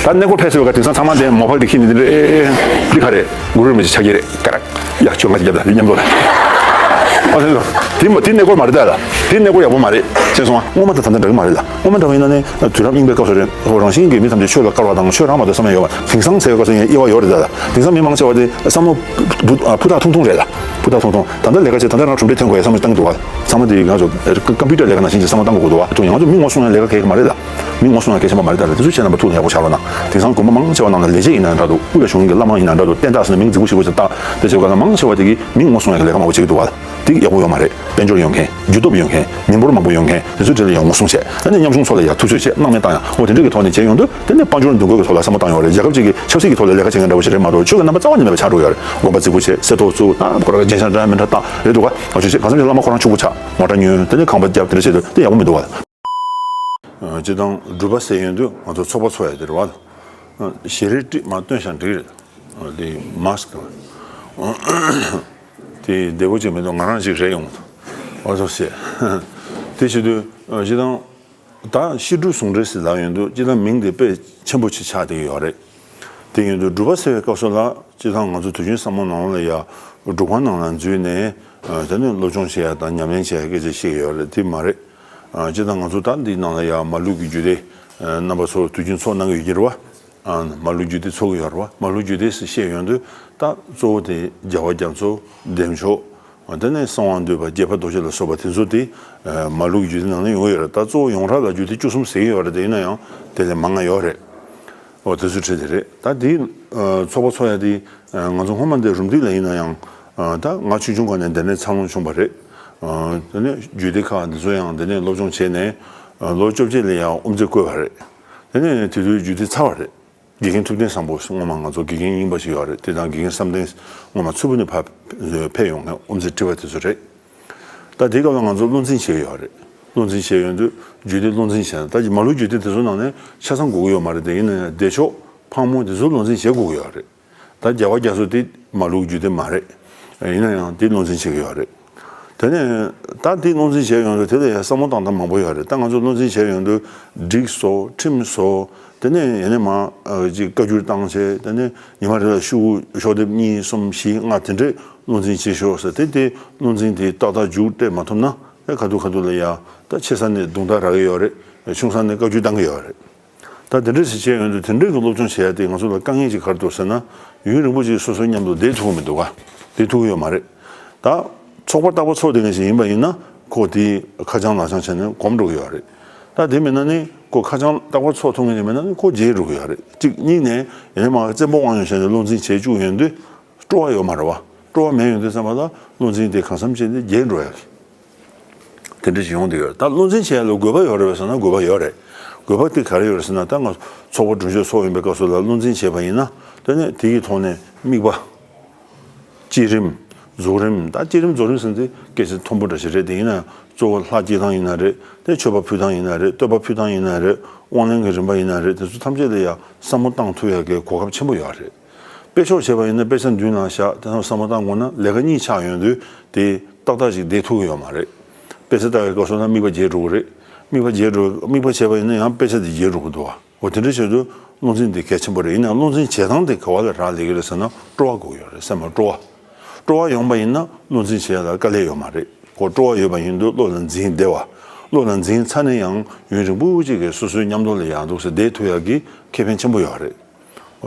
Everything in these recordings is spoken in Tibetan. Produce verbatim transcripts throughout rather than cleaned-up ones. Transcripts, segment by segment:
ད་གནས་སྐོར་ཕེབས་ཟེར་བ་ག་དེང་སང་ཚང་མ་དེ་མོ་ཕག་དེ་ཁྱེར་ནས་དེ་འདྲ་ཨེ་ཨེ་འདི་ག་རེད། གུ་རུ་རིན་པོ་ཆེ་ཕྱག་རྒྱ་རེད་ཀ་ར། ཡ་ཁྱོད་ང་རྒྱབ་ད་དེ་མཉམ་དུ་ལ། ཨ་དེ་ཚོ་དེ་མ་དེ་གནས་སྐོར་མ་རེད་ད་ལ། དེ་གནས་སྐོར་ཡག་པོ་མ་རེད། ཤེས་སོང་ཨ། སྔོན་མ་དང་ད་ལྟ་འདྲ་གི་མ་རེད་ལ། སྔོན་མ་འདྲ་བ་ཡིན་ན་ནི་དུས་རབས་རྙིང་པའི་སྐབས་སུ་རེད། ཧོ་རང་བཞིན་གྱིས་མི་ཐམས་ཅད་ཆོས་ལ་དཀར་བ་དང་ཆོས་རང་མ་གཏོགས་བསམ་ཡ་ཡོད་པ། དེང་སང་ཟེར་བའི་སྐབས་སུ་ཡིན་དབྱེ་བ་ཡོད་རེད་ད་ལ། དེང་སང་མི་མང་ཆེ་བ་དེ་བསམ་བློ་བུ་ཨ་ཕུ་ཐག་ཐུང་ཐུང་རེད་ལ། ཕུ་ཐག་ཐུང་ཐུང་། ད་ལྟ་ལས་ཀ་བྱེད་ད་ལྟ་རང་གྲུབ་འབྲས་ཐོན་དགོས་ཡ་བསམ་བློ་བཏང་གི་འདུག་བ། ཚང་མ་དེ་ང་ཚོ་ཀམ་པུ་ཊར་ལས་ཀ་ནང་བཞིན་གྱི་བསམ་བློ་བཏང་དགོས་ཀྱི་འདུག་བ། དུ་ཡང་ང་ཚོ་མི་ངོ་སྲུང་ཡ་ལས་ཀ་གལ་གི་མ་རེད་ལ། མི་ངོ་སྲུང་ཡ་གལ་ཆེན་པོ་མ་རེད་ད་ལ། དེ་ཚོ་བྱས་ན་མ་ཐུག་ན་ཡག་པོ་ཆགས་རོགས་གནང་། དེང་སང་དགོན་པ་མང་ཆེ་བ་ནང་ལ་ལས་བྱེད་ཡིན་ན་འདྲ་འདུག་དབུས་ལ་བཞུགས་མཁན་གྱི་བླ་མ་ཡིན་ན་འདྲ་འདུག་བསྟན་བདག་ཟེར་ན་མིང་རྫིག་པོ་ཞིག་པོ་ཞིག་བཏགས་དེ་བྱས་པ་ན་མང་ཆེ་བ་དེ་གིས་མི་ངོ་སྲུང་ཡ་གི་ལས་ཀ་མང་པོ་བྱེད་ཀྱི་འདུག་བ། དེ་ཡག་པོ་ཡོད་མ་རེད། དཔལ་འབྱོར་ཡོད་མཁན། རྒྱུ་སྟོབས་ཡོད་མཁན། མི་འབོར་མང་པོ་ཡོད་མཁན་དེ་ཚོའི་གྲས་ལ་ཡང་ངོ་སྲུང་བྱས། ཨ་ནི་ཉམ་ཆུང་ཚོ་ལ་ཡང་ཐུབ་ཚོད་བྱས། སྣང་མེད་བཏང་ཡང་འོ་དེ་འདྲ་གི་ཐོག་ནས་བྱས་ཡོང་དུས་དེ་ནས་དཔལ་འབྱོར་འདུ་འགོད་ཀྱི་ཐོག་ལ་བསམ་བློ་བཏང་ཡོད་རེད། རྒྱལ་ཁབ་ཅིག་གི་ཆབ་སྲིད་ཀྱི་ཐོག་ལ་ལས་ཀ་བྱེད་མཁན་འདྲ་བོ་ཞིག་རེད་མ་གཏོགས་ཆོས་ཀྱི་རྣམ་པ་རྩ་བ་ཉིད་ནས་ལ་ཆགས་འགྲོ་ཡོད་རེད། དགོན་པ་རྫིག་པོ་བྱས། གསེར་ཐོག་བཙུགས། ད་ཁོ་རང་གི་རྒྱན་ཆ་འདྲ་མི་འདྲ་བཏགས་རེད་འདུག་ག་ཨ་ཆོས་བྱས། གང་འཚམ་ཅིག་བླ་མ་ཁོ་རང་ཕྱུག་པོ་ཆགས། མོ་ཊ་ཉོས། དེ་ནས་ཁང་པ་བརྒྱབ། དེ་འདྲ་བྱས་དུས་དེ་ཡག་པོ་མི་འདུག་བ། སྤྱིར་བཏང་སྒྲུབ་པ་ཟེར་ཡོང་དུས་ང་ཚོ་ཚོགས་པ་ཚོགས་ཡ་དེ་རེད་བ། ཞལ་རས་བཀྲིས་མར་སྟོན་བཞག་འགྲིག་རེད། དེ་མཱསྐ་དེ་བདེ་པོ་ཅིག་མི་འདུག་ང་རང་ཅིག་རེད་ཡོང་། འོ་ཚོ་ཟེར། དེ་བྱེད་དུས་སྤྱིར་བཏང་ད་ཤེས་སྒྲུབ་ཟུང་འབྲེལ་ཟེར་ལབ་ཡོང་དུས་སྤྱིར་བཏང་མིང་དེ་དཔེ་ཆེན་པོ་ཅིག་ཆགས་བསྡད་ཀྱི་ཡོད་རེད། དེ་ཡིན་དུས་སྒྲུབ་པ་ཟེར་བའི་སྐབས་སུ་ལ་སྤྱིར་བཏང་ང་ཚོ་དུས་རྒྱུན་བསམ་བློ་ནང་ལ་ཡ་སྒྲུབ་ཁང་ནང་ལ་འཛུལ་ནས་དེ་ནས་སློབ་སྦྱོང་བྱེད་ཡ་དང་ཉམས་ལེན་བྱེད་ཡ་སྐད་ཆ་བཤད་ཀྱི་ཡོད་རེད། དེ་མ་རེད། སྤྱིར་བཏང་ང་ཚོ་ད་འདི་ནང་ལ་ཡ་མ་ལུག་གི་རྒྱུད་སྡེ་རྣམ་པ་ཚོ་དུས་རྒྱུན་ཚོགས་གནང་གི་ཡོད་ཀྱི་རེད་བ། མ་ལུག་རྒྱུད་སྡེ་ཚོགས་ཀྱི་ཡོད་རེད་བ། མ་ལུག་རྒྱུད་སྡེ་ཟེར་བཤད་ཡོང་དུས་ད་གཙོ་བོ་དེ་རྒྱལ་བ་རྒྱ་མཚོ། བདེ་མཆོག་དེ་ནས་གསང་བ་འདུས་པ། དགྱེས་པ་རྡོ་རྗེ་ལ་སོགས་པ་དེ་ཚོ་དེ་མ་ལུག་རྒྱུད་སྡེ་ནང་ནས་ཡོང་གི་ཡོད་རེད། ད་གཙོ་བོ་ཡོངས་གྲགས་ལ་རྒྱུད་སྡེ་བཅུ་གསུམ་ཟེར་གྱི་ཡོད་རེད། དེ་ཡིན་ན་ཡང་དེ་ལས་མང་ང་ཡོད་རེད། འོ་དེ་ཚོའི་གྲས་དེ་རེད། ད་དེའི་ཚོགས་པ་ཚོགས་ཡ་དེ་ང་ཚོ་སྔོན་མ་འདི་རུམ་བཏེག་ལ་ཡིན་ན་ཡང་ད་ང་ཆུང་ཆུང་སྒང་ནས་འདི་ནས་འཚར་ལོངས་བྱུང་བ་རེད། དེ་ནས་རྒྱུད་སྡེ་ཁག་འདི་ཚོ་ཡང་འདི་ནས་སློབ་སྦྱོང་བྱས་ནས་ལོ་བཅོ་བརྒྱད་ལ་ཡང་དབུ་མཛད་བསྐོས་པ་རེད། དེ་ནས་དེ་དུས་རྒྱུད་སྡེ་ཚར་བ་རེད། དགེ་རྒན་ཐུབ་བསྟན་བཟང་པོ་སྔོན་མ་ང་ཚོ་དགེ་རྒན་རྙིང་པ་ཞིག་ཡོད་རེད། དེ་དང་དགེ་རྒན་བསམ་གཏན་སྔོན་མ་མཚུར་ཕུ་ནས་ཕར་ཕེབས་ཡོང་མཁན་དབུ་མཛད་ཁྲི་པ་དེ་ཚོ་རེད། ད་དེའི་སྐབས་ལ་ང་ཚོ་བློ་འཛིན་བྱེད་ཀྱི་ཡོད་རེད། བློ་འཛིན་བྱེད་ཡོང་དུས་རྒྱུད་སྡེ་བློ་འཛིན་བྱས་ན། ད་ཀྱི་མ་ལུག་རྒྱུད་སྡེ་དེ་ཚོ་ནང་ནས་ཆ་ཚང་དགོས་ཀྱི་ཡོད་མ་རེད། དེ་ཡིན་ན་ཡང་བདེ་མཆོག་ཕག་མོ་དེ་ཚོ་བློ་འཛིན་བྱེད་དགོས་ཀྱི་ཡོད་རེད། ད་རྒྱལ་བ་རྒྱ་མཚོ་དེ་མ་ལུག་རྒྱུད་སྡེ་མ་རེད། ཡིན་ན་ཡང་དེ་བློ་འཛིན་བྱེད་ཀྱི་ཡོད་རེད། དེ་ནས་ད་དེ་བློ་འཛིན་བྱས་ཡོང་དུས་དེ་ལ་ཡང་བསམ་བློ་བཏང་སྟངས་མང་པོ་ཡོད་རེད། ད་ང་ཚོ་བློ་འཛིན་བྱས་ཡོང་དུས་སྒྲིག་བཟོ། ཁྲིམས་བཟོ། དེ་ནས་ཡིན་ནས་མ་ཅིག་བཀའ་འགྱུར་བཏང་བྱས། དེ་ནས་ཉི་མ་རེ་ལ་ཤོག་གུ་ཤོག་ལྡེབ་གཉིས་གསུམ་བཞི་ལྔ་དེ་འདྲས་བློ་འཛིན་བྱེད་ཤོག་ཟེར། དེ་དེ་བློ་འཛིན་དེ་ཏག་ཏག་མཇུག་སྤྲད་མ་ཐུབ་ན་ཨེ་ཁ་ཐུག་ཁ་ཐུག་ལ་ཡ་ད་ཆེ་ས་ནས་རྡུང་རྡེག་རག་གི་ཡོད་རེད། ཆུང་ས་ནས་བཀའ་འགྱུར་བཏང་གི་ཡོད་རེད། ད་དེ་འདྲ་ཞིག་བྱས་ཡོང་དུས་དེ་འདྲའི་གི་སློབ་སྦྱོང་བྱེད་ཡ་དེ་ང་ཚོ་ལ་དཀའ་ངལ་ཅིག་ག་རེ་འདུག་ཟེར་ན། ཡུན་རིང་པོ་ཅིག་སོ་སོའི་མཉམ་དུ་བསྡད་ཐུབ་ཀྱི་མི་འདུག་ག་བསྡད་ཐུབ་ཀྱི་ཡོད་མ་རེད། ད་ཚོགས་པ་རྟག་པར་ཚོགས་བསྡད་མཁན་ཞིག་ཡིན་པ་ཡིན་ན་ཁོ་དེ་ཁ་བྱང་ལག་བྱང་བྱས་ནས་གོམས་འགྲོ་གི་ཡོད་རེད། ད་དེ་མིན་ན་ནི་ཁོ་ཁ་བྱང་རྟག་པར་ཚོགས་ཐུབ་མཁན་ཞིག་མིན་ན་ནི་ཁོ་བརྗེད་འགྲོ་གི་ཡོད་རེད། གཅིག་གཉིས་ནས་ཡིན་ནའི་མ་བཙན་པོ་དབང་ཡོད་བྱས་ནས་བློ་འཛིན་བྱེད་བཅུག་ཡོང་དུས་སྤྲོ་བ་ཡོད་མ་རེད་བ། སྤྲོ་བ་མེད་ཡོང་དུས་ཙམ་པ་ལ་བློ་འཛིན་དེ་གང་འཚམ་བྱས་ནས་བརྗེད་འགྲོ་ཡ་གི་དེ་འདྲ་ཞིག་ཡོང་བསྡད་ཡོད་རེད། ད་བློ་འཛིན་བྱེད་ཡ་ལ་དགོས་པ་ཡོད་རེད་པས་ཟེར་ན་དགོས་པ་ཡོད་རེད། དགོས་པ་དེ་ག་རེ་ཡོད་རེད་ཟེར་ན། ད་ང་ཚོགས་པ་གྲོས་ཆོད་ཚོགས་ཡོང་པའི་སྐབས་སུ་ལ་བློ་འཛིན་བྱས་པ་ཡིན་ན་དེ་ནས་དེ་གི་ཐོག་ནས་དམིགས་པ། བསྐྱེད་རིམ། རྫོགས་རིམ། ད་བསྐྱེད་རིམ་རྫོགས་རིམ་ཟེར་ན་དེ་སྐད་ཆ་མཐོན་པོ་འདྲ་ཞིག་རེད། དེ་ཡིན་ན་གཙོ་བོ་ལྷ་བསྐྱེད་སྟངས་ཡིན་ན་རེད། དེ་མཆོད་པ་ཕུལ་སྟངས་ཡིན་ན་རེད། བསྟོད་པ་ཕུལ་སྟངས་ཡིན་ན་རེད། དབང་ལེན་གྱི་རིམ་པ་ཡིན་ན་རེད། དེ་ཚོ་ཐམས་ཅད་ལ་ཡང་བསམ་བློ་བཏང་ཐུབ་ཡ་གི་གོ་སྐབས་ཆེན་པོ་ཡོད་རེད། དཔེ་ཆོག་བྱས་པ་ཡིན་ན་དཔེ་ཆ་མདུན་ལ་བཞག་དེ་ཚོ་བསམ་བློ་བཏང་དགོས་ན་ལས་ཀ་གཉིས་ཆགས་ཡོང་དུས་དེ་ཏག་ཏག་ཅིག་བསྡད་ཐུབ་ཀྱི་ཡོད་མ་རེད། དཔེ་ཆ་ལྟ་བའི་སྐབས་སུ་ན་དམིགས་པ་བརྗེད་འགྲོ་གི་རེད། དམིགས་པ་བརྗེད་འགྲོ། དམིགས་པ་བྱས་པ་ཡིན་ན་ཡང་དཔེ་ཆ་དེ་བརྗེད་འགྲོ་གི་འདུག་བ། འོ་དེ་འདྲ་བྱེད་དུས་བློ་འཛིན་དེ་གལ་ཆེན་པོ་རེད། ཡིན་ནའང་བློ་འཛིན་བྱེད་སྟངས་དེ་ག་བ་ལ་རག་ལས་ཀྱི་རེད་ཟེར་ན་སྤྲོ་བ་དགོས་ཀྱི་ཡོད་རེད། སེམས་ལ་སྤྲོ་བ། སྤྲོ་བ་ཡོང་པ་ཡིན་ན་བློ་འཛིན་བྱེད་ཡ་ལ་དཀའ་ལས་ཡོད་མ་རེད། ཁོ་སྤྲོ་བ་ཡོད་པ་ཡིན་དུས་བློ་ལ་འཛིན་བདེ་བ། བློ་ལ་འཛིན་ཚར་ནས་ཡང་ཡུན་རིང་པོ་ཅིག་གི་སོ་སོའི་མཉམ་དུ་ལ་ཡང་འདུག་སེ་བསྡད་ཐུབ་ཡ་གི་ཁེ་ཕན་ཆེན་པོ་ཡོད་རེད།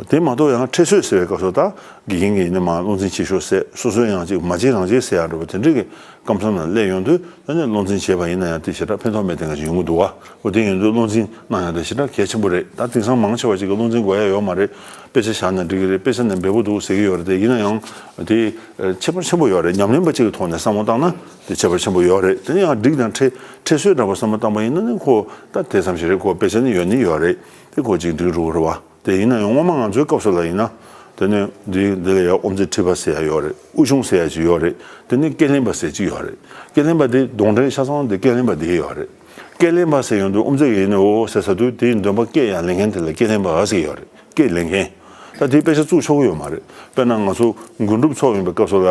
དེ་མ་གཏོགས་ཡང་ཁྲེལ་ཚོད་ཟེར་བའི་སྐབས་སུ་ད་དགེ་རྒན་གྱིས་ཡིན་ན་མ་བློ་འཛིན་བྱེད་ཤོག་ཟེར། སོ་སོས་ཡང་ཅིག་མ་བྱེད་རང་བྱེད་ཟེར་ཡ་འདྲ་པོ་དེ་འདྲ་གི་སྐབས་མཚམས་ལ་སླེབས་ཡོང་དུས་ད་ནི་བློ་འཛིན་བྱས་པ་ཡིན་ན་ཡང་དེ་ཞེ་དྲག་ཕན་ཐོགས་མེད་དེ་འདྲ་ཞིག་ཡོང་གི་འདུག་བ། འོ་དེ་ཡིན་དུས་བློ་འཛིན་གནང་ཡ་དེ་ཞེ་དྲག་གལ་ཆེན་པོ་རེད། ད་དེང་སང་མང་ཆེ་བ་ཅིག་གིས་བློ་འཛིན་དགོས་ཡ་ཡོད་མ་རེད། དཔེ་ཆ་བཞག་ན་འགྲིག་གི་རེད། དཔེ་ཆ་ནི་འབེལ་པོ་འདུག་ཟེར་གྱི་ཡོད་རེད་དེ། ཡིན་ན་ཡང་དེ་ཁྱད་པར་ཆེན་པོ་ཡོད་རེད། ཉམས་ལེན་པ་ཅིག་གི་ཐོག་ནས་བསམ་བློ་བཏང་ན་དེ་ཁྱད་པར་ཆེན་པོ་ཡོད་རེད། དེ་ནི་ཡང་སྒྲིག་དང་ཁྲེལ་ཁྲེལ་ཚོད་འདྲ་པོ་བསམ་བློ་བཏང་པ་ཡིན་ན་ནི་ཁོ་ད་དེ་ཙམ་ཞིག་རེད། ཁོ་དཔེ་ཆ་ནི་ཡོད་ནི་ཡོད་རེད། དེ་ཁོ་ཅིག་འགྲིག་འགྲོ་གི་རེད་བ། དེ་ཡིན་ན་ཡང་སྔོན་མ་ང་ཚོའི་སྐབས་སུ་ལ་ཡིན་ན། དེ་ནས་འདི་འདི་ལ་ཡང་དབུ་མཛད་ཁྲི་པ་ཟེར་ཡ་ཡོད་རེད། དབུ་ཆུང་ཟེར་ཡ་ཅིག་ཡོད་རེད། དེ་ནས་སྐད་ལེན་པ་ཟེར་ཅིག་ཡོད་རེད། སྐད་ལེན་པ་དེ་གདོན་འདྲེ་ཆ་ཚང་དེ་སྐད་ལེན་པ་དེ་ཡོད་རེད། སྐད་ལེན་པ་ཟེར་ཡོང་དུས་དབུ་མཛད་ཀྱིས་ཡིན་ནའི་འོ་ཟེར་ཟེར་དུས་དེའི་འདོན་པ་སྐད་ཡང་ལེན་མཁན་དེ་ལ་སྐད་ལེན་པ་ཟེར་ཡོད་རེད། སྐད་ལེན་མཁན། ད་དེའི་དཔེ་ཆ་བཙུགས་ཆོག་གི་ཡོད་མ་རེད། དཔེར་ན་ང་ཚོ་དགུན་སྒྲུབ་ཚོགས་ཡོང་པའི་སྐབས་སུ་ལ་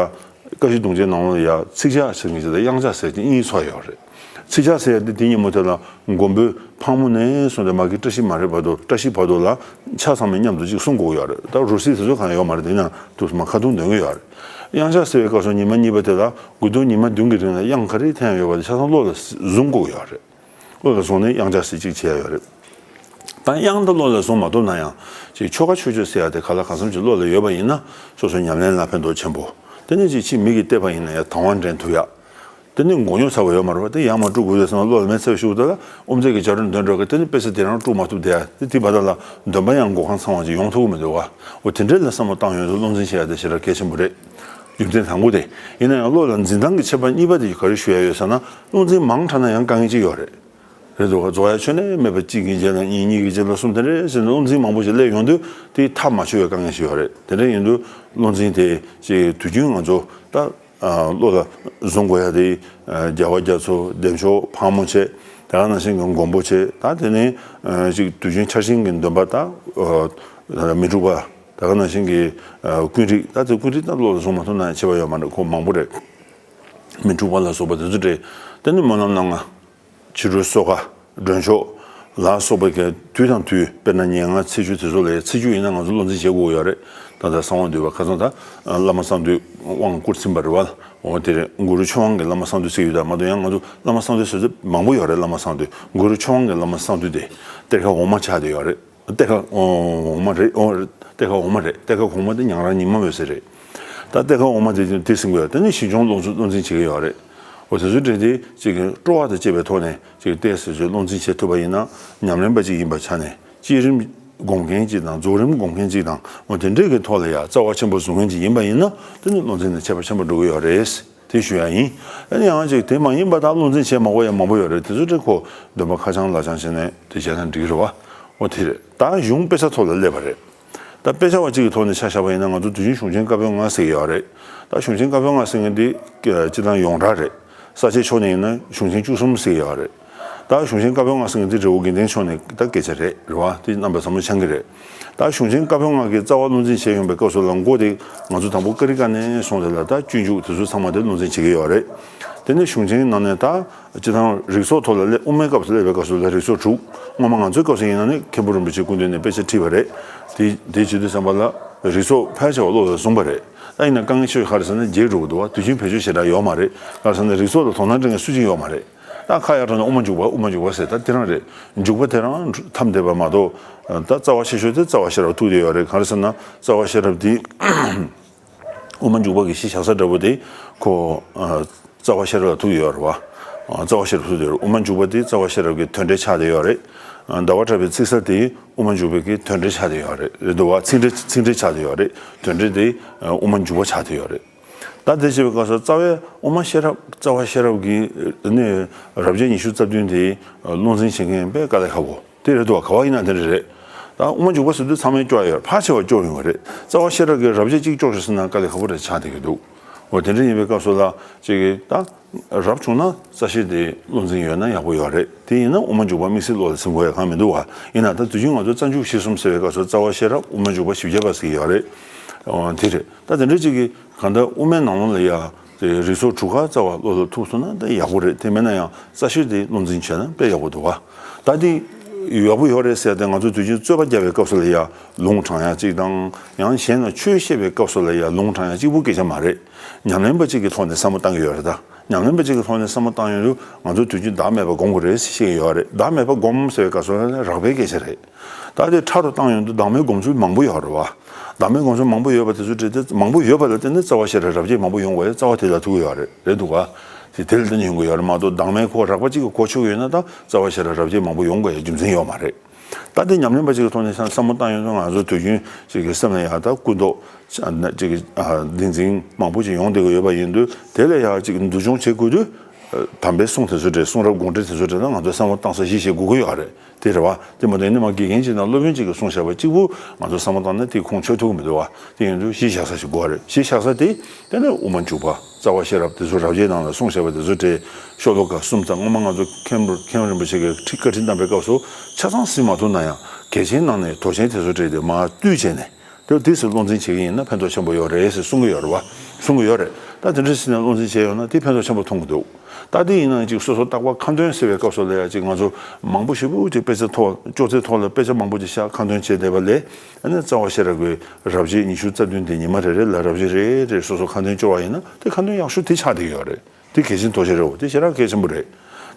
བཀའ་བཞི་རྡུང་རྗེས་ནང་ལ་ཡ་ཚིག་ཇག་ཟེར་མཁན་ཅིག་དང་དབྱངས་ཇག་ཟེར་མཁན་གཉིས་ཚོགས་ཡོད་རེད། ཚིག་ཆགས་ཟེར་ཡ་དེ་དེ་ཉིན་མོ་དེ་ལ་མགོན་པོའི་ཕག་མོ་ནས་བཟུང་སྟེ་མ་གི་བཀྲ་ཤིས་མ་རེད་བར་དུ། བཀྲ་ཤིས་བར་དུ་ལ་ཆ་ཚང་མས་མཉམ་དུ་ཅིག་གསུང་དགོས་ཡོད་རེད། ད་རུ་སི་དེ་ཚོ་གང་ཡོད་མ་རེད། དེ་ན་དུ་མ་ཁ་ཐུང་འདོན་གི་ཡོད་རེད། དབྱངས་འཆར་ཟེར་བའི་སྐབས་སུ་ཉི་མ་གཉིས་པ་དེ་ལ་དགུ་ཐུག་ཉི་མ་བདུན་གྱི་རིང་ལ་དབྱངས་ག་རེ་འཐེན་ཡོད་པ་དེ་ཆ་ཚང་བློ་ལ་བཟུང་དགོས་ཡོད་རེད། བློ་ལ་བཟུང་ནས་དབྱངས་འཆར་ཟེར་ཅིག་བྱས་ཡོད་རེད། ད་དབྱངས་དེ་བློ་ལ་བཟུང་མ་ཐུབ་ན་ཡང་ཅིག་ཆོ་ག་ཆོས་སྤྱོད་ཟེར་ཡ་དེ་ག་ལ་གང་འཚམ་ཅིག་བློ་ལ་ཡོད་པ་ཡིན་ན་སོ་སོའི་ཉམས་ལེན་ལ་ཕན་ཐོགས་ཆེན་པོ། དེ་ནས་ཅིག་ཕྱི་མིག་གིས་བལྟས་པ་ཡིན་ན་ཡང་དང་བ་འདྲེན་ཐུབ་ཡ། དེ་ནི་མགོ་རྙོག་ཚ་བ་ཡོད་མ་རེད་བ། དེ་ཡར་མར་དཀྲུག་དགོས་དུས་ཙམ་པ་བློ་ལ་མེ་མཚར་བའི་ཤུགས་དེ་ལ་དབུ་མཛད་ཀྱི་བྱ་རུང་འདོན་འགྲོ་གི། དེ་ནི་དཔེ་ཆ་དེ་རང་དཀྲུག་མ་ཐུབ་བསྡད་ཡ། དེ་དེ་བར་དག་ལ་འདོན་པ་ཡང་མགོ་རྐང་ཚང་བ་ཅིག་ཡོང་ཐུབ་ཀྱི་མི་འདུག་བ། འོ་དེ་འདྲའི་ལ་བསམ་བློ་བཏང་ཡོང་དུས་བློ་འཛིན་བྱེད་ཡ་དེ་ཞེ་དྲག་གལ་ཆེན་པོ་རེད། རྒྱུ་མཚན་དང་པོ་དེ། ཡིན་ན་ཡང་བློ་ལ་འཛིན་སྟངས་ཀྱི་ཁྱད་པར་གཉིས་པ་དེ་ག་རེ་ཞུ་ཡ་ཡོད་ཟེར་ན། བློ་འཛིན་མང་དྲགས་ན་ཡང་དཀའ་ངལ་ཅིག་ཡོད་རེད། རེད་འདུག་ག་རྫོགས་ཡ་ཆོས་ནི་མེད་པ། གཅིག་གི་རྗེས་ལ་གཉིས། གཉིས་ཀྱི་རྗེས་ལ་གསུམ། དེ་འདྲའི་ཟེར་ནས་བློ་འཛིན་མང་པོ་ཞིག་སླེབས་ཡོང་དུས་དེ་མཐའ་མ་ཆོད་པའི་དཀའ་ངལ་ཞིག་ཡོད་རེད། དེ་འདྲ་ཡིན་དུས་བློ་འཛིན་དེ་ཅིག་དུས་རྒྱུན་ང་ཚོ་ད། ཨ། བློ་ལ་བཟུང་དགོས་ཡ་དེ། ཨ། རྒྱལ་བ་རྒྱ་མཚོ། བདེ་མཆོག། ཕག་མོ་བྱས། ད་ག་ནང་བཞིན་གྱི་མགོན་པོ་བྱས། ད་དེ་ནས་ཨ་ཅིག་དུས་རྒྱུན་འཆར་ཅན་གྱི་འདོན་པ། ད་ཨ་མི་འཁྲུགས་པ། ད་ག་ནང་བཞིན་གྱི་ཨ་ཀུན་རིག། ད་དེ་ཀུན་རིག་ད་བློ་ལ་བཟུང་མ་ཐུབ་ན་ཡང་ཁྱད་པར་ཡོད་མ་རེད། ཁོ་མང་པོ་རེད། མི་འཁྲུགས་པ་ལ་སོགས་པ་དེ་ཚོ་རེད། དེ་ནས་སྨོན་ལམ་སྣ་ལྔ། ཕྱི་རོལ་སོ་ཁ། མགྲོན་ཤོག་ལ་སོགས་པའི་གི་དུས་དང་དུས། དཔེར་ན་ཉེར་ལྔ་ཚེས་བཅུ་དེ་ཚོ་ལ། ཚེས་བཅུ་ཡིན་ན་ང་ཚོ་བློ་འཛིན་བྱེད་དགོས་ཡོད་རེད། ད་ལྟ་གསང་བ་འདུས་པ་ཁ་སང་ད་བླ་མ་གསང་འདུས་དབང་བསྐུར་ཟིན་པ་རེད་བ། འོ་དེ་རེད། གུ་རུ་ཆོས་དབང་གི་བླ་མ་གསང་འདུས་ཟེར་ཡོད། ད་མ་གཏོགས་ཡང་ང་ཚོ་བླ་མ་གསང་འདུས་ཟེར་དུས་མང་པོ་ཡོད་རེད། བླ་མ་གསང་འདུས། གུ་རུ་ཆོས་དབང་གི་བླ་མ་གསང་འདུས་དེ་གཏེར་ཁ་འོག་མ་ཆགས་བསྡད་ཡོད་རེད། གཏེར་ཁ་འོག་མ་རེད། འོ་གཏེར་ཁ་འོག་མ་རེད། གཏེར་ཁ་གོང་མ་དེ་ཉང་རལ་ཉི་མ་འོད་ཟེར་རེད། ད་གཏེར་ཁ་འོག་མ་དེ་དེ་ཟིན་དགོས་ཡ། དེ་ནི་ཞིང་སྐྱོང་བློ་འཛིན་བྱེད་ཀྱི་ཡོད་རེད། འོ་དེ་ཚོའི་གྲས་དེ་ཅིག་སྤྲོ་བ་དང་བཅས་པའི་ཐོག་ནས་ཅིག་གཏེར་ཟེར་ཚུལ་བློ་འཛིན་བྱེད་ཐུབ་པ་ཡིན་ན། ཉམས་ལེན་པ་ཅིག་ཡིན་པའི་ཆ་ནས་བསྐྱེད་རིམ་སྒོམ་མཁན་ཅིག་དང་། རྫོགས་རིམ་སྒོམ་མཁན་ཅིག་དང་། འོ་དེ་འདྲས་ཀྱི་ཐོག་ལ་ཡ་རྩ་བ་ཆེན་པོ་བཟུང་མཁན་ཅིག་ཡིན་པ་ཡིན་ན། དེ་ནི་བློ་འཛིན་ནས་ཁྱད་པར་ཆེན་པོ་འགྲོ་གི་ཡོད་རེད། དེ་ཞུ་ཡ་ཡིན། ཨ་ནི་ཡང་ཅིག་དེ་མ་ཡིན་པ་དང་བློ་འཛིན་བྱེད་མ་དགོས་ཡ་མང་པོ་ཡོད་རེད། དེ་ཚོ་དེ་ཁོ་འདོན་པ་ཁ་བྱང་ལག་བྱང་བྱས་ནས་དེ་བྱས་ན་འགྲིག་གི་རེད་བ། འོ་དེ་རེད། ད་གཞུང་དཔེ་ཆ་ཐོག་ལ་སླེབས་པ་རེད། ད་དཔེ་ཆ་བ་གཅིག་གི་ཐོག་ནས་ཆ་བཞག་པ་ཡིན་ན། ང་ཚོ་དུས་རྒྱུན་གཞུང་ཆེན་བཀའ་པོད་ལྔ་ཟེར་གྱི་ཡོད་རེད། ད་གཞུང་ཆེན་བཀའ་པོད་ལྔ་ཟེར་མཁན་འདི་སྤྱིར་བཏང་ཡོངས་གྲགས་རེད། ས་སྐྱའི་ཕྱོགས་ནས་ཡིན་ན་གཞུང་ཆེན་བཅུ་གསུམ་ཟེར་གྱི་ཡོད་རེད། ད་གཞུང་ཆེན་བཀའ་པོད་ལྔ་ཟེར་མཁན་འདི་རི་བོ་དགེ་ལྡན་ཕྱོགས་ནས་ད་སྐད་ཆ་རེད། རེད་བ། དེ་རྣམ་པ་ཚང་མ་ཤེས་ཀྱི་རེད། ད་གཞུང་ཆེན་བཀའ་པོད་ལྔ་གི་རྩ་བ་བློ་འཛིན་བྱེད་ཡོང་པའི་སྐབས་སུ་ལ། མགོ་དེ་ང་ཚོ་དང་པོ་ཀ་རི་ཀ་ནས་བཟུང་སྟེ་ལ་ད་སྤྱོད་འཇུག་དེ་ཚོ་ཚང་མ་དེ་བློ་འཛིན་བྱེད་ཀྱི་ཡོད་རེད། དེ་ནས་གཞུང་ཆེན་ནང་ནས་ད་སྤྱིར་བཏང་རིགས་ཚོགས་ཐོག་ལ་སླེབས། དབུ་མའི་སྐབས་སུ་སླེབས་པའི་སྐབས་སུ་ལ་རིགས་ཚོགས་དྲུག། སྔོན་མ་ང་ཚོའི་སྐབས་སུ་ཡིན་ན་ནི་མཁན་པོ་རིན་པོ་ཆེ་སྐུ་མདུན་ནས་དཔེ་ཆ་ཁྲིད་པ་རེད། དེ་དེ་བྱེད་དུས་ཙམ་པ་ལ་རིགས་ཚོགས་ཕལ་ཆེ་བ་བློ་ལ་བཟུང་བ་རེད། ད་ཡིན་ན་དཀའ་ངལ་ཆེ་ཤོས་ག་རེ་ཟེར་ན་རྒྱས་འགྲོ་གི་འདུག་བ། དུས་རྒྱུན་བེད་སྤྱོད་ཞེ་དྲག་ཡོད་མ་རེད། ག་རེ་ཟེར་ན་རིགས་ཚོགས་ལ་དོ་སྣང་སྤྲད་མཁན་སུ་གཅིག་ཡོད་མ་རེད། ད་ཁ་ཡར་དྲངས་ནས་དབུ་མ་འཇུག་པ། དབུ་མ་འཇུག་པ་ཟེར། ད་དེ་རང་རེད། འཇུག་པ་དེ་རང་ཐམས་བསྡད་པ་མ་གཏོགས། ད་རྩ་བ་ཆེ་ཤོས་དེ་རྩ་བ་ཤེས་རབ་ཐུག་བསྡད་ཡོད་རེད། ག་རེ་ཟེར་ན་རྩ་བ་ཤེས་རབ་དེ། དབུ་མ་འཇུག་པ་གི་གཞི་བཞག་ས་འདྲ་པོ་དེ་ཁོ་ཨ་རྩ་བ་ཤེས་རབ་ལ་ཐུག་ཡོད་རེད་བ། ཨ་རྩ་བ་ཤེས་རབ་ཐུག་བསྡད་ཡོད་རེད། དབུ་མ་འཇུག་པ་དེ་རྩ་བ་ཤེས་རབ་ཀྱི་མཐུན་འབྲེལ་ཆགས་བསྡད་ཡོད་རེད། ཨ་ཟླ་བ་གྲགས་པའི་ཚིག་གསལ་དེ་དབུ་མ་འཇུག་པའི་གི་མཐུན་འབྲེལ་ཆགས་བསྡད་ཡོད་རེད། རེད་འདུག་བ། ཚིག་འབྲེལ་ཚིག་འབྲེལ་ཆགས་བསྡད་ཡོད་རེད། མཐུན་འབྲེལ་དེ་ཨ་དབུ་མ་འཇུག་པ་ཆགས་བསྡད་ཡོད་རེད། ད་དེ་བྱེད་པའི་སྐབས་སུ་རྩ་བའི་དབུ་མ་ཤེས་རབ། རྩ་བ་ཤེས་རབ་ཀྱི་ནི་རབ་བྱེད་ཉི་ཤུ་རྩ་བདུན་དེ་བློ་འཛིན་བྱེད་མཁན་དཔེ་དཀའ་ལས་ཁག་པོ་དེ་རེད་འདུག་བ། ག་བ་ཡིན་ན་དེ་འདྲ་རེད། ད་དབུ་མ་འཇུག་པ་ཟེར་དུས་ཚང་མས་སྐྱོར་ཡོད། ཕལ་ཆེ་བ་སྐྱོར་ཡོང་བ་རེད། རྩ་བ་ཤེས་རབ་ཀྱི་རབ་བྱེད་གཅིག་སྐྱོར་ཤོག་ཟེར་ན་དཀའ་ལས་ཁག་པོ་རེད་ཆགས་བསྡད་ཀྱི་འདུག་འོ་དེ་འདྲ་ཡིན་པའི་སྐབས་སུ་ལ་ཅིག་ད་རབ་བྱུང་ན་རྩ་ཤེས་དེ་བློ་འཛིན་ཡོད་ན་ཡག་པོ་ཡོད་རེད། དེ་ཡིན་ན་དབུ་མ་འཇུག་པ་དམིགས་བསལ་བློ་ལ་ཟིན་དགོས་ཡ་གང་མི་འདུག་བ། ཡིན་ན་ད་དུས་རྒྱུན་ང་ཚོ་རྩ་འཇུག་བཞི་གསུམ་ཟེར་བའི་སྐབས་སུ་རྩ་བ་ཤེས་རབ། དབུ་མ་འཇུག་པ། བཞི་བརྒྱ་པ་ཟེར་གྱི་ཡོད་རེད། འོ་དེ་རེད། ད་དེ་འདྲ་ཅིག་གི་གང་ལྟར་དབུ་མའི་ནང་ལོགས་ལ་ཡ་དེ་རིགས་ཚོགས་དྲུག་ཀ་རྩ་བ་བློ་ལ་ཐུག་སོང་ན་ད་ཡག་པོ་རེད། དེ་མེད་ན་ཡང་རྩ་ཤེས་དེ་བློ་འཛིན་བྱས་ན་དཔེ་ཡག་པོ་འདུག་བ། ད་དེ་ཡག་པོ་ཡོད་རེད་ཟེར་ཏེ་ང་ཚོ་དུས་རྒྱུན་རྩོད་པ་རྒྱག་པའི་སྐབས་སུ་ལ་ཡ་ལུང་དྲངས་ཡ་གཅིག་དང་། ཡང་གཞན་ལ་ཆོས་བཤད་པའི་སྐབས་སུ་ལ་ཡ་ལུང་དྲངས་ཡ་གཅིག་པུ་སྐད་ཆ་མ་རེད། ཉམས་ལེན་པ་གཅིག་གི་ཐོག་ནས་བསམ་བློ་བཏང་གི་ཡོད་རེད། ད་ཉམས་ལེན་པ་གཅིག་གི་ཐོག་ནས་བསམ་བློ་བཏང་ཡོང་དུས་ང་ཚོ་དུས་རྒྱུན་བདག་མེད་པ་སྒོམ་དགོས་རེད་ཟེར་བཤད་ཀྱི་ཡོད་རེད། བདག་མེད་པ་སྒོམ་ཟེར་བའི་སྐབས་སུ་ལ་རགས་པའི་སྐད་ཆ་རེད། ད་དེ་ཕྲ་རུ་བཏང་ཡོང་དུས་བདག་མེད་སྒོམ་ཚུལ་མང་པོ་ཡོད་རེད་བ། བདག་མེད་སྒོམ་ཚུལ་མང་པོ་ཡོད་པ་དེ་ཚོ་གྲས་དེ། མང་པོ་ཡོད་པ་ལ་བརྟེན་ནས་རྩ་བ་ཤེས་རབ་རབ་བྱེད་མང་པོ་ཡོང་དགོས་ཡ་རྩ་བ་དེ་ལ་ཐུག་གི་ཡོད་རེད། རེད་འདུག་ག་དེ་དེ་ལ་བརྟེན་ནས་ཡོང་གི་ཡོད་རེད་མ་གཏོགས། བདག་མེད་ཁོ་རགས་པ་གཅིག་གིས་གོ་ཆོད་ཀྱི་ཡོད་ན་ད་རྩ་བ་ཤེས་རབ་རབ་བྱེད་མང་པོ་ཡོང་དགོས་ཡ་རྒྱུ་མཚན་ཡོད་མ་རེད། ད་དེ་ཉམས་ལེན་པ་གཅིག་གི་ཐོག་ནས་བསམ་བསམ་བློ་བཏང་ཡོང་དུས་ང་ཚོ་དུས་རྒྱུན་གཅིག་གི་སེམས་ལ་ཡ་ད་ཀུན་རྟོག་གཅིག་གི་བདེན་འཛིན་མང་པོ་ཅིག་ཡོང་བསྡད་ཀྱི་ཡོད་པ་ཡིན་དུས། དེ་ལ་ཡ་གཅིག་འདུ་སྦྱོང་བྱེད་དགོས་དུས། དམ་པའི་གསུང་དེ་ཚོ་གྲས། གསུང་རབ་དགོངས་འགྲེལ་དེ་ཚོ་གྲས་ལ་ང་ཚོ་བསམ་བློ་བཏང་ས་གཞི་བྱེད་དགོས་ཀྱི་ཡོད་རེད། དེ་རེད་བ། དེ་མ་གཏོགས་ནི་མ་དགེ་རྒན་གཅིག་དང་སློབ་དཔོན་གཅིག་གིས་གསུངས་བཞག་པ་གཅིག་པུ་ང་ཚོ་བསམ་བློ་བཏང་ན་དེ་ཁུངས་འཁྱོལ་ཐུབ་ཀྱི་མི་འདུག་བ། དེ་ཡིན་དུས་གཞི་བཞག་ས་ཞིག་དགོས་རེད། གཞི་བཞག་ས་དེ་དེ་ནས་དབུ་མ་འཇུག་པ། རྩ་བ་ཤེས་རབ། དེ་ཚོ་རབ་བྱེད་ནང་ལ་གསུངས་བཞག་པ་དེ་ཚོ་གྲས་ཤོ་ལོ་ཀ་གསུམ་ཙམ། སྔོན་མ་ང་ཚོ་མཁན་པོ་མཁན་རིན་པོ་ཆེ་གིས་ཁྲིད་བཀའ་ཁྲིད་གནང་པའི་སྐབས་སུ་ཆ་ཚང་ཟིན་མ་ཐུབ་ན་ཡང་གལ་ཆེན་ནང་ནས་མདོ་ཆེན་དེ་ཚོ་གྲས་དེ་མར་བཏུས་བྱས་ནས། དེ་དུས་སུ་བློ་འཛིན་བྱེད་ཀྱི་ཡིན་ན་ཕན་ཐོགས་ཆེན་པོ་ཡོད་རེད་ཟེར་གསུང་གི་ཡོད་རེད་བ། གསུང་གི་ཡོད་རེད། ད་དེ་འདྲ་ཞིག་ནས་བློ་འཛིན་བྱས་ཡོང་ན་དེ་ཕན་ཐོགས་ཆེན་པོ་མཐོང་གི་འདུག་ད་དེ་ཡིན་ན་ཅིག་སོ་སོ་རྟག་པར་ཁ་འདོན་ཟེར་བའི་སྐབས་སུ་ལ་ཡ་ཅིག་ང་ཚོ་མང་པོ་ཞེ་པོ་ཅིག་དཔེ་ཆ་ཐོག་ཅོག་ཙེ་ཐོག་ལ་དཔེ་ཆ་མང་པོ་ཅིག་བཞག་ཁ་འདོན་བྱས་བསྡད་པ་ལས། ཨ་ནི་རྩ་བ་ཤེས་རབ་ཀྱི་རབ་བྱེད་ཉི་ཤུ་རྩ་བདུན་དེ་ཉི་མ་རེ་རེ་ལ་རབ་བྱེད་རེ་རེ་སོ་སོ་ཁ་འདོན་ཅོ་བ་ཡིན་ན་དེ་ཁ་འདོན་ཡག་ཤོས་དེ་ཆགས་བསྡད་ཡོད་རེད། དེ་གལ་ཆེན་ཐོག་ཆེན་རེད་བ། དེ་ཞེ་དྲག་གལ་ཆེན་པོ་རེད།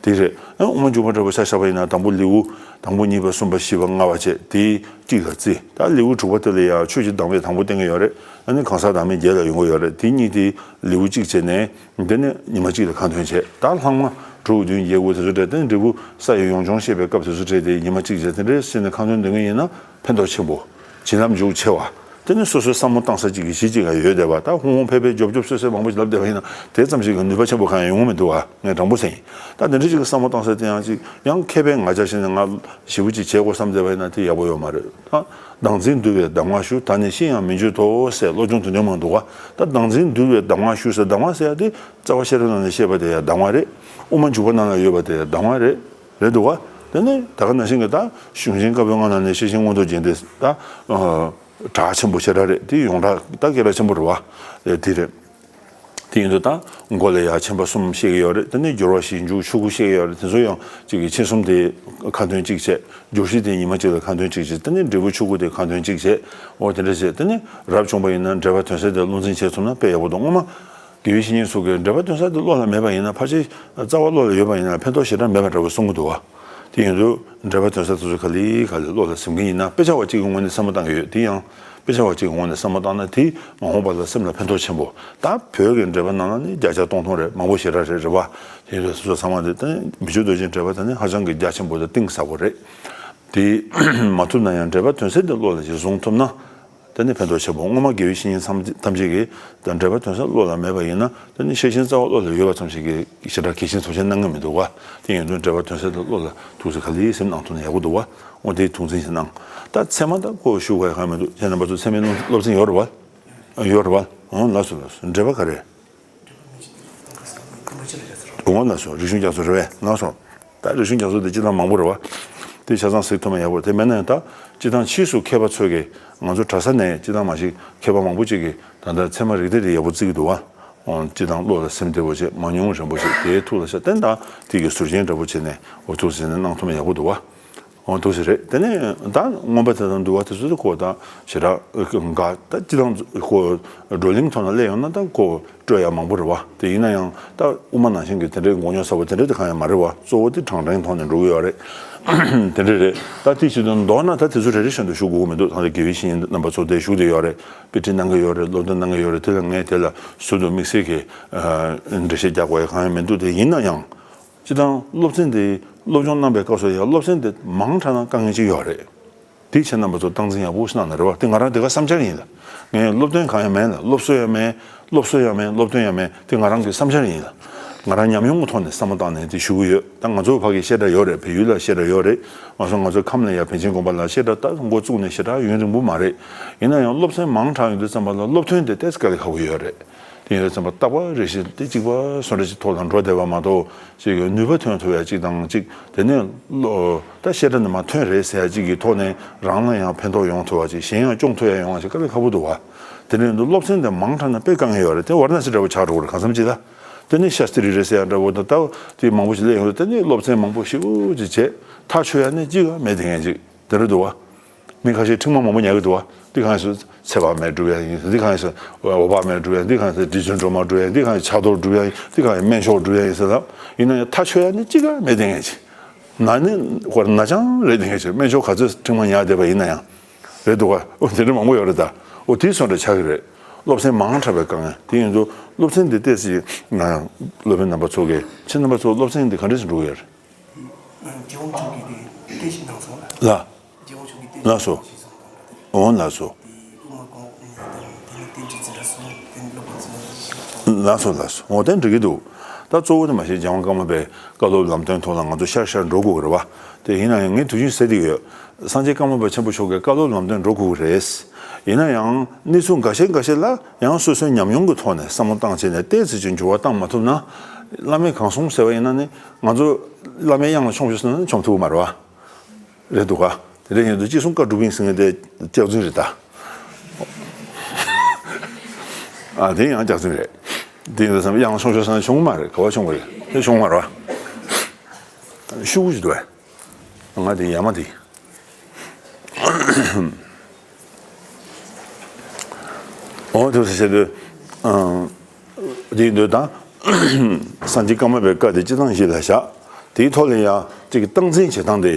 དེ་རེད། ཨ་དབུ་མ་འཇུག་པ་འདྲ་པོ་ཆ་བཞག་པ་ཡིན་ན་དང་པོ་ལེའུ་དང་པོ་གཉིས་པ་གསུམ་པ་བཞི་པ་ལྔ་པ་བྱས་དེ་གཅིག་ལ་བརྩི། ད་ལེའུ་དྲུག་པ་དེ་ལ་ཡང་ཆོས་ཀྱི་བདག་མེད་དང་པོ་བསྟན་གྱི་ཡོད་རེད། ཨ་ནི་གང་ཟག་བདག་མེད་བརྒྱད་ལ་ཡོང་གི་ཡོད་རེད། དེ་གཉིས་དེ་ལེའུ་གཅིག་བྱས་ནས་དེ་ནས་ཉི་མ་གཅིག་ལ་ཁ་འདོན་བྱས། ད་ལྷག་མ་དྲུག་བདུན་བརྒྱད་དགུ་དེ་ཚོ་སྤྲད་དེ་འབྲས་བུ་ས་ཡི་ཡོངས་སྦྱོང་བཤད་པའི་སྐབས་དེ་ཚོ་སྤྲད་དེ་ཉི་མ་གཅིག་བྱས་དེ་འདྲའི་བྱས་ནས་ཁ་འདོན་འདོན་གྱི་ཡིན་ན་ཕན་ཐོགས་ཆེན་པོ། བྱིན་རླབས་འཇུག་ཆེ་བ། དེ་ནི་སོ་སོའི་བསམ་བློ་བཏང་ས་གཅིག་གི་གཞི་གཅིག་ལ་ཡོད་བསྡད་པ། ད་ཧུང་ཧུང་ཕེ་ཕེ་རྒྱོབ་རྒྱོབ་སོད་སོད་མང་པོ་ཞིག་ལབ་བསྡད་པ་ཡིན་ན་དེ་ཙམ་ཞིག་གི་ནུས་པ་ཆེན་པོ་གང་ཡང་ཡོང་གི་མི་འདུག་བ། ངས་དྲང་པོ་ཟེར་ཡིན། ད་དེ་འདྲ་ཞིག་གི་བསམ་བློ་བཏང་ས་དེ་ཡང་གཅིག་ཡང་མཁས་པའི་ང་ཅག་བཞིན་ང་ཞེ་པོ་ཅིག་བྱེད་དགོས་བསམ་བསྡད་པ་ཡིན་ན་དེ་ཡག་པོ་ཡོད་མ་རེད། ད་བདག་འཛིན་འདུལ་བའི་གདམས་ངག་ཞུ། ད་ནི་ཤི་ཡང་མི་འགྱུར་ཏོ་ཟེར་སློབ་སྦྱོང་དེ་འདྲ་མང་འདུག་བ། ད་བདག་འཛིན་འདུལ་བའི་གདམས་ངག་ཞུ་ཟེར། གདམས་ངག་ཟེར་ཡ་དེ་རྩ་བ་ཤེས་རབ་ནང་ནས་བཤད་པ་དེ་ཡང་གདམས་ངག་རེད། དབུ་མ་འཇུག་པ་ནང་ལ་ཡོད་པ་དེ་ཡང་གདམས་ངག་རེད། རེད་འདུག་བ། དེ་ནས་ད་ག་ནང་བཞིན་གྱི་ད་གཞུང་ཆེན་བཀའ་པོད་ལྔ་ནང་ནས་ཤེར་ཕྱིན་མངོན་རྟོགས་རྒྱན་དེ་ད་གྲགས་ཆེན་པོ་ཞེ་དྲག་རེད། དེ་ཡོངས་གྲགས་ད་སྐད་གྲགས་ཆེན་པོ་རེད་བ། དེ་རེད། དེ་ཡིན་དུས་ད་མགོ་ལ་ཡ་མཆིམས་པ་གསུམ་བཤད་ཀྱི་ཡོད་རེད། དེ་ནས་སྦྱོར་བ་བཞི་འཇུག་ཆོས་སྐུ་བཤད་ཀྱི་ཡོད་རེད། དེ་ཚོ་ཡང་གཅིག་གི་མཆིམས་གསུམ་དེ་ཁ་འདོན་གཅིག་བྱས། སྦྱོར་བཞི་དེ་ཉི་མ་གཅིག་ལ་ཁ་འདོན་གཅིག་བྱས། དེ་ནས་འབྲས་བུ་ཆོས་སྐུ་དེ་ཁ་འདོན་གཅིག་བྱས། འོ་དེ་འདྲ་བྱས། དེ་ནས་རབ་བྱུང་པ་ཡིན་ན་འགྲེལ་པ་དོན་གསལ་དེ་བློ་འཛིན་བྱས་ཐུབ་ན་དཔེ་ཡག་པོ་འདུག་སྔོན་མ་དགེ་བའི་བཤེས་གཉེན་ཚོ་གིས་འགྲེལ་པ་དོན་གསལ་དེ་བློ་ལ་མེད་པ་ཡིན་ན། ཕལ་ཆེར་རྩ་བ་བློ་ལ་ཡོད་པ་ཡིན་ན་ཕན་ཐོགས་ཞེ་དྲག་མེད་པ་འདྲ་བོ་གསུང་གི་འདུག་བ། དེ་ཡིན་དུས་འགྲེལ་པ་དོན་གསལ་དེ་ཚོ་ག་ལེ་ག་ལེ་བློ་ལ་ཟིན་གྱི་ཡིན་ན། དཔེ་ཆ་བ་གཅིག་གི་ངོས་ནས་བསམ་བློ་བཏང་གི་ཡོད། དེ་ཡང་དཔེ་ཆ་བ་གཅིག་གི་ངོས་ནས་བསམ་བློ་བཏང་ན་དེ་མ་འོངས་པ་ལ་སེམས་ལ་ཕན་ཐོགས་ཆེན་པོ། ད་བོད་ཀྱི་འགྲེལ་པ་ནང་ལ་ནི་བརྒྱ་ཆ་སྟོང་སྟོང་རེད། མང་པོ་ཞེ་དྲག་རེད། རེད་བ། དེ་ཡིན་དུས་སོ་སོ་ཚང་མ་དེ་ད་མི་ཆོས་རྡོ་རྗེའི་འགྲེལ་པ་དེ་ནི་ཧ་ཅང་གི་རྒྱ་ཆེན་པོ་དང་གཏིང་ཟབ་པོ་རེད། དེ་མ་ཐུབ་ན་ཡང་འགྲེལ་པ་དོན་གསལ་དེ་བློ་ལ་ཅིག་བཟུང་ཐུབ་ན། དེ་ནི་ཕན་ཐོགས་ཆེན་པོ། སྔོན་མ་དགེ་བའི་བཤེས་གཉེན་ཐམས་ཅད་ཀྱིས་ད་འགྲེལ་པ་དོན་གསལ་བློ་ལ་མེད་པ་ཡིན་ན། དེ་ནི་ཤེར་ཕྱིན་རྩ་བ་བློ་ལ་ཡོད་པ་ཙམ་ཞིག་གིས་ཞེ་དྲག་གལ་ཆེན་ཐོགས་ཆེན་གནང་གི་མི་འདུག་བ། དེ་ཡིན་དུས་འགྲེལ་པ་དོན་གསལ་དེ་བློ་ལ་ཐུགས་སུ་ག་ལེ་སེམས་ནང་ཐུག་ན་ཡག་པོ་འདུག་བ། འོ་དེ་ཐུགས་འཛིན་ཞིག་གནང་། ད་ཚད་མ་ད་ཁོ་ཞུ་དགོས་ཡ་གང་མི་འདུག་ཁྱེད་རྣམ་པ་ཚོ་ཚད་མའི་སློབ་ཚན་ཡོད་རེད་བ། ཡོད་རེད་བ། འོང་ལགས་སོ། ལགས་སོ། འགྲེལ་པ་ག་རེ། འོང་ལགས་སོ། རིགས་གཞུང་རྒྱ་མཚོ་རེད་བས། ལགས་སོ། ད་རིགས་གཞུང་རྒྱ་མཚོ་དེ་སྤྱིར་བཏང་མང་པོ་རེད་བ། དེ་ཆ་ཚང་གཟིགས་ཐུབ་ན་ཡག་པོ། དེ་མེད་ན་ཡང་ད་སྤྱིར་བཏང་ཕྱིས་སུ་མཁས་པ་ཚོས་ཀྱིས་ང་ཚོ་གྲྭ་ས་ནས་སྤྱིར་བཏང་མ་གཞི་མཁས་པ་མང་པོ་ཅིག་གིས་ད་ལྟ་ཚད་མ་རིགས་གཏེར་དེ་ཡག་པོ་བརྩི་གི་འདུག་བ། འོང་སྤྱིར་བཏང་བློ་ལ་སིམ་བདེ་པོ་བྱས། མང་ཉུང་རན་པོ་བྱས། དེའི་ཐུགས་ལ་ཤར་བསྟན་དང་དེ་གི་ཟུར་རྒྱན་འདྲ་པོ་བྱས་ནས་འོ་ཐུགས་ཟིན་ནས་གནང་ཐུབ་ན་ཡག་པོ་འདུག་བ། འོ་འདུག་ཟེར་རེད། དེ་ནས་ད་མངོན་པ་དེ་དང་འདུལ་བ་དེ་ཚོ་ཁོ་ད་ཞེ་དྲག་འགའ་ད་སྤྱིར་བཏང་ཁོ་བགྲོ་གླེང་ཐོག་ན་སླེབས་ཡོང་ན་ད་ཁོ་སྤྲོད་ཡ་མང་པོ་རེད་བ། དེ་ཡིན་ན་ཡང་ད་དབུ་མ་ནང་བཞིན་གྱི་དེ་འདྲའི་མགོ་རྙོག་ཚ་པོ་དེ་འདྲ་དེ་གང་ཡང་མ་རེད་བ། གཙོ་བོ་དེ་དྲང་དྲང་ཐོག་ནས་འགྲོ་གི་ཡོད་རེད། དེ་འདྲ་རེད། ད་དེ་བྱེད་དུས་མདོར་ན་ད་དེ་ཚོ་རེ་རེ་བཞིན་དུ་ཞུ་དགོས་ཀྱི་མི་འདུག་ད་ལྟ་དགེ་བའི་བཤེས་གཉེན་རྣམ་པ་ཚོ་དེ་བཞུགས་བསྡད་ཡོད་རེད། དཔེ་ཁྲིད་གནང་གི་ཡོད་རེད། སློབ་སྟོན་གནང་གི་ཡོད་རེད། དེ་ལ་ངས་དེ་ལ་ཟུར་དུ་དམིགས་བསལ་གྱི་འགྲེལ་བཤད་རྒྱག་དགོས་ཡ་གང་ཡང་མི་འདུག་དེ་ཡིན་ན་ཡང་། སྤྱིར་བཏང་སློབ་ཚན་དེ་སློབ་སྦྱོང་གནང་པའི་སྐབས་སུ་ཡང་སློབ་ཚན་དེ་མང་དྲགས་ན་དཀའ་ངལ་ཅིག་ཡོད་རེད། དེ་ཁྱེད་རྣམ་པ་ཚོ་སྟངས་འཛིན་ཡག་པོ་ཞིག་གནང་ན་རེད་བ། དེ་ང་རང་དེ་ག་བསམ་འཆར་ཡིན་ལ། ངས་སློབ་སྟོན་གང་ཡང་མེད་ལ། སློབ་གསོ་ཡང་མེད། སློབ་གསོ་ཡང་མེད། སློབ་སྟོན་ཡང་མེད། དེ་ང་རང་གི་བསམ་འཆར་ཡིན་ལ། ང་རང་ཉམས་མྱོང་གི་ཐོག་ནས་བསམ་བློ་བཏང་ནས་དེ་ཞུ་གི་ཡོད། ད་ང་ཚོ་ཕ་གི་བཤད་གྲྭ་ཡོད་རེད། བལ་ཡུལ་ལ་བཤད་གྲྭ་ཡོད་རེད། ང་ཚོ་ང་ཚོ་ཁམས་ལ་ཡ་པཎ་ཆེན་དགོན་པ་ལ་བཤད་གྲྭ་ད་འགོ་བཙུགས་ནས་ཞེ་དྲག་ཡུན་རིང་པོ་མ་རེད། ཡིན་ན་ཡང་སློབ་ཚན་མང་དྲགས་ཡོང་དུས་ཙམ་པ་ལ་སློབ་ཐོན་དེ་ཏོག་ཙམ་དཀའ་ལས་ཁག་པོ་ཡོད་རེད། དེ་ཡིན་དུས་ཙམ་པ་རྟག་པ་རེ་བཞིན་དེ་གཅིག་པ་བཟོ་འདྲ་ཅིག་ཐོག་ལ་འགྲོ་བསྡད་པ་མ་གཏོགས། ཅིག་ནུས་པ་ཐོན་ཐུབ་ཡ་གཅིག་དང་གཅིག་དེ་ནས་བློ་ད་བཤད་གྲྭ་ནས་མར་ཐོན་རེད་ཟེར་ཡ་གཅིག་གི་ཐོག་ནས་རང་ལ་ཡང་ཕན་ཐོགས་ཡོང་ཐུབ་པ་ཅིག་གཞན་ཡང་སྐྱོང་ཐུབ་ཡ་ཡོང་བ་ཅིག་དཀའ་ལས་ཁག་པོ་འདུག་བ། དེ་ནས་འདུག་སློབ་ཚན་དེ་མང་དྲགས་ན་དཔེ་དཀའ་ངལ་ཡོད་རེད། དེ་ཝ་ར་ཎ་སི་འདྲ་བོ་ཆགས་འགྲོ་གི་རེད། གང་འཚམ་ཅིག་ལ། དེ་ནས་ཤཱསྟྲི་རེད་ཟེར་ཡ་འདྲ་བོ་དང་ད་དེ་མང་པོ་ཞིག་སླེབས་ཡོང་དུས་དེ་ནས་སློབ་ཚན་མང་པོ་ཞེ་པོ་ཅིག་བྱས། ཐག་ཆོད་ཡ་ནི་གཅིག་ཡང་མེད། དེ་ངན་ཅིག་དེ་འདྲ་འདུག་བ། མི་ཁ་ཤས་ཁྲིམས་དམག་མང་པོ་ཉར་གི་འདུག་བ། འདི་གང་ཡིན་ཟེར་ཚེ་དཔག་མེད་སྒྲུབ་ཡ་ཡིན། འདི་གང་ཡིན་ཟེར་འོད་དཔག་མེད་སྒྲུབ་ཡ། འདི་གང་ཡིན་ཟེར་དྲི་བཅུད་སྒྲོལ་མ་སྒྲུབ་ཡ་ཡིན། འདི་གང་ཡིན་ཕྱག་རྡོར་སྒྲུབ་ཡ་ཡིན། འདི་གང་ཡིན་སྨན་མཆོག་སྒྲུབ་ཡ་ཡིན་ཟེར་ལབ། ཡིན་ན་ཡང་ཐག་ཆོད་ཡ་ནི་གཅིག་ཀ་མེད། དེ་ངན་ཅིག་ན་ནི་ཧོར་ན་ཅང་རེད། དེ་ངན་ཅིག་སྨན་མཆོག་ག་ཚོད་ཁྲིམས་དམག་ཉར་བསྡད་པ་ཡིན་ན་ཡང་རེད་འདུག་ག་འོ་དེ་འདྲ་མང་པོ་ཡོད་རེད་ད། འོ་དེའི་བཟོ་འདྲ་ཆགས་ཀྱི་རེད། སློབ་ཚན་མང་དྲགས་པའི་དཀའ་ངལ་དེ་ཡིན་དུས་སློབ་ཚན་འདི་ཏོག་ཙམ་ང་སློབ་དཔོན་རྣམ་པ་ཚོ་གིས་ཁྱེད་རྣམ་པ་ཚོ་སློབ་ཚན་འདི་ག་འདྲས་སེ་འགྲོ་གི་ཡོད་རེད། རྒྱལ་དབང་མཆོག་གིས་དེ་བསྟན་བཤིག་གནང་སོང་ལ། ལ། རྒྱལ་དབང་མཆོག་གིས་བསྟན་ལགས་སོ། བཤིག་གནང་སོང་། འོང་ལགས་སོ། དེ་དབུ་མ་དགོངས་དེ་ནི་བསྟན་བཅོས་འཛིན་གྲྭ་གསུམ། དེ་ནི་སློབ་དཔོན་ཚུལ་ཁྲིམས། ལགས་སོ་ལགས་སོ། འོ་དེ་འགྲིག་གི་འདུག་ད་གཙོ་བོ་དེ་མ་གཞི་རྒྱལ་དབང་ཀརྨ་པའི་བཀའ་སློབ་ལམ་སྟོན་ཐོག་ལ་ང་ཚོ་ཤར་ཤར་འགྲོ་དགོས་ཀྱི་རེད་བ། དེ་ཡིན་ན་ཡང་ངས་དུས་རྒྱུན་ཟེར་བསྡད་ཀྱི་ཡོད། སངས་རྒྱས་ཀརྨ་པ་ཆེན་པོ་མཆོག་གི་བཀའ་སློབ་ལམ་སྟོན་འགྲོ་དགོས་ཀྱི་རེད། ཡིན་ན་ཡང་གནས་ཚུལ་འགའ་ཤས་འགའ་ཤས་ལ་ཡང་སོ་སོའི་ཉམས་མྱོང་གི་ཐོག་ནས་བསམ་བློ་བཏང་བྱས་ནས་ཏོག་ཙམ་ཅིག་འགྱུར་བ་བཏང་མ་ཐུབ་ན། བླ་མས་གང་གསུངས་ཟེར་བ་ཡིན་ན་ནི་ང་ཚོ་བླ་མའི་དབྱངས་ལ་མཆོངས་ཤོག་ཟེར་ན་མཆོངས་ཐུབ་ཀྱི་མ་རེད་བ། རེད་འདུག་ག་དེ་འདྲ་ཡིན་དུས་ཅི་གསུང་བཀའ་སྒྲུབ་ཡིན་ཟེར་མཁན་དེ་སྐྱག་རྫུན་རེད་ད། ཨ་དེ་ཡང་སྐྱག་རྫུན་རེད། དེ་ཡིན་དུས་ཙམ་དབྱངས་ཆུང་ཤོས་ཙམ་བྱུང་མ་རེད། ག་བ་བྱུང་བ་རེད། དེ་བྱུང་མ་རེད་བ། ཤུགས་ཀྱིས་འདུག་བས། ང་དེ་ཡ་མ་དེ། འོ་དེ་ཟེར་དུས། དེ་ཡིན་དུས་ད། སངས་རྒྱས་ཀརྨ་པའི་བཀའ་དེ་སྤྱི་དང་བཞི་ལ་བཞག་དེའི་ཐོག་ལ་ཡང་གཅིག་གི་སྟངས་འཛིན་བྱེད་སྟངས་དེ།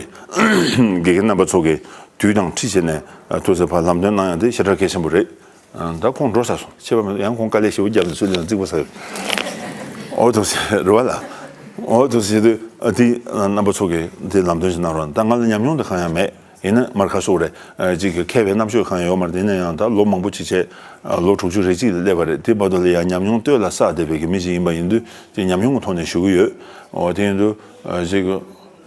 དགེ་རྒན་རྣམ་པ་ཚོ་གིས་དུས་དང་འཁྲིད་བྱས་ནས་ཐུགས་སེམས་ཕར་ལམ་སྟོན་གནང་ཡང་དེ་ཞེ་དྲག་གལ་ཆེན་པོ་རེད། ད་ཁོང་འགྲོ་ཚར་སོང་། ཁྱད་པར་མེད། ཡང་ཁོང་དཀའ་ལས་ཞེ་པོ་བརྒྱབ་ནས་ཚུར་ལེན་རྩིག་པ་ཟ། འོ་དེ་ཟེར་རེད་བ་ལ། འོ་དེ་ཟེར་དུས་དེ་རྣམ་པ་ཚོ་གིས་དེ་ལམ་སྟོན་ཞིག་གནང་རོགས། ད་ང་ལ་ཉམས་མྱོང་དེ་གང་ཡང་མེད། ཡིན་ན་མར་ཁ་ཤོག་རེད། ཅིག་གི་མཁས་པའི་རྣམ་དཔྱོད་གང་ཡོད་མ་རེད། ཡིན་ན་ཡང་ད་ལོ་མང་པོ་ཅིག་བྱས། ལོ་དྲུག་ཅུ་རེ་གཅིག་ལ་སླེབས་པ་རེད། དེ་བར་དུ་ལ་ཡང་ཉམས་མྱོང་སྟོད་ལ་བསགས་བསྡད་པའི་གི་མི་ཞིག་ཡིན་པ་ཡིན་དུས་དེ་ཉམས་མྱོང་གི་ཐོག་ནས་ཞུ་གི་ཡོད། འོ་དེ་ཡིན་དུས་ཅིག་གི་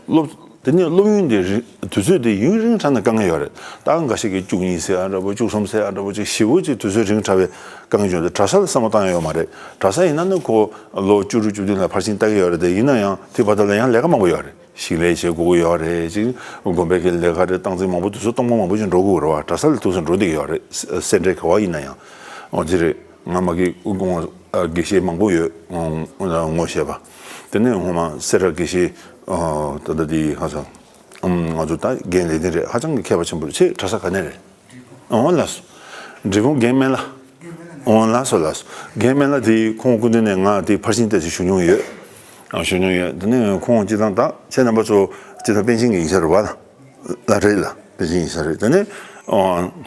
སློབ་དེ་ནས་སློབ་ཡོན་དེ་རི་དུས་ཚོད་དེ་ཡུན་རིང་དྲགས་ན་དཀའ་ངལ་ཡོད་རེད། ད་འགའ་ཞིག་གིས་བཅུ་གཉིས་ཟེར་ཡ་འདྲ་པོ། བཅུ་གསུམ་ཟེར་ཡ་འདྲ་པོ། ཅིག་ཞེ་པོ་ཅིག་དུས་ཚོད་རིང་དྲགས་པའི་དཀའ་ངལ་བྱུང་དུས་གྲྭ་ས་ལ་བསམ་བློ་བཏང་ཡ་ཡོད་མ་རེད། གྲྭ་ས་ཡིན་ན་ནི་ཁོ་ལོ་བཅུ་དྲུག་བཅུ་བདུན་ལ་ཕར་ཕྱིན་ལྟ་གི་ཡོད་རེད། དེ་ཡིན་ན་ཡང་དེ་བར་དུ་ལ་ཡང་ལས་ཀ་མང་པོ་ཡོད་རེད། ཞིང་ལས་བྱེད་དགོས་ཀྱི་ཡོད་རེད། ཅིག་དགོན་པའི་གི་ལས་ཀ་རེད། སྟངས་འཛིན་མང་པོ་དུས་ཚོད་སྟོང་པ་མང་པོ་ཅིག་འགྲོ་དགོས་རེད་བ། གྲྭ་ས་ལ་དུས་ཚོད་འགྲོ་བསྡད་ཀྱི་ཡོད་རེད། སེ་འབྲས་ག་བ་ཡིན་ན་ཡང་། འོ་དེ་རེད། ང་མ་གི་དགོངས་དགེ་བཤེས་མང་པོ་ཡོད། ངོ་ཤེས་པ། དེ་ནས་སྔོན་མ་སེ་ར་དགེ་བཤེས་ད་ལྟ་དེ་ཧ་ཅང་ང་ཚོ་ད་རྒན་ལས་དོན་རེད། ཧ་ཅང་གི་མཁས་པ་ཆེན་པོ་རེད། ཁྱེད་གྲྭ་ས་ག་ནས་རེད། འོང་ལགས་སོ། འབྲས་སྤུངས་རྒན་སྨན་བླ། འོང་ལགས་སོ་ལགས་སོ། རྒན་སྨན་བླ་དེ་ཁོང་སྐུ་མདུན་ནས་ང་དེ་ཕར་ཕྱིན་ཏོག་ཙམ་ཞུ་མྱོང་ཡོད། ཞུ་མྱོང་ཡོད། དེ་ནས་ཁོང་སྤྱི་བཏང་ད་ཁྱེད་རྣམ་པ་ཚོ་སྤྱི་བཏང་པཎ་ཆེན་གྱི་ཡིག་ཆ་རེད་བ། ལ་རེད་ལ་པཎ་ཆེན་ཡིག་ཆ་རེད། དེ་ནས་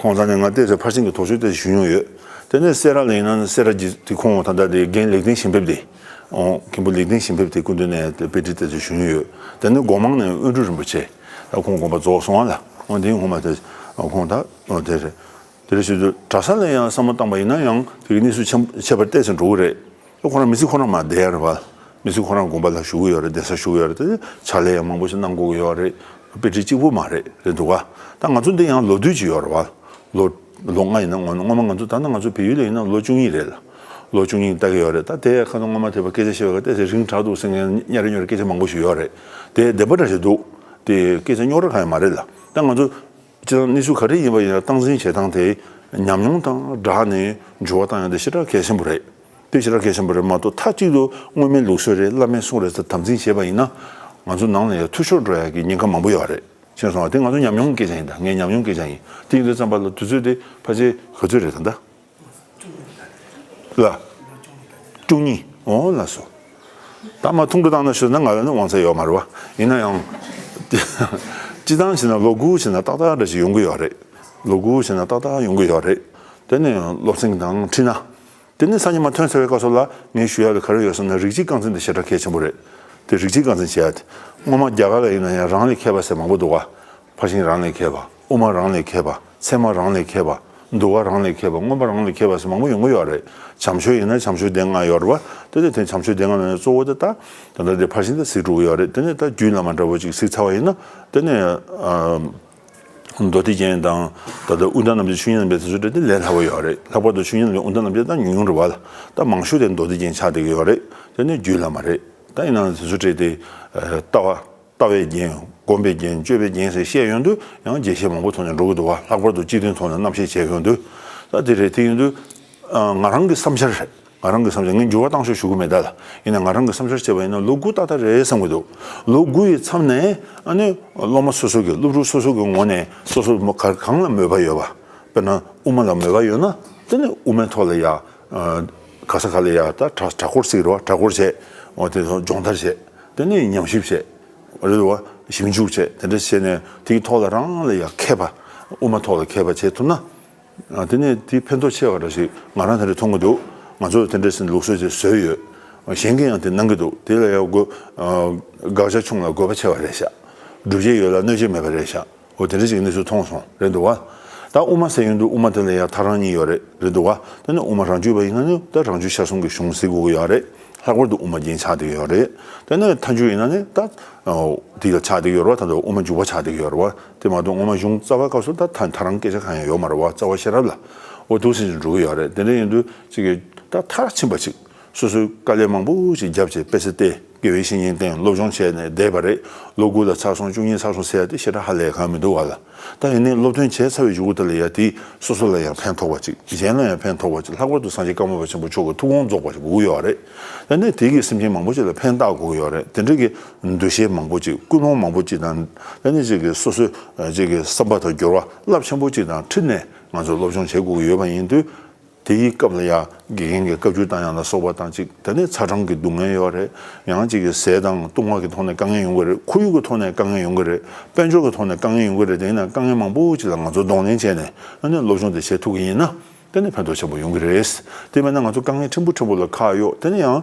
ཁོང་ད་ནས་ང་ཏོག་ཙམ་ཕར་ཕྱིན་གྱི་དོགས་གཅོད་ཏོག་ཙམ་ཞུ་མྱོང་ཡོད། དེ་ནས་སེ་ར་ལ་ཡིན་ན་སེ་ར་གྱི་དེ་ཁོང་ད་ལྟ་དེ་རྒན་ལེགས་ལྡན་ཞིང་ཕེབས་དེ། མཁན་པོ་ལེགས་ལྡན་ཞིང་ཕེབས་དེ་སྐུ་མདུན་ནས་དཔེ་ཁྲིད་ཏོག་ཙམ་ཞུ་མྱོང་ཡོད། དེ་ནས་སྒོ་མང་ནས་དབོན་སྤྲུལ་རིན་པོ་ཆེ། ད་ཁོང་དགོངས་པ་རྫོགས་སོང་བ་ལ། འོ་དེ་སྔོན་མ་དེ་ཁོང་ད་འོ་དེ་རེད། དེ་རེད་ཞུ་དུས་གྲྭ་ས་ལ་ཡང་བསམ་བློ་བཏང་པ་ཡིན་ན་ཡང་དེ་གི་གནས་ཚུལ་ཆེན་ཁྱད་པར་ཏོག་ཙམ་འགྲོ་གི་རེད། ཁོ་རང་མི་ཚེ་ཁོ་རང་མར་བསྡད་ཡ་རེད་བ། མི་ཚེ་ཁོ་རང་དགོན་པ་ལ་བཞུགས་ཀྱི་ཡོད་རེད། གདན་ས་བཞུགས་ཀྱི་ཡོད་རེད། དེ་ཕྱག་ལས་ཡང་མང་པོ་ཞིག་གནང་དགོས་ཀྱི་ཡོད་རེད། དཔེ་ཁྲིད་གཅིག་པུ་མ་རེད། རེད་འདུག་ག་ད་ང་ཚོ་འདི་ཡང་ལོ་དུས་ཅིག་ཡོད་རེད་བ། ལོ་ལོ་ལྔ་ཡིན་ན་སྔོན་སྔོན་མ་ང་ཚོ་ད་ནི་ང་ཚོ་བལ་ཡུལ་ལ་ཡིན་ན་ལོ་བཅུ་གཉིས་རེད་ལ། ལོ་བཅུ་གཉིས་ལྟ་གི་ཡོད་རེད། ད་དེ་ཁ་སང་སྔོན་མ་དེ་བ་སྐད་ཆ་བཤད་པ་ག་ཏོག་ཙམ་རིང་དྲགས་འདུག་ཟེར་མཁན་གཉའ་རེ་གཉོ་རེ་སྐད་ཆ་མང་པོ་ཞིག་ཡོད་རེད། དེ་བདེན་པ་འདྲ་ཞིག་འདུག་དེ་སྐད་ཆ་རྙོག་དྲ་གང་ཡང་མ་རེད་ལ། ད་ང་ཚོ་སྤྱིར་བཏང་གནས་ཚུལ་ག་རེ་ཡིན་པ་ཡིན་ན་སྟངས་འཛིན་བྱེད་སྟངས་དེ་ཉམས་མྱོང་དང་སྦྲགས་ནས་འགྱུར་བ་བཏང་ཡ་དེ་ཞེ་དྲག་གལ་ཆེན་པོ་རེད། དེ་ཞེ་དྲག་གལ་ཆེན་པོ་རེད་མ་གཏོགས། མཐའ་གཅིག་ཏུ་སྔོན་མའི་ལུགས་སྲོལ་རེད། བླ་མའི་གསུང་རེད་ཟེར་དམ་འཛིན་བྱས་པ་ཡིན་ན། ང་ཚོ་ནང་ལ་ཡང་འཐུས་ཤོར་འགྲོ་ཡ་གི་ཉེན་ཁ་མང་པོ་ཡོད་རེད། ཤེས་སོང་ང་། དེ་ང་ཚོ་ཉམས་མྱོང་སྐད་ཆ་ཡིན། ད་ངའི་ཉམས་མྱོང་སྐད་ཆ་ཡིན། དེ་ཡིན་དུས་ཙམ་པ་ལ་དུས་ཚོད་དེ་ཕལ་ཆེར་ག་ཚོད་རེད་ད་ལྟ། ལ། བཅུ་གཉིས། འོ་ལགས་སོ། ད་མ་ཐུང་རུ་བཏང་ན་ཞུ་ན་ང་ལ་ནི་དབང་ཚད་ཡོད་མ་རེད་བ། ཡིན་ན་ཡང་། སྤྱི་བཏང་བྱས་ན་ལོ་དགུ་བྱས་ན་ཏག་ཏག་འདྲ་ཞིག་ཡོང་གི་ཡོད་རེད། ལོ་དགུ་བྱས་ན་ཏག་ཏག་ཡོང་གི་ཡོད་རེད། དེ་ནས་སློབ་ཚན་དང་ཁྲིད་ན། དེ་ནས་སང་ཉིན་མ་ཐོན་ཚར་བའི་སྐབས་སུ་ལ་ངས་ཞུ་ཡ་ལ་ག་རེ་ཡོད་ཟེར་ན། རིགས་གཅིག་རྐང་འཛིན་དེ་ཞེ་དྲག་གལ་ཆེན་པོ་རེད། དེ་རིགས་གཅིག་རྐང་འཛིན་བྱེད་ཡ་དེ། སྔོན་མ་རྒྱ་གར་ལ་ཡིན་ན་ཡང་རང་ལས་མཁས་པ་ཟེར་མང་པོ་འདུག་ག་ཕར་ཕྱིན་རང་ལས་མཁས་པ། དབུ་མ་རང་ལས་མཁས་པ། ཚད་མ་རང་ལས་མཁས་པ། འདུལ་བ་རང་ལས་མཁས་པ། མངོན་པ་རང་ལས་མཁས་པ་ཟེར་མང་པོ་ཡོང་གི་ཡོད་རེད། བྱམས་ཆོས་ཡིན་ན་བྱམས་ཆོས་སྡེ་ལྔ་ཡོད་རེད་བ། དེ་དེ་དེ་བྱམས་ཆོས་སྡེ་ལྔ་ནང་ནས་གཙོ་བོ་དེ་ད། ད་ལྟ་དེ་ཕར་ཕྱིན་དེ་གཟིགས་འགྲོ་གི་ཡོད་རེད། དེ་ནས་ད་རྒྱུད་བླ་མ་འདྲ་བོ་ཅིག་གཟིགས་ཚར་བ་ཡིན་ན། དེ་ནས་ཨ། མདོ་སྡེ་རྒྱན་དང་། ད་ལྟ་དབུས་མཐའ་རྣམ་རྒྱལ། ཆོས་དབྱིངས་རྣམ་རྒྱལ་དེ་ཚོ་འདྲ་དེ་ལས་སླ་པོ་ཡོད་རེད། ལྷག་པར་དུ་ཆོས་དབྱིངས་རྣམ་རྒྱལ། དབུས་མཐའ་རྣམ་རྒྱལ་ད་ཉུང་ཉུང་རེད་བ་ལ། ད་མང་ཤོས་དེ་མདོ་སྡེ་རྒྱན་ཆགས་བསྡད་ཀྱི་ཡོད་རེད། དེ་ནས་རྒྱུད་བླ་མ་རེད། ད་ཡིན་ནའང་དེ་ཚོ་འདྲ་དེ། ལྟ་བ། ལྟ་བའི་རྒྱན། སྒོམ་པའི་རྒྱན། སྤྱོད་པའི་རྒྱན་ཟེར་བཤད་ཡོང་དུས་ཡང་རྒྱས་བཤད་མང་པོ་ཐོག་ནས་འགྲོ་གི་འདུག་བ། ལྷག་པར་དུ་སྤྱི་དོན་ཐོག་ནས་རྣམ་བཤད་བྱས་ཡོང་དུས། ད་དེ་རེད། དེ་ཡིན་དུས། ང་རང་གི་བསམ་འཆར་རེད། ང་རང་གི་བསམ་འཆར། ངས་འགྱུར་བ་བཏང་ཤོག་ཞུ་གི་མེད་ད་ལ། ཡིན་ན་ང་རང་གི་བསམ་འཆར་བྱས་པ་ཡིན་ན་ལོ་དགུ་ཏག་ཏག་རེད་བསམ་གི་འདུག་ལོ་དགུ་ཡི་མཚམས་ནས་ཨ་ནི་སློབ་མ་སོ་སོ་གི། སློབ་ཕྲུག་སོ་སོ་གི་ངོས་ནས་སོ་སོ་མོ་ག་གང་ལ་མོས་པ་ཡོད་པ། དཔེར་ན་དབུ་མ་ལ་མོས་པ་ཡོད་ན། དེ་ནི་དབུ་མའི་ཐོག་ལ་ཡ། ག་ས་ག་ལ་ཡ་ད་གྲྭ་གྲྭ་སྐོར་ཟེར་གི་རེད་བ། གྲྭ་སྐོར་བྱས། འོ་དེ་ཚོ་སྦྱོང་བརྡར་བྱས། དེ་ནི་ཉམས་ཞིབ་བྱས། རེད་བ། ཞིབ་འཇུག་བྱས། དེ་འདྲ་བྱས་ནས་དེའི་ཐོག་ལ་རང་ལ་ཡ་མཁས་པ། དབུ་མ་ཐོག་ལ་མཁས་པ་བྱས་ཐུབ་ན། ཨ། དེ་ནས་དེ་ཕན་ཐོགས་ཆེ་བ་འདྲ་ཞིག་ང་རང་དེ་འདྲ་མཐོང་གི་འདུག་ང་ཚོ་དེ་འདྲ་ཟེར་ལུགས་སྲོལ་ཅིག་བཟོས་ཡོད། གཞན་གྱིས་ཡང་དེ་གནང་གི་འདུག་དེ་ལ་ཡང་དགོས། ཨ། དགག་བྱ་ཆུང་ལ་དགོས་པ་ཆེ་བ་རེད་ཤག་སྒྲུབ་བྱེད་ཡོད་ལ་གནོད་བྱེད་མེད་པ་རེད་ཤག་འོ་དེ་འདྲ་ཞིག་གནས་ཚུལ་མཐོང་སོང་། རེད་འདུག་བ། ད་དབུ་མ་ཟེར་ཡོང་དུས་དབུ་མ་དེ་ལ་ཡང་ཐག་རིང་གཉིས་ཡོད་རེད། རེད་འདུག་བ། དེ་ནས་དབུ་མ་རང་རྒྱུད་པ་ཡིན་ན་ནི་ད་རང་རྒྱུད་ཤར་གསུམ་གྱི་གཞུང་གཟིགས་དགོས་ཀྱི་ཡོད་རེད། ལྷག་པར་དུ་དབུ་མ་རྒྱན་ཆགས་བསྡད་ཀྱི་ཡོད་རེད། དེ་ནས་མཐའ་མཇུག་ཡིན་ན་ནི་ད། ཨོ། དེ་ལ་ཆགས་བསྡད་ཀྱི་ཡོད་རེད་བ། ད་དུང་དབུ་མ་འཇུག་པ་ཆགས་བསྡད་ཀྱི་ཡོད་རེད་བ། དེ་མ་གཏོགས་དབུ་མ་གཞུང་རྩ་བའི་སྐབས་སུ་ད་ཐ་ཐ་རང་སྐད་ཆ་གང་ཡང་ཡོད་མ་རེད་བ། རྩ་བ་ཤེས་རབ་ལ། འོ་འདུག་སེ་འགྲོ་གི་ཡོད་རེད། དེ་འདྲ་ཡིན་དུས་ཅིག་གི་ད་མཐར་ཕྱིན་པ་ཅིག་སོ་སོའི་དཀའ་ལས་མང་པོ་ཞིག་བརྒྱབ་བྱས་དཔེ་ཆ་བལྟས། དགེ་བའི་བཤེས་གཉེན་བསྟེན་སློབ་སྦྱོང་བྱས་ནས་བསྡད་པ་རེད། ལོ་དགུ་ལ་ཚར་སོང་། བཅུ་གཉིས་ཚར་སོང་ཟེར་ཡ་དེ་ཞེ་དྲག་ཧ་ལས་གང་མི་འདུག་བ་ལ། ད་ཡིན་ནའི་སློབ་ཐོན་བྱས་ཚར་བའི་གཞུག་གུ་དེ་ལ་ཡ་དེ་སོ་སོ་ལ་ཡང་ཕན་ཐོགས་པ་ཅིག་གཞན་ལ་ཡང་ཕན་ཐོགས་པ་ཅིག་ལྷག་པར་དུ་སངས་རྒྱས་ཀརྨ་པ་ཆེན་པོ་མཆོག་གི་ཐུགས་དགོངས་རྫོགས་པ་ཞིག་དགོས་ཀྱི་ཡོད་རེད། ད་ནི་དེ་གིས་སེམས་ཅན་མང་པོ་ཅིག་ལ་ཕན་བཏགས་དགོས་ཀྱི་ཡོད་རེད། དེ་འདྲ་གི་འདུ་ཤེས་མང་པོ་ཅིག་ཀུན་སློང་མང་པོ་ཅིག་དང་། ད་ནི་ཅིག་གི་སོ་སོའི་ཅིག་གི་བསམ་པ་དང་འགྱུར་བ་རླབས་ཆེན་པོ་ཅིག་དང་འཁྲིལ་ནས་ང་ཚོས་སློབ་སྦྱོང་བྱེད་དགོས་ཀྱི་ཡོད་པ་ཡིན་དུས། དེའི་སྐབས་ལ་ཡང་དགེ་རྒན་གྱི་བཀའ་བཀྱོན་བཏང་ཡག་ལ་སོགས་པ་དང་གཅིག་ད་ནི་ཚ་གྲང་གི་སྡུག་བསྔལ་ཡོད་རེད། ཡང་གཅིག་གི་ཟས་དང་བཏུང་བ་གི་ཐོག་ནས་དཀའ་ངལ་ཡོང་གི་རེད། ཁོར་ཡུག་གི་ཐོག་ནས་དཀའ་ངལ་ཡོང་གི་རེད། དཔལ་འབྱོར་གྱི་ཐོག་ནས་དཀའ་ངལ་ཡོང་གི་རེད། དེ་ཡིན་ན་དཀའ་ངལ་མང་པོ་ཅིག་ལ་ང་ཚོ་གདོང་ལེན་བྱས་ནས་ཨ་ནི་སློབ་སྦྱོང་དེ་བྱེད་ཐུབ་ཀྱི་ཡིན་ན་དེ་ནི་ཕན་ཐོགས་ཆེན་པོ་ཡོང་གི་རེད། དེ་མིན་ན་ང་ཚོ་དཀའ་ངལ་ཕྲན་བུ་ཕྲན་བུ་ལ་ཁག་གཡོགས། དེ་ནི་ཡང་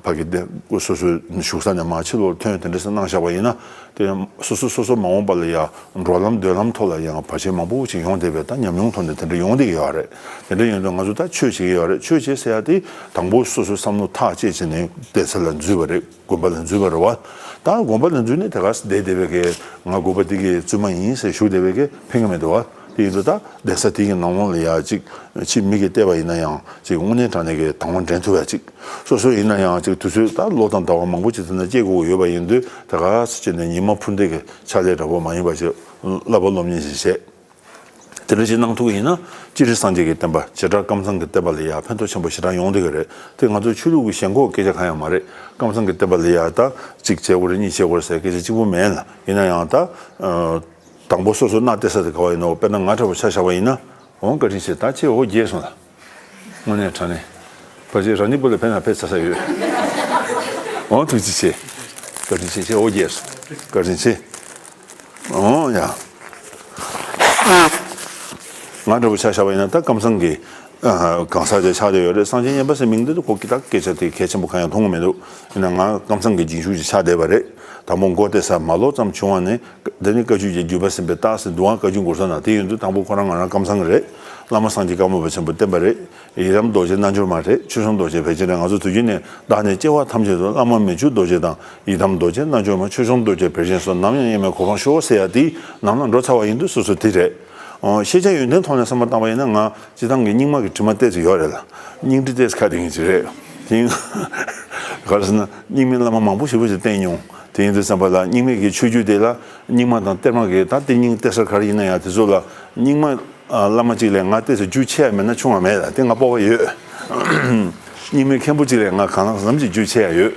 ཕ་གི་སྡེ་སོ་སོའི་བཞུགས་ས་ནས་མར་ཕྱི་ལོགས་ཐོན། དེ་འདྲ་ཟེར་གནང་བཞག་པ་ཡིན་ན། དེ་སོ་སོ་སོ་སོ་མ་འོངས་པ་ལ་ཡང་འགྲོ་ལམ་སྡོད་ལམ་ཐོག་ལ་ཡང་བར་ཆད་མང་པོ་ཞིག་ཡོང་བསྡད་པའི་ད་ཉམས་མྱོང་ཐོག་ནས་དེ་འདྲ་ཡོང་བསྡད་ཀྱི་ཡོད་རེད། དེ་འདྲ་ཡིན་དུས་ང་ཚོ་ད་ཆོས་བྱེད་ཀྱི་ཡོད་རེད། ཆོས་བྱེད་ཟེར་ཡ་དེ་དང་པོ་སོ་སོའི་བསམ་བློ་ཐག་བཅད་བྱས་ནས་བསྡད་ས་ལ་འཛུལ་བ་རེད། དགོན་པ་ལ་འཛུལ་བ་རེད་བ། ད་དགོན་པ་ལ་འཛུལ་ནས་དེ་ག་སེ་བསྡད་བསྡད་པའི་གི་ང་དགོན་པ་འདི་གི་བཙུན་མ་ཡིན་ཟེར་ཞུ་བསྡད་པའི་གི་ཕན་གི་མི་འདུག་བ། དེ་ཡིན་དུས་ད་བསྡད་ས་དེ་གི་ནང་ལོགས་ལ་ཡ་གཅིག་ཕྱི་མི་གིས་བལྟས་པ་ཡིན་ན་ཡང་གཅིག་དངོས་གནས་དྲང་གནས་ཀྱི་དང་བ་འདྲེན་ཐུབ་ཡ་གཅིག་སོ་སོ་ཡིན་ན་ཡང་གཅིག་དུས་ཚོད་ད་ལོ་དང་ཟླ་བ་མང་པོ་ཅིག་དེ་ན་སྐྱེལ་དགོས་ཀྱི་ཡོད་པ་ཡིན་དུས་ད་ག་སེ་བྱས་ནས་ཉི་མ་འཕུར་འདེགས་ཀྱི་ཕྱག་ལས་འདྲ་པོ་མ་ཡིན་པ་ཅིག་བསླབ་པ་སློབ་གཉེར་ཞིག་བྱས། དེ་འདྲ་ཞིག་གནང་ཐུབ་ཀྱི་ཡིན་ན་སྤྱིར་སངས་རྒྱས་ཀྱི་བསྟན་པ་བྱེ་བྲག་ཀམ་ཚང་གི་བསྟན་པ་ལ་ཡང་ཕན་ཐོགས་ཆེན་པོ་ཞེ་དྲག་ཡོང་བསྡད་ཀྱི་རེད། དེ་ང་ཚོའི་ཆོས་ལུགས་ཀྱི་ཞེན་ཁོག་སྐད་ཆ་གང་ཡང་མ་རེད། ཀམ་ཚང་གི་བསྟན་པ་ལ་ཡང་ད་གཅིག་བྱེད་དགོས་རེད། གཉིས་བྱེད་དགོས་རེད་ཟེར་སྐད་ཆ་གཅིག་པུ་མེད་ལ། ཡིན་ན་ཡང་ད་དང་པོ་སོ་སོ་མནའ་སྟེར་ས་དེ་ག་བ་ཡིན་ནོ། དཔེར་ན་ང་འདྲ་པོ་ཆ་བཞག་པ་ཡིན་ན། འོང་བཀའ་དྲིན་ཆེ། ད་ཁྱེད་འོ་བརྒྱལ་སོང་ལ། དངོས་གནས་དྲང་གནས། ཕལ་ཆེར་རང་ཉིད་པོ་ལ་ཕན་ན་ཕན་ཚ་ས་ཡོད། འོང་ཐུགས་རྗེ་ཆེ། བཀའ་དྲིན་ཆེ། ཁྱེད་འོ་བརྒྱལ་སོང་། བཀའ་དྲིན་ཆེ། འོང་ཡ། ང་འདྲ་པོ་ཆ་བཞག་པ་ཡིན་ན་ད་ཀམ་ཚང་གི་གང་ཟག་ཅིག་ཆགས་བསྡད་ཡོད་རེད། སངས་རྒྱས་མཉན་པ་ཟེར་མིང་འདི་ཁོ་གི་ད་སྐད་ཆ་དེ་གལ་ཆེན་པོ་གང་ཡང་མཐོང་གི་མི་འདུག་ཡིན་ན་ང་ཀམ་ཚང་གི་རྗེས་འཇུག་ཅིག་ཆགས་བསྡད་པ་རེད། དང་པོ་མགོ་བཏེགས་ས་མ་ལོག་ཙམ་བྱུང་བ་ནས། དེ་ནི་བཀའ་བརྒྱུད་ཀྱི་བརྒྱུད་པ་ཟིན་པའི་རྟགས་ཟེར་འདུག་ཨང་། བཀའ་བརྒྱུད་འགོ་བཟུང་ན་དེ་ཡིན་དུས་དང་པོ་ཁོ་རང་ང་རང་ཀམ་ཚང་གི་རེད། བླ་མ་སངས་རྒྱས་ཀརྨ་པ་ཆེན་པོ་བསྟན་པ་རེད། ཡི་དམ་རྡོ་རྗེ་རྣལ་འབྱོར་མ་རེད། ཆོས་སྐྱོང་རྡོ་རྗེ་བེར་ཅན་རེད། ང་ཚོ་དུས་རྒྱུན་ནས་བདག་ནི་སྐྱེ་བ་ཐམས་ཅད་དུ་བླ་མ་མི་བསྐྱོད་རྡོ་རྗེ་དང་། ཡི་དམ་རྡོ་རྗེ་རྣལ་འབྱོར་མ། ཆོས་སྐྱོང་རྡོ་རྗེ་བེར་ཅན་སོགས། ནམ་ཡང་དབྱེར་མེད་གོ་འཕང་ཤོག་ཟེར་ཡ་དེ་ནང་ལ་འགྲོ་ཚར་བ་ཡིན་དུས་སོ་སོ་དེ་རེད། ཨོ། ཤེས་བྱ་ཡོན་ཏན་ཐོག་ནས་བསམ་བློ་བཏང་བ་ཡིན་ན་ང་སྤྱི་བཏང་གི་རྙིང་མ་གི་དྲི་མ་ཏོག་ཙམ་ཡོད་རེད་ལ། སྙིང་རྗེ་ཏོག་ཙམ་ཁ་གཏད་མཁན་ཅིག་རེད། དེ་ག་རེ་ཟེར་ན་རྙིང་མའི་བླ་མ་མང་པོ་ཞེ་པོ་ཅིག་བསྟེན་མྱོང་། དེ་ཡིན་དུས་ཙམ་པ་ལ་རྙིང་མའི་གི་ཆོས་བརྒྱུད་དེ་ལ་རྙིང་མ་དང་གཏེར་མ་གི་ད་གཏེར་རྙིང་གཏེར་གསར་ག་རེ་ཡིན་ན་ཡང་དེ་ཚོ་ལ་རྙིང་མ་ཨ་བླ་མ་གཅིག་ལས་ང་ཏོག་ཙམ་རྒྱུས་ཆེ་ཡ་མེད་ན་ཆུང་བ་མེད་ལ། དེ་ང་སྤོབས་པ་ཡོད། རྙིང་མའི་མཁན་པོ་གཅིག་ལས་ང་གང་ལ་ཙམ་ཞིག་རྒྱུས་ཆེ་ཡ་ཡོད།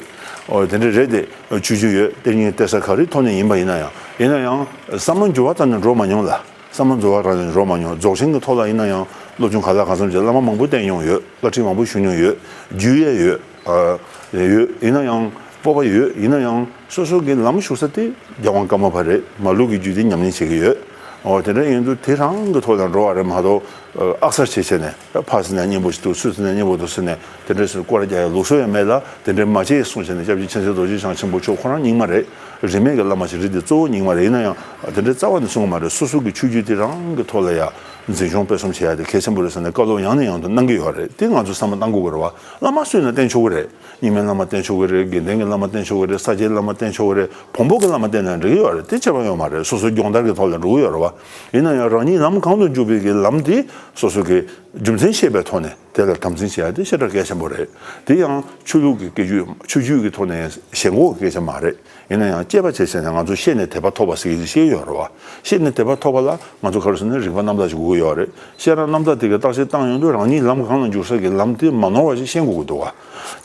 ཨོ་དེ་འདྲ་རེད་དེ། ཆོས་བརྒྱུད་ཡོད། གཏེར་རྙིང་གཏེར་གསར་ག་རེའི་ཐོག་ནས་ཡིན་པ་ཡིན་ན་ཡང་། ཡིན་ན་ཡང་བསམ་བློ་འགྱུར་བ་བཏང་ནས་འགྲོ་མ་མྱོང་ལ། བསམ་བློ་འགྱུར་བ་བཏང་ནས་འགྲོ་མ་མྱོང་། རྫོགས་ཆེན་གྱི་ཐོག་ལ་ཡིན་ན་ཡང་སློབ་སྦྱོང་གང་ལ་གང་འཚམ་བྱས། བླ་མ་མང་པོ་བསྟེན་མྱོང་ཡོད། བཀའ་ཁྲིད་མང་པོ་ཞུ་མྱོང་ཡོད། རྒྱུས་ཡས་ཡོད། ཨ་ཡོད། ཡིན་ན་ཡང་སྤོབས་པ་ཡོད། ཡིན་ན་ཡང་སོ་སོ་གི་ལམ་ཞུགས་ས་དེ་རྒྱལ་དབང་ཀརྨ་པ་རེད། མ་ལུག་གི་རྒྱུད་དེ་ཉམས་ལེན་བྱེད་ཀྱི་ཡོད། འོ་དེ་འདྲ་ཡིན་དུས་དེ་རང་གི་ཐོག་ལ་འགྲོ་བ་རེད་མ་གཏོགས། ཨ་ཨག་གསར་བྱས་བྱས་ནས་ད་ཕར་ཟེར་ན་སྙན་པོ་ཞིག་འདུག་ཚུར་ཟེར་ན་སྙན་པོ་འདུག་ཟེར་ནས་དེ་འདྲ་ཟེར་སྐོར་ར་རྒྱག་ཡ་ལུགས་སྲོལ་ཡང་མེད་ལ། དེ་འདྲ་མ་བྱེད་གསུངས་བྱས་ནས་སྐྱབས་རྗེ་མཁྱེན་བརྩེ་རྡོ་རྗེ་འཆང་ཆེན་པོ་མཆོག་ཁོ་རང་རྙིང་མ་རེད། རིས་མེད་ཀྱི་བླ་མ་ཞིག་རེད། དེ་གཙོ་བོ་རྙིང་མ་རེད། ཡིན་ན་ཡང་དེ་འདྲའི་རྩ་བ་ནས་གསུང་གི་མ་རེད། སོ་སོ་གི་ཆོས་བརྒྱུད་དེ་རང་གི་ཐོག་ལ་ཡ་འཛིན་སྐྱོང་སྤེལ་གསུམ་བྱེད་ཡ་དེ་གལ་ཆེན་པོ་རེད་ཟེར་ནས་བཀའ་སློབ་ཡང་ནས་ཡང་དུ་གནང་གི་ཡོད་རེད། དེ་ང་ཚོས་བསམ་བློ་གཏང་དགོས་ཀྱི་རེད་བ། བླ་མ་སུས་ན་བསྟེན་ཆོག་གི་རེད། རྙིང་མའི་བླ་མ་བསྟེན་ཆོག་གི་རེད། དགེ་ལྡན་གྱི་བླ་མ་བསྟེན་ཆོག་གི་རེད། ས་སྐྱའི་བླ་མ་བསྟེན་ཆོག་གི་རེད། བོན་པོ་གི་བླ་མ་བསྟེན་ན་འགྲིག་གི་ཡོད་རེད། དེ་ཁྱད་པར་ཡོད་མ་རེད། སོ་སོའི་སྦྱོང་བརྡར་གྱི་ཐོག་ལ་འགྲོ་གི་ཡོད་རེད་བ། ཡིན་ན་ཡང་རང་ཉིད་ལམ་གང་དུ་འཇུག་པའི་གི་ལམ་དེ་སོ་སོ་གི་རྒྱུ་མཚན་ཤེས་པའི་ཐོག་ནས་དེ་ལ་དམ་འཛིན་བྱེད་ཡ་དེ་ཞེ་དྲག་གལ་ཆེན་པོ་རེད། དེ་ཡང་ཆོས་ལུགས་ཀྱི་སྐད་ཆ་ཆོས་བརྒྱུད་ཀྱི་ཐོག་ནས་ཞེན་ཁོག་གི་སྐད་ཆ་མ་རེད། ཡིན་ན་ཡང་དཔྱད་པ་བྱས་བྱས་ནས་ང་ཚོ་ཤེས་ནས་དད་པ་ཐོབ་པ་ཟེར་གྱི་ཤེས་ཡོད་རེད་བ། ཤེས་ནས་དད་པ་ཐོབ་པ་ལ་ང་ཚོ་ག་རེ་ཟེར་ན་རིག་པ་རྣམ་དག་ཅིག་དགོས་ཀྱི་ཡོད་རེད། ཤེས་རབ་རྣམ་དག་དེ་གའི་བརྟག་དཔྱད་བཏང་ཡོང་དུས་རང་ཉིད་ལམ་གང་ལ་འཇུག་ས་གི་ལམ་དེ་མ་ནོར་བ་ཞིག་ཤེས་དགོས་ཀྱི་འདུག་བ།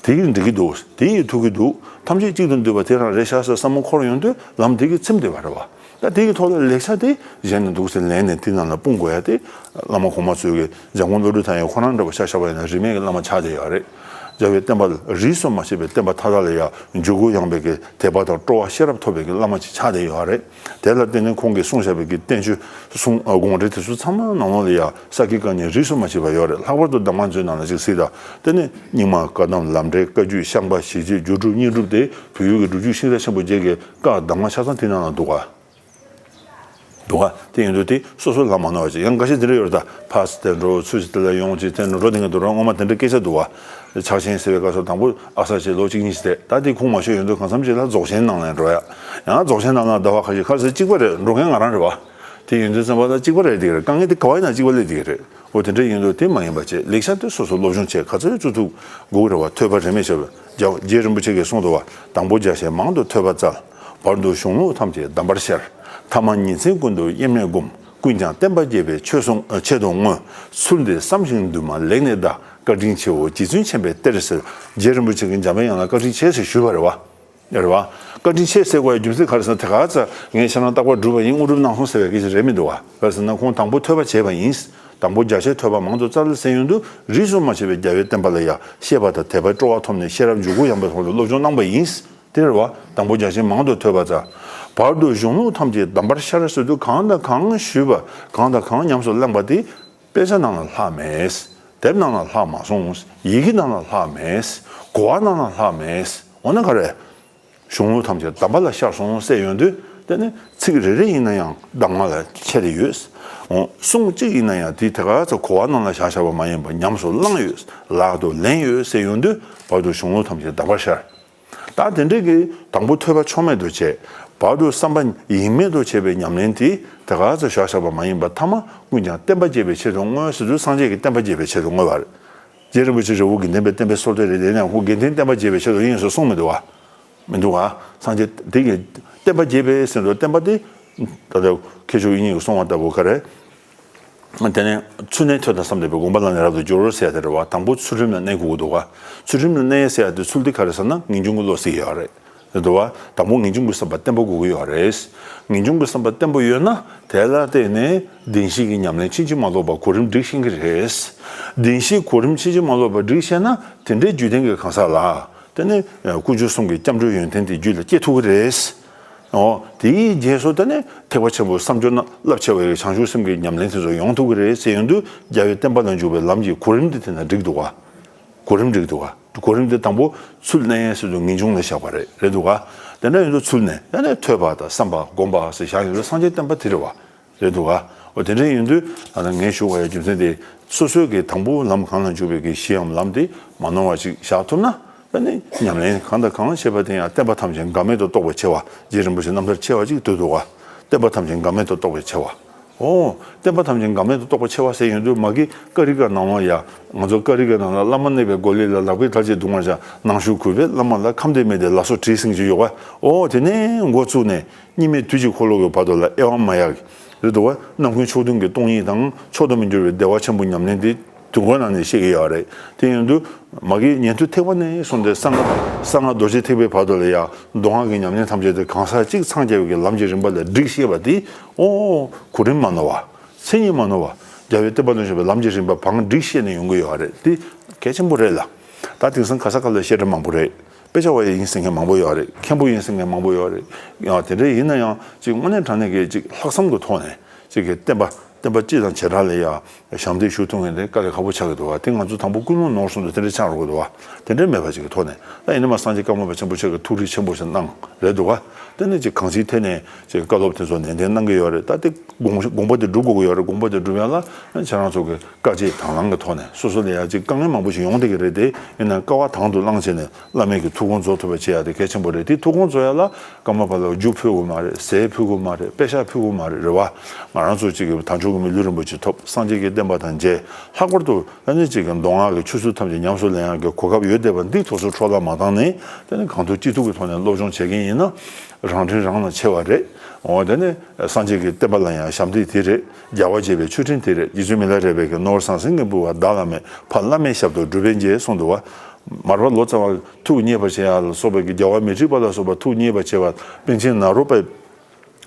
དེ་ཡིས་འགྲིག་གི་འདུག་དེ་ཡིས་ཐུབ་ཀྱི་འདུག་ཐམས་ཅད་གཅིག་ཏུ་འདུས་པ་དེ་རང་རེད་ཤག་ཟེར་བསམ་བློ་འཁོར་ཡོང་དུས་ལམ་དེ་གིས་ཚིམ་བསྡད་པ་རེད་བ། ད་དེ་གི་ཐོག་ལ་ལེགས་ཆ་དེ་གཞན་ནས་འདུག་ཟེར་ལེན་ནས་དེ་ནང་ལ་སྤུངས་དགོས་ཡ་དེ། བླ་མ་གོང་མ་ཚོས་ཀྱི་འཇམ་མགོན་བློ་གྲོས་ཐར་ཡང་ཁོ་རང་འདྲ་པོ་ཆ་བཞག་པ་ཡིན་ན་རིས་མེད་ཀྱི་བླ་མ་ཆགས་བསྡད་ཡོད་རེད། རྒྱལ་བའི་བསྟན་པ་ལ་རིས་སུ་མ་ཆད་པའི་བསྟན་པ་མཐའ་དག་ལ་ཡང་འཇུག་སྒོ་ཡངས་པའི་གི་དད་པ་དང་སྤྲོ་བ་ཤེས་རབ་ཐོབ་པའི་གི་བླ་མ་ཅིག་ཆགས་བསྡད་ཡོད་རེད། དེ་ལ་བརྟེན་ནས་ཁོང་གིས་གསུངས་བཞག་པའི་གི་བསྟན་བཅོས་གསུང་ཨ་དགོངས་འགྲེལ་དེ་ཚོ་ཚང་མ་ནང་ལོགས་ལ་ཡང་ས་དགེ་བཀའ་རྙིང་རིས་སུ་མ་ཆད་པ་ཡོད་རེད། ལྷག་པར་དུ་གདམས་ངག་མཛོད་ནང་ལ་ཅིག་གཟིགས་དང་། དེ་ནས་རྙིང་མ་བཀའ་གདམས་ལམ་འབྲས་བཀའ་བརྒྱུད་ཤངས་པ་ཞི་བྱེད་སྒྱུ་སྒྲུབ་དངོས་གྲུབ་དེ་བོད་ཡུལ་གྱི་སྒྲུབ་བརྒྱུད་ཤིང་རྟ་ཆེན་པོ་བརྒྱད་ཀྱི་བཀའ་གདམས་ངག་ཆ་ཚང་དེ་ནང་ལ་འདུག་ག་འདུག་ག་དེ་ཡིན་དུས་དེ་སོ་སོའི་ལམ་མ་ནོར་བ་ཅིག་ཡང་འགའ་ཤས་དེ་འདྲ་ཡོད་རེད། ད་ཕར་ཙམ་དེ་འགྲོ། ཚུར་ཙམ་དེ་ལ་ཡོང་། ཅིག་དེ་འགྲོ་དེ་འགྲོ་ར་སྔོན་མ་དེ་འདྲ་སྐད་ཆ་འདུག་བ། ཕྱག་ཆེན་ཟེར་བའི་སྐབས་སུ་དང་པོ་ཨ་ས་ཅིག་ལོ་གཅིག་གཉིས་ཤིག་བསྡད། ད་དེ་ཁུངས་མ་ཤོར་ཡོང་དུས་གང་འཚམ་ཅིག་ལ་རྫོགས་ཆེན་ནང་ལ་འགྲོ་ཡ། ཡང་རྫོགས་ཆེན་ནང་ལ་ཟླ་བ་ཁ་ཤས་ཁ་ཟས་གཅིག་པ་རེད། འགྲོ་མཁན་ང་རང་རེད་བ། དེ་ཡིན་དུས་ཙམ་པ་ད་གཅིག་པ་རེད། དེ་ག་རེད། དཀའ་ངལ་དེ་ག་བ་ཡིན་ན་གཅིག་པ་སླེབས་དེ་ག་རེད། འོ་དེ་འདྲ་ཡིན་དུས་དེ་མ་ཡིན་པ་བྱས། ལེགས་ཆ་དེ་སོ་སོ་སློབ་སྦྱོང་བྱས་ག་ཚོད་བཙུགས་ཐུབ་དགོས་ཀྱི་རེད་བ། ཐོས་པ་རིས་མེད་བྱས་པ། རྒྱ་རྗེ་རིན་པོ་ཆེ་གིས་གསུངས་འདུག་བ། དང་པོ་རྒྱ་ཆེན་མང་དུ་ཐོས་པ་སྩལ། བར་དུ་གཞུང་ལུགས་ཐམས་ཅད་གདམས་པར་ཤར། ཐ་མ་ཉིན་མཚན་ཀུན་ཏུ་དབྱེར་མེད་བསྒོམ། ཀུན་ཀྱང་བསྟན་པ་རྒྱས་པའི་ཆེད་སོང་ཆེད་དུ་བསྔོ། ཚུལ་འདི་བསམ་ཞིང་འདུན་མ་ལེགས་གནས་གདའ། བཀའ་དྲིན་ཆེའོ་རྗེ་བཙུན་མཁྱེན་པའི་གཏེར་ཟེར། རྗེ་རིན་པོ་ཆེ་གིས་འཇམ་པའི་དབྱངས་ལ་བཀའ་དྲིན་ཆེ་ཟེར་ཞུས་པ་རེད་བ། རེད་བ། བཀའ་དྲིན་ཆེ་ཟེར་དགོས་ཡ་རྒྱུ་མཚན་ག་རེ་ཟེར་ན། དེ་ག་ཚ་ངས་ཁྱེད་རང་རྟག་པར་སྒྲུབ་པ་ཡིན། དངོས་གྲུབ་གནང་སོང་ཟེར་བའི་སྐད་ཆ་རེད་མི་འདུག་བ། ག་རེ་ཟེར་ན་ཁོང་དང་པོ་ཐོས་པ་བྱས་པ་ཡིན། དང་པོ་རྒྱ་ཆེན་ཐོས་པ་མང་དུ་སྩལ་ཟེར་ཡོང་དུས། རིས་སུ་མ་ཆད་པའི་རྒྱལ་བའི་བསྟན་པ་ལ་ཡ་བཤད་པ་དང་དད་པའི་སྤྲོ་བ་ཐོབ་ནས་ཤེས་རབ་འཇུག་སྒོ་ཡངས་པའི་ཐོག་ནས་སློབ་སྦྱོང་གནང་པ་ཡིན། དེ་རེད་བ། དང་པོ་རྒྱ་ཆེན་མང་དུ་ཐོས་པ་སྩལ། བར་དུ་གཞུང་ལུགས་ཐམས་ཅད་གདམས་པར་ཤར་ཟེར་དུས། གང་དང་གང་ཞུས་པ། གང་དང་གང་ཉམས་སུ་བླངས་པ་དེ། དཔེ་ཆ་ནང་ལ་ལྷག་མེད། དེབ་ནང་ལ་ལྷག་མ་སོང་། ཡི་གེ་ནང་ལ་ལྷག་མེད། གོ་བ་ནང་ལ་ལྷག་མེད། འོ་ན་ག་རེ། གཞུང་ལུགས་ཐམས་ཅད་གདམས་པ་ལ་ཤར་སོང་ཟེར་ཡོང་དུས། དེ་ནི་ཚིག་རེ་རེ་ཡིན་ན་ཡང་གདམས་ངག་ལ་ཁྱད་དེ་ཡོད། འོ་གསུང་གཅིག་ཡིན་ན་ཡང་དེ་དེ་ག་ཚོད་གོ་བ་ནང་ལ་བཞག་བཞག་པ་མ་ཡིན་པར་ཉམས་སུ་བླངས་ཡོད། ལག་ཏུ་ལེན་ཡོད་ཟེར་ཡོང་དུས། བར་དུ་གཞུང་ལུགས་ཐམས་ཅད་གདམས་པར་ཤར། ད་དེ་འདྲའི་གི་དང་པོ་ཐོས་པ་ཆོ་མེད་དུ་བྱས། བར་དུ་བསམ་པ་ཡེངས་མེད་དུ་བྱས་པའི་ཉམས་ལེན་དེ་དེ་ག་ཚོད་བཞག་བཞག་པ་མ་ཡིན་པར། ཐ་མ་ཀུན་ཀྱང་བསྟན་པ་རྒྱས་པའི་ཆེད་དུ་བསྔོས་ཟེར་དུས། སངས་རྒྱས་ཀྱི་བསྟན་པ་རྒྱས་པའི་ཆེད་དུ་བསྔོས་པ་རེད། རྗེ་རིན་པོ་ཆེ་རི་བོ་དགེ་ལྡན་པའི་བསྟན་པའི་སྲོལ་གཏོད་རེད། དེ་ནས་ཁོང་དགེ་ལྡན་བསྟན་པ་རྒྱས་པའི་ཆེད་དུ་ཡིན་ཟེར་གསུངས་མི་འདུག་བ། མི་འདུག་བ། སངས་རྒྱས་དེ་གི་བསྟན་པ་རྒྱས་པའི་ཟེར་དུས་བསྟན་པ་དེ། ད་ལྟ་མཁས་མཆོག་དབྱིག་གཉེན་གྱིས་གསུངས་པ་ལྟ་བུ་ག་རེ། དེ་ནས་ཚུལ་གནས་ཐོས་དང་བསམ་ལྡན་པས། སྒོམ་པ་ལ་ནི་རབ་ཏུ་སྦྱོར་ཟེར་ཡ་དེ་རེད་བ། དང་པོ་ཚུལ་ཁྲིམས་ལ་གནས་དགོས་ཀྱི་འདུག་བ། ཚུལ་ཁྲིམས་ལ་གནས་ཟེར་ཡ་དེ་ཚུལ་དེ་ག་རེ་ཟེར་ན། ངེས་འབྱུང་གི་བློ་ཟེར་གྱི་ཡོད་རེད། རེད་འདུག་བ། དང་པོ་ངེས་འབྱུང་གི་བསམ་པ་བརྟན་པོ་དགོས་ཀྱི་ཡོད་རེད། ངེས་འབྱུང་གི་བསམ་པ་བརྟན་པོ་ཡོད་ན། དེ་ལ་བརྟེན་ནས་བདེན་བཞིའི་ཉམས་ལེན་ཕྱིན་ཅི་མ་ལོག་པ་གོ་རིམ་སྒྲིག་ཤེས་ཀྱི་རེད། བདེན་བཞིའི་གོ་རིམ་ཕྱིན་ཅི་མ་ལོག་པ་སྒྲིག་ཤེས་ན། དེ་འདྲའི་རྒྱུད་ལྡན་གྱི་གང་ཟག་ལ། དེ་ནི་དཀོན་མཆོག་གསུམ་གྱི་སྐྱབས་འགྲོའི་ཡོན་ཏན་དེ་རྒྱུད་ལ་སྐྱེ་ཐུབ་ཀྱི་རེད། འོ། དེའི་རྗེས་སུ་དེ་ནི་ཐེག་པ་ཆེན་པོའི་བསམ་སྦྱོར་ན་རླབས་ཆེ་བའི་བྱང་ཆུབ་སེམས་ཀྱི་ཉམས་ལེན་དེ་ཚོ་ཡོང་ཐུབ་ཀྱི་རེད་ཟེར་ཡོང་དུས། རྒྱལ་བའི་བསྟན་པ་ལ་འཇུག་པའི་ལམ་གྱི་གོ་རིམ་དེ་དེ་ན་འགྲིག་འདུག་བ། གོ་རིམ་འགྲིག་འདུག་བ། གོ་རིམ་དེ་དང་པོ་ཚུལ་གནས་ཟེར་དུས་ངེས་འབྱུང་ལ་བཞག་པ་རེད། རེད་འདུག་བ། དེ་འདྲ་ཡིན་དུས་ཚུལ་གནས། ཡང་ན་ཐོས་པ་དང་བསམ་པ་སྒོམ་པ་ཟེར་བཞག་ཡོད་དུས། སངས་རྒྱས་བསྟན་པ་དེ་རེད་བ། རེད་འདུག་ག་འོ་དེ་འདྲ་ཡིན་དུས། ད་ལྟ་ངས་ཞུ་བ་ཡི་རྒྱུ་མཚན་དེ། སོ་སོའི་གི་དང་པོ་ལམ་གང་ལ་འཇུག་པའི་གི་གཞིའམ་ལམ་དེ་མ་ནོར་བ་ཅིག་བཞག་ཐུབ་ན། ད་ནི་ཉམས་ལེན་གང་དང་གང་བྱེད་པ་དེ་ཡང་བསྟན་པ་ཐམས་ཅད་འགལ་མེད་དུ་རྟོགས་པར་བྱེད་པ། རྗེ་རིན་པོ་ཆེ་རྣམ་ཐར་ཆེ་བ་ཅིག་འདུག་འདུག་ག་བསྟན་པ་ཐམས་ཅད་འགལ་མེད་དུ་རྟོགས་པར་བྱེད་པ། འོ། བསྟན་པ་ཐམས་ཅད་འགལ་མེད་དུ་རྟོགས་པར་བྱེད་པ་ཟེར་ཡོང་དུས། མ་གི་ཀ་རི་ཀ་ནང་ལ་ཡ། ང་ཚོ་ཀ་རི་ཀ་ནང་ལ། བླ་མ་གནས་པའི་སྒོ་ལས་ལ། ལག་པའི་མཐར་བྱེད་གདུང་བར་བྱ། ནང་ཞུགས་གུས་པས་བླ་མ་ལ། ཁམས་བདེ་མི་བདེ་ལ་སོགས་དྲིས་ཟིན་གྱི་ཡོད་པ། འོ། དེ་ནས་འགོ་བཙུགས་ནས། གཉིས་མེད་དུས་ཀྱི་འཁོར་ལོ་གི་བར་དུ་ལ་དབྱེ་བ་མ་ཡག་རེད་འདུག་བ། རྣམ་ཀུན་ཕྱོགས་མཐུན་གྱི་སྟོང་ཉིད་དང་། མཆོག་ཏུ་མི་འགྱུར་བའི་བདེ་བ་ཆེན་པོ་ཉམས་ལེན་དེ་དུས་འཁོར་ནང་ནས་བཤད་ཀྱི་ཡོད་རེད། དེ་ཡིན་དུས་མ་གི་ཉན་ཐོས་ཐེག་པ་ནས་བཟུང་སྟེ་གསང་སྔགས། གསང་སྔགས་རྡོ་རྗེ་ཐེག་པའི་བར་དུ་ལ་ཡང་མདོ་སྔགས་ཀྱི་ཉམས་ལེན་ཐམས་ཅད་དེ་གང་ཟག་གཅིག་འཚང་རྒྱ་བའི་གི་ལམ་གྱི་རིམ་པ་ལ་སྒྲིག་ཤེས་པ་དེ། འོ། གོ་རིམ་མ་ནོར་བ། མཚན་ཉིད་མ་ནོར་བ། རྒྱལ་བའི་བསྟན་པ་ལ་འཇུག་པའི་ལམ་གྱི་རིམ་པ་བང་སྒྲིག་ཤེས་ནས་ཡོང་གི་ཡོད་རེད། དེ་གལ་ཆེན་པོ་རེད་ལ། ད་དེང་སང་ག་ས་ག་ལ་བཤད་གྲྭ་མང་པོ་རེད། དཔེ་ཆ་བ་ཡི་ཡིན་ཟེར་མཁན་མང་པོ་ཡོད་རེད། མཁན་པོ་ཡིན་ཟེར་མཁན་མང་པོ་ཡོད་རེད། ཡང་དེ་འདྲ་ཡིན་ན་ཡང་ཅིག་དངོས་གནས་དྲང་གནས་ཀྱི་ཅིག་ལྷག་བསམ་གྱི་ཐོག་ནས་ཅིག་གི་བསྟན་པ། བསྟན་པ་སྤྱི་དང་བྱེ་བྲག་ལ་ཡང་ཞབས་འདེགས་ཞུ་ཐུབ་མཁན་དེ་དཀའ་ལས་ཁག་པོ་ཆགས་ཀྱི་འདུག་བ། དེ་ང་ཚོ་དང་པོ་ཀུན་སློང་ནོར་སོང་དུས་དེ་འདྲ་ཆགས་འགྲོ་གི་འདུག་བ། དེ་འདྲ་མེད་པ་ཅིག་གི་ཐོག་ནས། ད་ཡིན་ན་མ་སངས་རྒྱས་ཀརྨ་པ་ཆེན་པོ་ཆེ་གིས་ཐུགས་རེ་ཆེན་པོ་ཞིག་གནང་རེད་འདུག་བ། དེ་ནས་ཅིག་གང་ཅིའི་ཐད་ནས་ཅིག་བཀའ་སློབ་དེ་ཚོ་ནན་ཏན་གནང་གི་ཡོད་རེད། ད་དེ་དགོངས་དགོངས་པ་དེ་སྒྲུབ་དགོས་ཀྱི་ཡོད་རེད། དགོངས་པ་དེ་སྒྲུབ་ཡ་ལ་ཁྱེད་རང་ཚོ་གི་དཀའ་སྤྱད་དང་བླངས་ཀྱི་ཐོག་ནས། སོ་སོ་ལ་ཡང་ཅིག་དཀའ་ངལ་མང་པོ་ཞིག་ཡོང་བསྡད་ཀྱི་རེད་དེ། ཡིན་ནའང་སྐལ་བ་དང་དུ་བླངས་བྱས་ནས་བླ་མེད་ཀྱི་ཐུགས་དགོངས་རྫོགས་ཐུབ་པ་བྱེད་ཡ་དེ་གལ་ཆེན་པོ་རེད། དེ་ཐུགས་དགོངས་རྫོགས་ཡ་ལ་ཀརྨ་པ་ལ་རྒྱུ་ཕུལ་དགོས་མ་རེད། ཟས་ཕུལ་དགོས་མ་རེད། པེ་ཤག་ཕུལ་དགོས་མ་རེད། རེད་བ། ང་རང་ཚོ་ཅིག་གི་དལ་འབྱོར་གྱི་མི་ལུས་རིན་པོ་ཆེ་ཐོབ། སངས་རྒྱས་ཀྱི་བསྟན་པ་དང་མཇལ། ལྷག་པར་དུ་ཨ་ནི་ཅིག་གི་མདོ་སྔགས་ཀྱི་ཆོས་ཚུལ་ཐམས་ཅད་ཉམས་སུ་ལེན་ཡ་གི་གོ་སྐབས་ཡོད་བསྡད་པ་འདི་ཐོག་སོ་འཕྲོ་བརླག་མ་བཏང་ནས། དེ་ནི་གང་ཐུབ་ཅི་ཐུབ་ཀྱི་ཐོག་ནས་སློབ་སྦྱོང་བྱེད་མཁན་ཡིན་ན། རང་དྲིན་རང་ལ་ཆེ་བ་རེད། འོ། དེ་ནི་སངས་རྒྱས་ཀྱི་བསྟན་པ་ལ་ཡང་ཞབས་འདེགས་དེ་རེད། རྒྱལ་བ་དགྱེས་པའི་མཆོད་སྤྲིན་དེ་རེད། རྗེ་བཙུན་མི་ལ་རས་པས་ཀྱི། ནོར་ཟང་ཟིང་གི་འབུལ་བ་བདག་ལ་མེད། ཕ་བླ་མའི་ཞབས་ཏོག་སྒྲུབ་པས་འཇལ་གསུངས་འདུག་བ། མར་པ་ལོ་ཙཱ་བ་ཐུགས་མཉེས་པར་བྱེད་ཡ་ལ་སོགས་པའི་གི། རྒྱལ་བ་མཻ་ཏྲི་པ་ལ་སོགས་པ་ཐུགས་མཉེས་པར་བྱེད་པ། པཎ་ཆེན་ནཱ་རོ་པའི་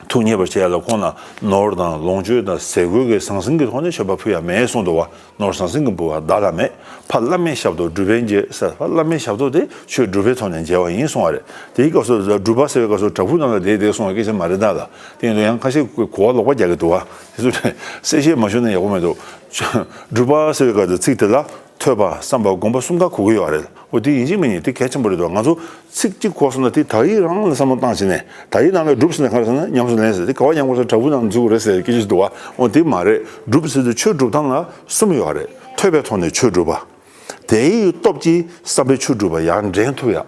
ཐུགས་མཉེས་པར་བྱེད་ཡ་ལ་ཁོང་ལ་ནོར་དང་ལོངས་སྤྱོད་དང་ཟས་གོས་ཀྱི་ཟང་ཟིང་གི་ཐོག་ནས་མཆོད་པ་ཕུལ་ཡ་མེད་གསུངས་འདུག་བ། ནོར་ཟང་ཟིང་གི་འབུལ་བ་བདག་ལ་མེད། ཕ་བླ་མའི་ཞབས་ཏོག་སྒྲུབ་པས་འཇལ་ཟེར། ཕ་བླ་མའི་ཞབས་ཏོག་དེ་ཆོས་སྒྲུབ་པའི་ཐོག་ནས་འཇལ་བ་ཡིན་གསུངས་པ་རེད། དེའི་སྐབས་སུ་སྒྲུབ་པ་ཟེར་བའི་སྐབས་སུ་བྲག་ཕུག་ནང་ལ་བསྡད་བསྡད་གསུངས་པའི་སྐད་ཆ་མ་རེད་ད་ལ། དེ་ཡིན་དུས་ཡང་ཁ་ཤས་གོ་བ་ལོག་པ་རྒྱག་གི་འདུག་བ། དེ་ཚོ་གསལ་བཤད་མ་ཞུས་ན་ཡག་པོ་མི་འདུག་སྒྲུབ་པ་ཟེར་བའི་སྐབས་དེ་ཚིག་དེ་ལ་ཐོས་པ་བསམ་པ་སྒོམ་པ་གསུམ་ཀ་གོ་གི་ཡོད་རེད། འོ། དེ་ཡིན་གཅིག་མིན་གཉིས་དེ་གལ་ཆེན་པོ་རེད་འདུག་ང་ཚོ་ཚིག་གཅིག་གོ་སོང་ན་དེ་དག་ཡིག་རང་ལ་བསམ་བློ་བཏང་བྱས་ནས། དག་ཡིག་ནང་ལ་སྒྲུབ་ཟེར་ན་ག་རེ་ཟེར་ན་ཉམས་སུ་ལེན་ཟེར། དེ་ག་བ་ཉམས་དགོས་ཟེར་བྲག་ཕུག་ནང་འཛུལ་དགོས་རེད་ཟེར་སྐད་ཆ་ཞིག་འདུག་བ། འོ། དེ་མ་རེད། སྒྲུབ་ཟེར་དུས་ཆོས་སྒྲུབ་སྟངས་ལ་གསུམ་ཡོད་རེད། ཐོས་པའི་ཐོག་ནས་ཆོས་སྒྲུབ་པ། དེའི་སྟོབས་ཀྱིས་བསམ་པའི་ཆོས་སྒྲུབ་པ་ཡར་འདྲེན་ཐུབ་ཡ།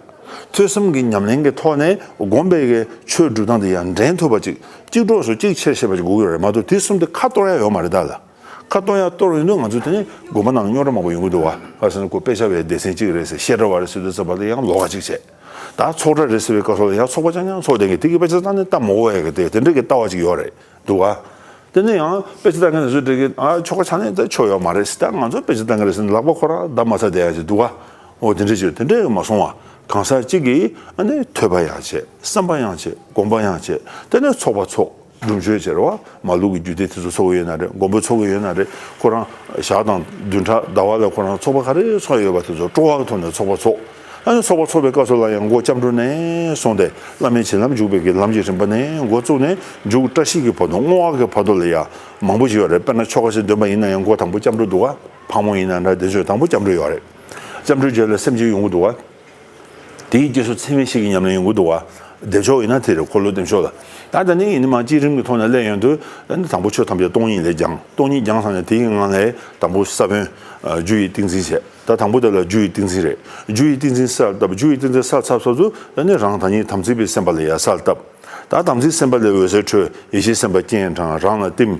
ཐོས་བསམ་གྱི་ཉམས་ལེན་གྱི་ཐོག་ནས་སྒོམ་པའི་གི་ཆོས་སྒྲུབ་སྟངས་དེ་ཡར་འདྲེན་ཐུབ་པ་ཅིག་གཅིག་གྲོགས་སུ་གཅིག་ཆེར་བྱེད་པ་ཅིག་དགོས་ཀྱི་རེད་མ་གཏོགས། དེ་གསུམ་དེ་ཁ་གཏོར་ཡ་ཡོད་མ་རེད་ད་ལ། ཁ་གཏོང་ཡ་གཏོང་ཡོང་དུས་ང་ཚོ་དེ་ནས་དགོན་པ་ནང་རྙོག་དྲ་མང་པོ་ཡོང་གི་འདུག་བ། ག་རེ་ཟེར་ན་ཁོ་དཔེ་ཆ་བའི་སྡེ་ཚན་གཅིག་རེད་ཟེར། བཤད་གྲྭ་བ་རེད་ཟེར་དུས་ཙམ་པ་ལ་ཡང་ལོགས་ཀ་གཅིག་བྱས། ད་ཚོགས་གྲྭ་རེད་ཟེར་བའི་སྐབས་སུ་ལ་ཡང་ཚོགས་པ་རྐྱང་རྐྱང་ཚོགས་བསྡད་མཁན་དེ་གི་དཔེ་ཆ་ལྟ་ནས་ལྟ་མ་དགོས་ཡ་གི་དེ་དེ་འདྲ་གི་ལྟ་བ་གཅིག་ཡོད་རེད་འདུག་བ། དེ་ནས་ཡང་དཔེ་ཆ་ལྟ་མཁན་དེ་ཚོས་འདྲ་གི་ཨ་ཆོ་ག་ཆགས་ནས་ད་ཆོ་ཡོད་མ་རེད་ཟེར། ད་ང་ཚོ་དཔེ་ཆ་ལྟ་མཁན་རེད་ཟེར་ནས་ལག་པ་ཁོ་རང་བརྡབ་མ་ཚར་བསྡད་ཡ་ཅིག་འདུག་བ། འོ་དེ་འདྲ་ཅིག་དེ་འདྲ་མ་སོང་བ། གང་ཟག་གཅིག་གིས་ཨ་ནི་ཐོས་པ་ཡང་བྱེད། བསམ་པ་ཡང་བྱེད། སྒོམ་པ་ཡང་བྱེད། དེ་ནས་ཚོགས་པ་ཚོགས། སྒྲུབ་མཆོད་བྱེད་རོགས། མ་ལུག་གི་རྒྱུད་སྡེ་དེ་ཚོ་ཚོགས་ཀྱི་ཡོད་ན་རེད། མགོན་པོ་ཚོགས་ཀྱི་ཡོད་ན་རེད། ཁོ་རང་ཞག་དང་བདུན་ཕྲག་ཟླ་བ་ལ་ཁོ་རང་ཚོགས་པ་ག་རེ་ཚོགས་ཡོད་པ་དེ་ཚོ་སྤྲོ་བ་གི་ཐོག་ནས་ཚོགས་པ་ཚོགས། ཨ་ནི་ཚོགས་པ་ཚོགས་པའི་སྐབས་སུ་ལ་ཡང་མགོ་སྐྱབས་འགྲོ་ནས་བཟུང་སྟེ་བླ་མའི་བྱིན་རླབས་འཇུག་པའི་གི་ལམ་གྱི་རིམ་པ་ནས་མགོ་བཙུགས་ནས་མཇུག་བཀྲ་ཤིས་ཀྱི་བར་དུ་བསྔོ་བ་གི་བར་དུ་ལ་ཡང་མང་པོ་ཞིག་ཡོད་རེད། དཔེར་ན་ཆོ་ག་ཞིག་འདོན་པ་ཡིན་ན་ཡང་མགོ་དང་པོ་སྐྱབས་འགྲོ་འདུག་ག་ཕག་མོ་ཡིན་ན་འདྲ་དེ་ཚོས་དང་པོ་སྐྱབས་འགྲོ་ཡོད་རེད། སྐྱབས་འགྲོའི་རྗེས་ལ་སེམས་བསྐྱེད་ཡོང་གི་འདུག་ག་དེའི་རྗེས་སུ་ཚད་མེད་བཞི་གི་ཉམས་ལེན་ཡོང་གི་འདུག་བ། བདེ་མཆོག་ཡིན་ན་དེ་རེད། འཁོར་ལོ་བདེ་མཆོག་ལ། ད་ད་ནི་ཡིན་ནི་མ་གཅིག་རིམ་གྱི་ཐོག་ནས་སླེབས་ཡོང་དུས་ཨ་ནི་དང་པོ་ཆོས་ཐམས་ཅད་སྟོང་ཉིད་ལས་སྦྱངས། སྟོང་ཉིད་སྦྱངས་ཚར་ནས་དེའི་ངང་ལས་དང་པོ་ས་བོན་རྒྱུ་ཡི་ཏིང་འཛིན་བྱས། ད་དང་པོ་དེ་ལ་རྒྱུ་ཡི་ཏིང་འཛིན་རེད། རྒྱུ་ཡི་ཏིང་འཛིན་གསལ་བཏབ། རྒྱུ་ཡི་ཏིང་འཛིན་གསལ་ཚར་ཚར་དུས་ཨ་ནི་རང་དང་ཉིད་དམ་ཚིག་པའི་སེམས་པ་ལ་ཡང་གསལ་བཏབ། ད་དམ་ཚིག་སེམས་དཔའ་ལས་འོད་ཟེར་འཕྲོས། ཡེ་ཤེས་སེམས་དཔའ་སྤྱན་དྲངས། རང་ལ་བསྟིམ།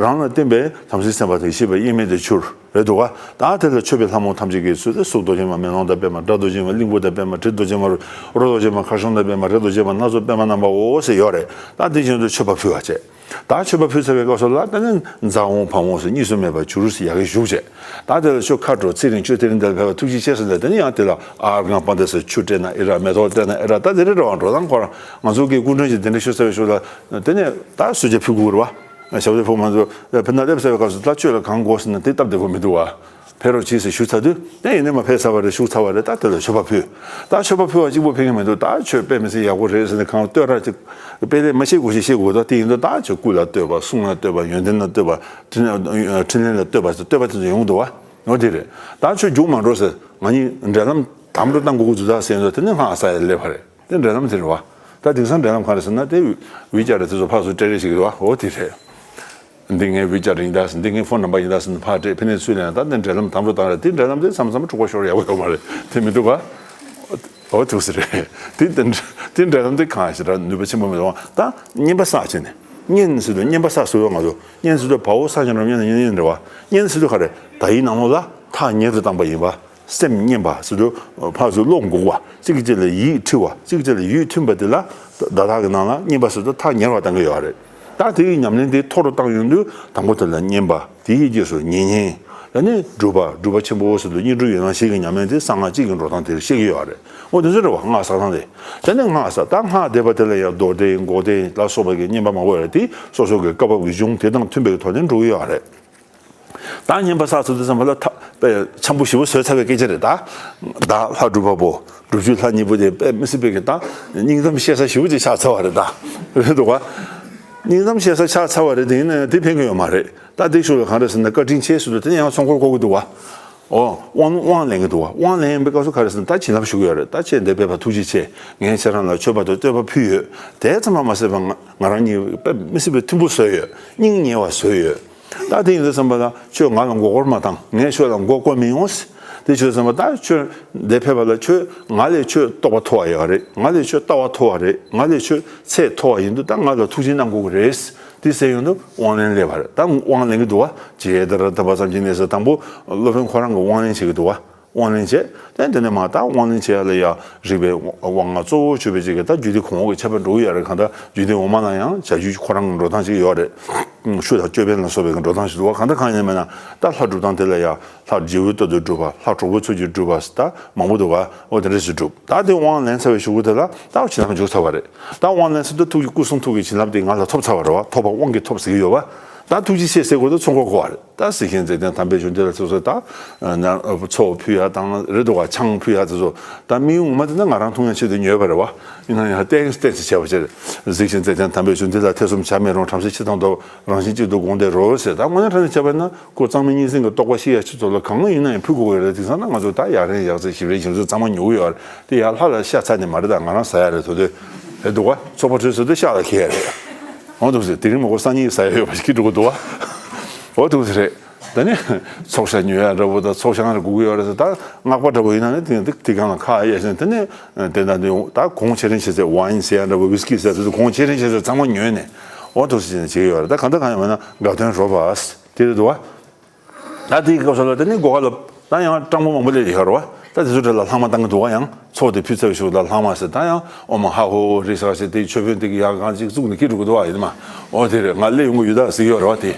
རང་ལ་བསྟིམ་པས་དམ་ཚིག་སེམས་དཔའ་དང་ཡེ་ཤེས་པ་དབྱེར་མེད་དུ་གྱུར། རེད་འདུག་ག་ད་དེ་ལ་མཆོད་པའི་ལྷ་མོ་ཐམས་ཅད་ཀྱིས་གསོལ་ཏེ་གཟུགས་རྡོ་རྗེ་མ་མེ་ལོང་དང་པདྨ། སྒྲ་རྡོ་རྗེ་མ་གླིང་བུ་དང་པདྨ། དྲི་རྡོ་རྗེ་མ་རོ་རྡོ་རྗེ་མ་ཁར་ཤང་དང་པདྨ། རེག་རྡོ་རྗེ་མ་སྣ་ཚོགས་པདྨ་རྣམ་པའོ་ཟེར་ཡོད་རེད། ད་དེ་བཞིན་དུ་མཆོད་པ་ཕུལ་བ་བྱས། ད་མཆོད་པ་ཕུལ་ཚར་བའི་སྐབས་སུ་ལ་ད་ནི་ཛཿཧཱུྃ་ཕཊ་ཧཱུྃ་ཟེར་གཉིས་སུ་མེད་པར་གྱུར་ཟེར་ཡ་གི་བཞུགས་བྱས། ད་དེ་ལ་ཆོས་ཁ་དྲོ་ཚེ་རིང་ཆོས་དེ་རིང་འདིར་ཕེབས་པ་ཐུགས་རྗེ་ཆེ་ཟེར་ནས་དེ་ནི་ཡང་དེ་ལ་ཨརྒྷཾ་པཱདྱ་ཟེར་ཆུ་སྤྲད་ན་ཨེ་རག་མེ་ཏོག་སྤྲད་ན་ཨེ་རག་ད་དེ་རེད་རེད་བ། འགྲོ་སྟངས་ཁོ་རང་ང་ཚོ་གི་སྐུ་མགྲོན་གྱིས་དེ་འདྲ་ཞུ་ཚར་བའི་ཞོར་ལ་དེ་ནས་ད་གསོལ་ཇ་ཕུལ་དགོས་རེད་བ། ཞབས་བརྟན་ཕུལ་མ་ཚོ་ཕེབས་ན་སླེབས་ཚར་བའི་སྐབས་སུ་ད་ཆོས་ལ་གང་དགོས་ཟེར་ན་དེ་སྟབས་བདེ་པོ་མི་འདུག་བ། ཕེབས་རོགས་གྱིས་ཟེར་ཞུ་ཚར་དུས་ཨེ་ཡིན་ནའི་མ་ཕེབས་ཚར་བ་རེད། ཞུ་ཚར་བ་རེད། ད་དེ་ལ་མཆོད་པ་ཕུལ། ད་མཆོད་པ་ཕུལ་བ་གཅིག་པོ་ཕན་གྱི་མི་འདུག་ད་ཆོས་དཔེ་མི་སྲིད་ཡག་པོ་རེད་ཟེར་ནས་གང་བསྟོད་ར་ཅིག་དཔེ་ལས་མ་ཤེས་དགོས་ཤེས་ཤེས་དགོས། ད་དེ་ཡིན་དུས་ད་ཆོས་སྐུ་ལ་བསྟོད་པ། གསུང་ལ་བསྟོད་པ། ཡོན་ཏན་ལ་བསྟོད་པ། འཕྲིན་ལས་ལ་བསྟོད་པ་ཟེར་བསྟོད་པ་དེ་ཚོ་ཡོང་གི་འདུག་བ། འོ་དེ་རེད། ད་ཆོས་རྒྱུགས་མ་འགྲོ་ཟེར། ང་གཉིས་འབྲེལ་ལམ་དམ་འགྲོ་བཏང་དགོས་ཀྱི་འདུག་ད་ཟེར་ཡོང་དུས་དེ་ནི་སྔགས་ཟ་ཡ་སླེབས་པ་རེད། དེ་འབྲེལ་ལམ་དེ་རེད་བ། ད་དེང་སང་འབྲེལ་ལམ་ག་རེ་ཟེར་ན་དེ་ཝི་ཅེཊ་དེ་ཚོ་ཕར་ཚུར་སྤྲད་རེས་བྱེད་ཀྱི་རེད་བ། འོ་དེ་རེད། འདི་ངའི་ཝི་ཅེཊ་ཡིན་ད་ཟེར། འདི་ངའི་ཕོན་ནམ་བར་ཡིན་ད་ཟེར་ནས་ཕར་སྤྲད། ཕ་ནས་ཚུར་ལེན། ད་འདི་འབྲེལ་ལམ་དམ་འགྲོ་བཏང་རེད། དེ་འབྲེལ་ལམ་དེ་མཚམས་མཚམས་འཁྲུག་པ་ཤོར་ཡག་པོ་ཡོད་མ་རེད། དེ་མི་འདུག་ག་འོ་ཐུགས་སུ་རེད། དེ་དེ་དེ་འབྲེལ་ལམ་དེ་གང་ཞིག་ར་ནུས་པ་ཆེན་པོ་མི་འདུག་ད་བསྙེན་པ་བསགས་བྱས་ནས། བསྙེན་ཟེར་དུས་བསྙེན་པ་བསགས་ཟེར་བ་ང་ཚོ་བསྙེན་ཟེར་དུས་བའོ་ས་ཉ་རོ་བསྙེན་བསྙེན་རེད་བ། བསྙེན་ཟེར་དུས་ག་རེ་ད་ཡིག་ནང་ལོགས་ལ་ཐག་ཉེ་རུ་བཏང་པ་ཡིན་པ། སེམས་བསྙེན་པ་ཟེར་དུས་ཕར་ཚུར་བློ་འགུག་པ། གཅིག་གིས་གཅིག་ལ་ཡིད་འཁྲི་བ། གཅིག་གིས་གཅིག་ལ་ཡིད་མཐུན་པ་དེ་ལ་བརྡ་དག་གི་ནང་ལ་བསྙེན་པ་ཟེར་དུས་ཐག་ཉེ་བར་བཏང་གི་ཡོད་རེད། ད་དེ་ཡི་ཉམས་ལེན་དེ་མཐོ་རུ་བཏང་ཡོང་དུས་དང་པོ་དེ་ལ་བསྙེན་པ། དེའི་རྗེས་སུ་མྱ་ངན། ད་ནི་སྒྲུབ་པ། སྒྲུབ་པ་ཆེན་པོ་ཟེར་དུས་བསྙེན་སྒྲུབ་ཡན་ལག་བཞི་གི་ཉམས་ལེན་དེ་གསང་སྔགས་གཅིག་གི་འགྲོ་སྟངས་དེ་བཤད་ཀྱི་ཡོད་རེད། འོ་དེ་ཚོ་རེད་བ། སྔགས་བསགས་སྟངས་དེ། ད་ནི་སྔགས་བསགས། ད་སྔགས་བཟླས་པ་དེ་ལ་ཡང་རྡོར་གདན་འགོག་གདན་ལ་སོགས་པ་གི་བསྙེན་པ་མང་པོ་ཡོད་རེད། དེ་སོ་སོ་གི་བཀའ་བབས་ཀྱི་གཞུང་དེ་དང་མཐུན་པའི་ཐོག་ནས་འགྲོ་གི་ཡོད་རེད། ད་བསྙེན་པ་བསགས་ཚར་དུས་ཙམ་པ་ལ་ཐ་དཔེ་འཆམ་པོ་ཞེ་པོ་བཟོས་ཚར་བའི་སྐད་ཆ་རེད་ད། བདག་ལྷ་སྒྲུབ་པ་པོ། སྒྲུབ་མཆོད་ལྷ་གཉིས་པོ་དེ་དཔེ་མི་སྲིད་པའི་གི་ད་སྙིང་གཏམ་བཤད་ས་ཞེ་པོ་ཅིག་ཆགས་ཚར་བ་རེད་ད། རེད་འདུག་ག་སྙིང་གཏམ་བཤད་ས་ཆགས་ཚར་བ་རེད། དེ་ཡིན་ན་ཡང་དེ་ཕན་གི་ཡོད་མ་རེད། ད་དེ་ཤུགས་ལ་གང་རེད་ཟེར་ན་བཀའ་དྲིན་ཆེ་ཟེར་དུས་དེ་ནས་ཡང་ཚོགས་འཁོར་བསྐོར་གི་འདུག་བ། ཨོ། དབང་དབང་ལེན་གི་འདུག་བ། དབང་ལེན་པའི་སྐབས་སུ་ག་རེ་ཟེར་ན་ད་བྱིན་རླབས་ཞུ་གི་ཡོད་རེད། ད་ཁྱེད་འདིར་ཕེབས་པ་ཐུགས་རྗེ་ཆེ། ངས་ཁྱེད་རང་ལ་མཆོད་པ་དང་བསྟོད་པ་ཕུལ་ཡོད། དེ་ཙམ་མ་ཟད་པ་ང་ང་རང་གཉིས་དཔེ་མི་སྲིད་པའི་མཐུན་པོ་བཟོས་ཡོད། སྙིང་ཉེ་བ་བཟོས་ཡོད། ད་དེ་ཡིན་དུས་ཙམ་པ་ལ་ཁྱོད་ང་ལ་མགོ་སྐོར་མ་བཏང་། ངས་ཁྱོད་ལ་མགོ་སྐོར་མི་ཡོང་། དེ་བྱས་ཙམ་པ་ད་ཁྱོད་འདིར་ཕེབས་པ་ལ་ཁྱོད་ང་ལས་ཁྱོད་རྟོགས་པ་མཐོ་བ་ཡོད་རེད། ང་ལས་ཁྱོད་ལྟ་བ་མཐོ་བ་རེད། ང་ལས་ཁྱོད་ཚད་མཐོ་བ་ཡིན་དུས་ད་ང་ལ་ཐུགས་རྗེ་གནང་དགོས་ཀྱི་རེད། དེ་ཟེར་ཡོང་དུས་དབང་ལེན་སླེབས་པ་རེད། ད་དབང་ལེན་གྱི་འདུག་བ། ཇི་ལྟར་བསྟན་པ་ཙམ་གྱིས་ནི་ཟེར། དང་པོ་སློབ་དཔོན་ཁོ་རང་གིས་དབང་ལེན་བྱེད་ཀྱི་འདུག་བ། དབང་ལེན་བྱས། དེ་དེ་ནས་མ་ད་དབང་ལེན་བྱེད་ཡ་ལ་ཡ་རིག་པའི་དབང་ལྔ་གཙོ་བོ་གྱུར་པའི་ཅིག་གི་ད་རྒྱུད་སྡེ་གོང་འོག་གི་ཁྱད་པར་འགྲོ་གི་ཡོད་རེད། གང་ལྟར་རྒྱུད་སྡེ་འོག་མ་ལ་ཡང་བྱ་རྒྱུད་ཁོ་རང་གི་འགྲོ་སྟངས་ཅིག་ཡོད་རེད། ཤུ་དང་ཅོད་པན་ལ་སོགས་པའི་གི་འགྲོ་སྟངས་ཤིག་འདུག་བ། གང་ལྟར་གང་ཡིན་ན་མིན་ན་ད་ལྷ་སྒྲུབ་སྟངས་དེ་ལ་ཡ་ལྷ་རྗེ་བོའི་བསྟོད་དུ་སྒྲུབ་པ། ལྷ་གྲོགས་པོ་ཚུལ་གྱིས་སྒྲུབ་པ་ད་མང་པོ་འདུག་བ། འོ་དེ་འདྲ་ཞིག་སྒྲུབ། ད་དེ་དབང་ལེན་ཚར་བའི་གཞུག་གུ་དེ་ལ་ད་བྱིན་རླབས་འཇུག་ཚར་བ་རེད། ད་དབང་ལེན་ཚར་དུས་ཐུགས་ཀྱི་སྐུ་གསུང་ཐུགས་ཀྱི་བྱིན་རླབས་དེ་ང་ལ་ཐོབ་ཚར་བ་རེད་བ། ཐོབ་པ་དབང་གིས་ཐོབ་ཟེར་གྱི་ཡོད་བ། ད་ཐུགས་རྗེ་ཆེ་ཟེར་དགོས་དུས་ཚོགས་འཁོར་བསྐོར་བ་རེད། ད་གཟིགས་ཤིང་མཛེས་ལྡན་དམ་པའི་ཆོས་འདི་ལ་ཚོགས་གསོལ་ད། ཚོགས་ཕུལ་ཡ་དང་རེད་འདུག་བ། ཆང་ཕུལ་ཡ་དེ་ཚོ་ད་དམིགས་ཡུལ་ངོ་མ་དེ་ནི་ང་རང་འཐུང་ཡ་ཆེད་དུ་ཉོས་པ་རེད་བ། ཡིན་ན་ཡང་ཏོག་ཙམ་བྱས་པ་ཕྱིར། གཟིགས་ཤིང་མཛེས་ལྡན་དམ་པའི་ཆོས་འདི་ལ་ཐེ་ཚོམ་བྱ་མི་རུང་། བྲམ་ཟེ་ཁྱེད་དང་ཐོབ། རང་བཞིན་གཅིག་ཏུ་དགོངས་ཏེ་རོལ་ཟེར། ད་དངོས་གནས་དྲང་གནས་བྱས་པ་ན་སྐུ་གཙང་མའི་སྙན་སེང་གི་རྟོགས་པ་ཤེས་ཡ་ཆེད་དུ་ལ་གང་ཡིན་ན་ཡང་ཕུལ་དགོས་ཀྱི་རེད། དེང་སང་ན་ང་ཚོ་ད་ཡ་རན་ཡག་རྩེ་ཞིབ་རན་ཞིབ་རྩེ་གཙང་མ་ཉོ་གི་ཡོད་རེད། དེ་ཡ་ལྷ་ལ་ཤ་ཚ་ནས་མ་རེད། ད་ང་རང་ཟ་ཡ་རེད། དོ་དོ་རེད་འདུག་བ། ཚོགས་པ་གྲོལ་ཚར་དུས་ཤ་ལ་འཁེལ་ཡ་རེད། འོ་འདུག་ཟེར། དེ་རིང་མ་གོ་སང་ཉིན་ཟ་ཡ་ཡོད་པ་ཞིག་གི་འགྲོ་གི་འདུག་བ། འོ་འདུག་ཟེར་རེད། ད་ནི་ཚོགས་ཤ་ཉོ་ཡ་འདྲ་བོ་དང་ཚོགས་ཤ་ང་རང་དགོས་ཀྱི་ཡོད་རེད་ཟེར། ད་སྔགས་པ་འདྲ་བོ་ཡིན་ན་ནི་དེ་དེ་སྒང་ལ་ཁ་གཡར་ཟིན། དེ་ནི་དེ་འདྲ་འདི་ད་གོང་ཆེ་རིན་ཆེ་ཟེར། ཝའིན་ཟེར་ཡ་འདྲ་བོ། ཝིས་ཀི་ཟེར་ཡ་དེ་ཚོ་གོང་ཆེ་རིན་ཆེ་ཟེར། ཚང་མ་ཉོས་ནས་འོ་འདུག་ཟེར་བྱས་ནས་བྱེད་ཀྱི་ཡོད་རེད། ད་གང་ལྟར་གང་ཡིན་ན་དགའ་སྟོན་རོལ་པ་དེ་རེད་འདུག་བ། ད་དེའི་སྐབས་སུ་ལ་དེ་ནི་སྒོ་ཁ་ལ་ད་ཡང་སྤྲང་པོ་མང་པོ་སླེབས་ཡོད་རེད་བ། ད་དེ་ཚོ་གྲས་ལ་ལྷག་མ་བཏང་གི་འདུག་བ། ཡང་ཚོགས་དེ་ཕུལ་ཚར་བའི་གཞུག་ལ་ལྷག་མ་ཟེར། ད་ཡང་ཨོ་མ་ཧ་ཧོ་རི་ཟེར་བ་ཞིག་དེ་མཆོད་དཔོན་དེ་གི་ཡར་གང་ཅིག་བཙུགས་ནས་འཁྱེར་འགྲོ་གི་འདུག་བ། ཡིན་མ་ཨོ་དེ་རེད། ང་སླེབས་ཡོང་གི་ཡོད་ད་ཟེར་གྱི་ཡོད་རེད་བ། དེ་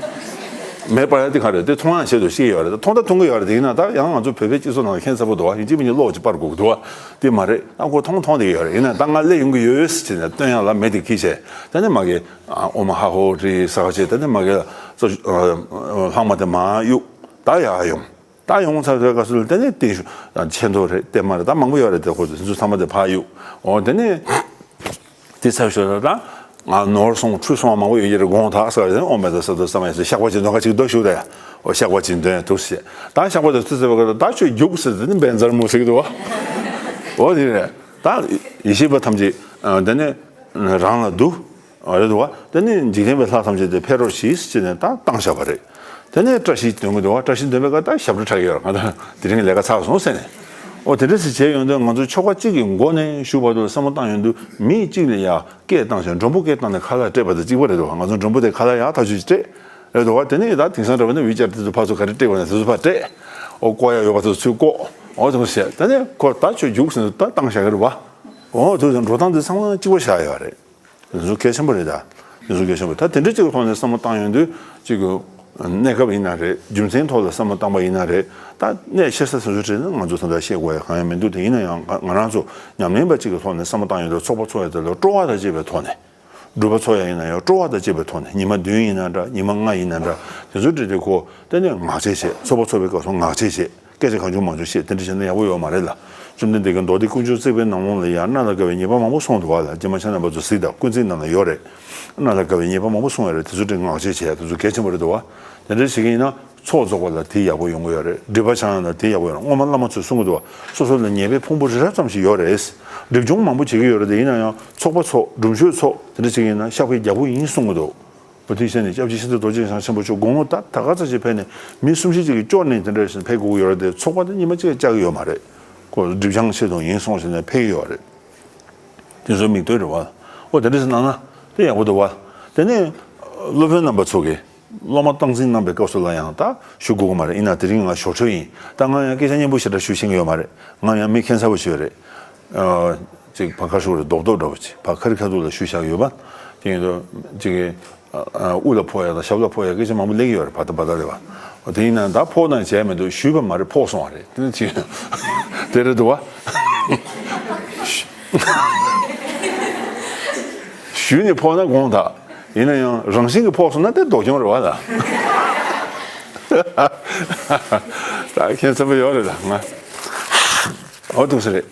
མེད་པར་ཡང་དེ་ག་རེད། དེ་མཐོང་ཡང་བྱེད་དུ་ཤེས་ཡོད་རེད། ད་མཐོང་ད་མཐོང་གི་ཡོད་རེད། དེ་ཡིན་ན་ད་ཡང་ང་ཚོ་བོད་པའི་སྤྱི་ཚོགས་ནང་ལ་ཁྱད་མཚར་པོ་འདུག་བ། ཡིན་གཅིག་མིན་གཅིག་བློ་ཅིག་སྤར་དགོས་ཀྱི་འདུག་བ། དེ་མ་རེད། ད་ཁོ་མཐོང་མཐོང་བསྡད་ཀྱི་ཡོད་རེད། ཡིན་ན་ད་ང་སླེབས་ཡོང་གི་ཡོད་ཟེར་ནས་སྟོན་ཡག་ལ་མེ་དེ་འཁྱེར་བྱས། ད་ནི་མ་གི་ཨོ་མ་ཧ་ཧོ་རི་ཟེར་བ་ཞིག་ད་ནི་མ་གི་ལྷག་མ་དེ་མར་གཡུག་ད་ཡར་ཡོང་། ད་ཡོང་ཚར་བའི་སྐབས་སུ་ལ་དེ་ནས་བརྟན་བཞུགས་ཆེ་མདོག་རེད། བརྟན་མ་རེད། ད་མང་པོ་ཡོད་རེད། དེ་ཁོ་ཚོ་དེ་ཚོ་ཚང་མ་དེ་ཕར་གཡུག་འོ་དེ་ནས་དེ་ཚར་ཞོར་ལ་ད་ང་ནོར་སོང་ཁྲུས་སོང་བ་མང་པོ་ཡོད་ཀྱི་རེད། དགོངས་དག་ཟེར་བ་དེ་ནས་ཨོ་མེད་ད་ས་དོ་ས་མ་ཡིན་ཟེར། བཤགས་པ་ཅིག་འདོན་ག་ཅིག་འདོན་ཞུ་དེ། འོ་བཤགས་པ་ཅིག་འདོན་འདུག་ཟེར། ད་བཤགས་པ་དེ་ཚོ་ཟེར་བ་ག་ད་ཁྱོད་རྒྱུགས་ཟེར་དེ་ནི་བན་ཛར་མོ་ཟེར་གི་འདུག་བ། འོ་དེ་རེད། ད་ཡེ་ཤེས་པ་ཐམས་ཅད་དེ་ནས་རང་ལ་འདུ། རེད་འདུག་བ། དེ་ནས་འཇིག་རྟེན་པའི་ལྷ་ཐམས་ཅད་དེ་ཕེབས་རོགས་གྱིས་ཟེར་ནས་ད་བཏང་བཞག་པ་རེད། དེ་ནས་བཀྲ་ཤིས་འདོན་གྱི་འདུག་བ། བཀྲ་ཤིས་འདོན་པའི་སྐབས་ད་ཞབས་བྲོ་འཁྲབ་ཀྱི་ཡོད་རེད། ང་ད་དེ་རིང་ལས་ཀ་ཚར་སོང་ཟེར་ནས། ཨོ་དེ་འདྲ་ཞིག་བྱས་ཡོང་དུས་ང་ཚོ་ཆོ་ག་གཅིག་གི་མགོ་ནས་མཇུག་བར་དུ་བསམ་བློ་བཏང་ཡོང་དུས་མི་གཅིག་ལ་ཡ་སྐད་བཏང་བྱས། མགྲོན་པོ་སྐད་བཏང་ནས་ཁ་ལག་སྤྲད་པ་དང་གཅིག་པ་རེད་འདུག་བ། ང་ཚོ་མགྲོན་པོ་དེ་ཁ་ལག་ཡག་ཐག་ཆོད་ཅིག་སྤྲད་རེད་འདུག་བ། དེ་ནས་ད་དེང་སང་འདྲ་བ་ནི་འུར་བཅར་དེ་ཚོ་ཕར་ཚུར་ག་རེ་སྤྲད་པ་ན་དེ་ཚོ་ཕར་སྤྲད། ཨོ་བཀོག་ཡག་ཡོད་པ་ཚོ་ཚུར་བཀོག་ཨོ་དེ་མོ་བྱས། དེ་ནས་ཁོ་ད་ཁྱོད་རྒྱུགས་ཟེར་ནས་ད་བཏང་བཞག་གི་རེད་བ། ཨོ་དེ་ཚོ་འགྲོ་སྟངས་དེ་ཚང་མ་གཅིག་པ་བཞག་ཡོད་རེད། དེ་ཚོ་གལ་ཆེན་པོ་རེད་ད། དེ་ཚོ་གལ་ཆེན་པོ། ད་དེ་འདྲ་གཅིག་གི་ཐོག་ནས་བསམ་བློ་བཏང་ཡོང་དུས་གཅིག་གི་གནས་སྐབས་ཡིན་ན་རེད། རྒྱུ་མཚན་ཐོག་ལ་བསམ་བློ་བཏང་པ་ཡིན་ན་རེད། ད་གནད་ཆེ་ས་སོ་སོ་བྲིས་ན་ང་ཚོ་ད་ལྟ་བཤད་དགོས་ཡ་གང་ཡང་མི་འདུག་དེ་ཡིན་ན་ཡང་ང་ང་རང་ཚོ་ཉམས་ལེན་པ་གཅིག་གི་ཐོག་ནས་བསམ་བློ་བཏང་ཡོང་དུས་ཚོགས་པ་ཚོགས་ཡ་དེ་ལ་སྤྲོ་བ་དང་བཅས་པའི་ཐོག་ནས། སྒྲུབ་པ་ཚོགས་ཡ་ཡིན་ན་ཡང་སྤྲོ་བ་དང་བཅས་པའི་ཐོག་ནས། ཉི་མ་བདུན་ཡིན་ན་འདྲ། ཉི་མ་ལྔ་ཡིན་ན་འདྲ། དེ་ཚོ་བྲིས་ཏེ་ཁོ་དེ་ནས་ངག་བཅད་བྱས། ཚོགས་པ་ཚོགས་པའི་སྐབས་སུ་ངག་བཅད་བྱས། སྐད་ཆ་གང་བྱུང་མང་བྱུང་བཤད། དེ་འདྲ་བྱས་ན་ཡག་པོ་ཡོད་མ་རེད་ལ། བཅོམ་ལྡན་འདས་ཀྱིས་མདོ་སྡེ་དཀོན་མཆོག་བརྩེགས་པའི་ནང་ལོགས་ལ་ཡང་གནད་ལ་དགའ་བའི་ཉེས་པ་མང་པོ་གསུངས་འདུག་བ་ལ། རྗེ་མ་ཆ་ནན་པ་ཚོ་གཟིགས་དང་། ཀུན་གཟིགས་ནང་ལ་ཡོད་རེད། གནད་ལ་དགའ་བའི་ཉེས་པ་མང་པོ་གསུངས་ཡོད་རེད། དེ་ཚོ་དེ་ངག་བཅད་བྱས་ཡ་དེ་ཚོ་གལ་ཆེན་པོ་རེད་འདུག་བ། དེ་འདྲ་བྱེད་ཀྱི་ཡིན་ན་ཚོགས་རྫོགས་པ་ལ་དེ་ཡག་པོ་ཡོང་གི་ཡོད་རེད། སྒྲིབ་པ་སྦྱང་ཡ་ལ་དེ་ཡག་པོ་ཡོང་རེད། སྔོན་མ་བླ་མ་ཚོས་གསུང་གི་འདུག་བ། སོ་སོ་ལ་ཉེས་པའི་ཕུང་པོ་རི་རབ་ཙམ་ཞིག་ཡོད་རེད། སྒྲིབ་སྦྱོང་མང་པོ་བྱེད་ཀྱི་ཡོད་རེད། དེ་ཡིན་ན་ཡང་ཚོགས་པ་ཚོགས། སྒྲུབ་མཆོད་ཚོགས། དེ་འདྲ་བྱེད་ཀྱི་ཡིན་ན་བཤགས་པ་རྒྱག་དགོས་ཡིན་གསུང་གི་འདུག་བོ་དྷི་ཤ་ནི་སྐྱབས་རྗེ་ཤིན་ཏུ་རྡོ་རྗེ་འཆང་ཆེན་པོ་མཆོག་དགུང་ལོ་ད་ད་ག་ཚོད་ཅིག་ཕེབས་ནས་མི་གསུམ་བཞི་ཅིག་གིས་སྐྱོར་ནས་དེ་འདྲ་ཞིག་ཕེབས་དགོས་ཀྱི་ཡོད་རེད་དེ། ཚོགས་པ་དེ་ཉི་མ་གཅིག་ལ་བཅག་གི་ཡོད་མ་རེད། ཁོ་སྒྲིབ་སྦྱང་ཆེད་དུ་ཡིན་གསུངས་ཟེར་ནས་ཕེབས་ཀྱི་ཡོད་རེད། དེ་ཚོའི་མིག་ལྟོས་རེད་བ། ཨོ་དེ་འདྲ་ཞིག་གནང་ན་དེ་ཡག་པོ་འདུག་བ། དེ་ནས་སློབ་དཔོན་རྣམ་པ་ཚོ་གིས་སློབ་མ་སྟངས་འཛིན་གནང་པའི་སྐབས་སུ་ལ་ཡང་ད་ཞུ་དགོས་ཀྱི་མ་རེད། ཡིན་ན་དེ་རིང་ང་ཞོར་འཕྲོས་ཡིན། ད་ང་ཡང་སྐད་ཆ་སྙན་པོ་ཞེ་དྲག་ཞུ་ཤེས་ཀྱི་ཡོད་མ་རེད། ང་ཡང་མི་ཁྱད་མཚར་པོ་ཞིག་རེད། ཨ་ཅིག་བར་ཁ་ཤོར་རེ་རྡོག་རྡོག་འདྲ་པོ་ཅིག་བར་ཁ་རི་ཁ་ཐུག་ལ་ཞུ་བཞག་ཡོད་པ། དེ་ཡིན་དུས་ཅིག་གི་ཨ་ཨ་དབུ་ལ་ཕོག་ཡ་དང་ཞབས་ལ་ཕོག་ཡ་སྐད་ཆ་མང་པོ་སླེབས་ཀྱི་ཡོད་རེད། བར་ད་བར་ད་རེད་བ། དེ་ཡིན་ན་ད་ཕོག་ན་བྱས་མི་འདུག་ཞུས་པ་མ་རེད། ཕོག་སོང་བ་རེད། དེ་ནི་ཅིག་དེ་རེད་འདུག་བ། ཞུས་ནས་ཕོག་ན་དགོངས་དག་ཡིན་ན་ཡང་རང་བཞིན་གྱིས་ཕོག་སོང་ན་དེ་སྡུག་གྱོང་རེད་བ་ལ། ད་ཁྱད་མཚར་པོ་ཡོད་རེད་ད་ང་། འོ་འདུག་སེ་རེད།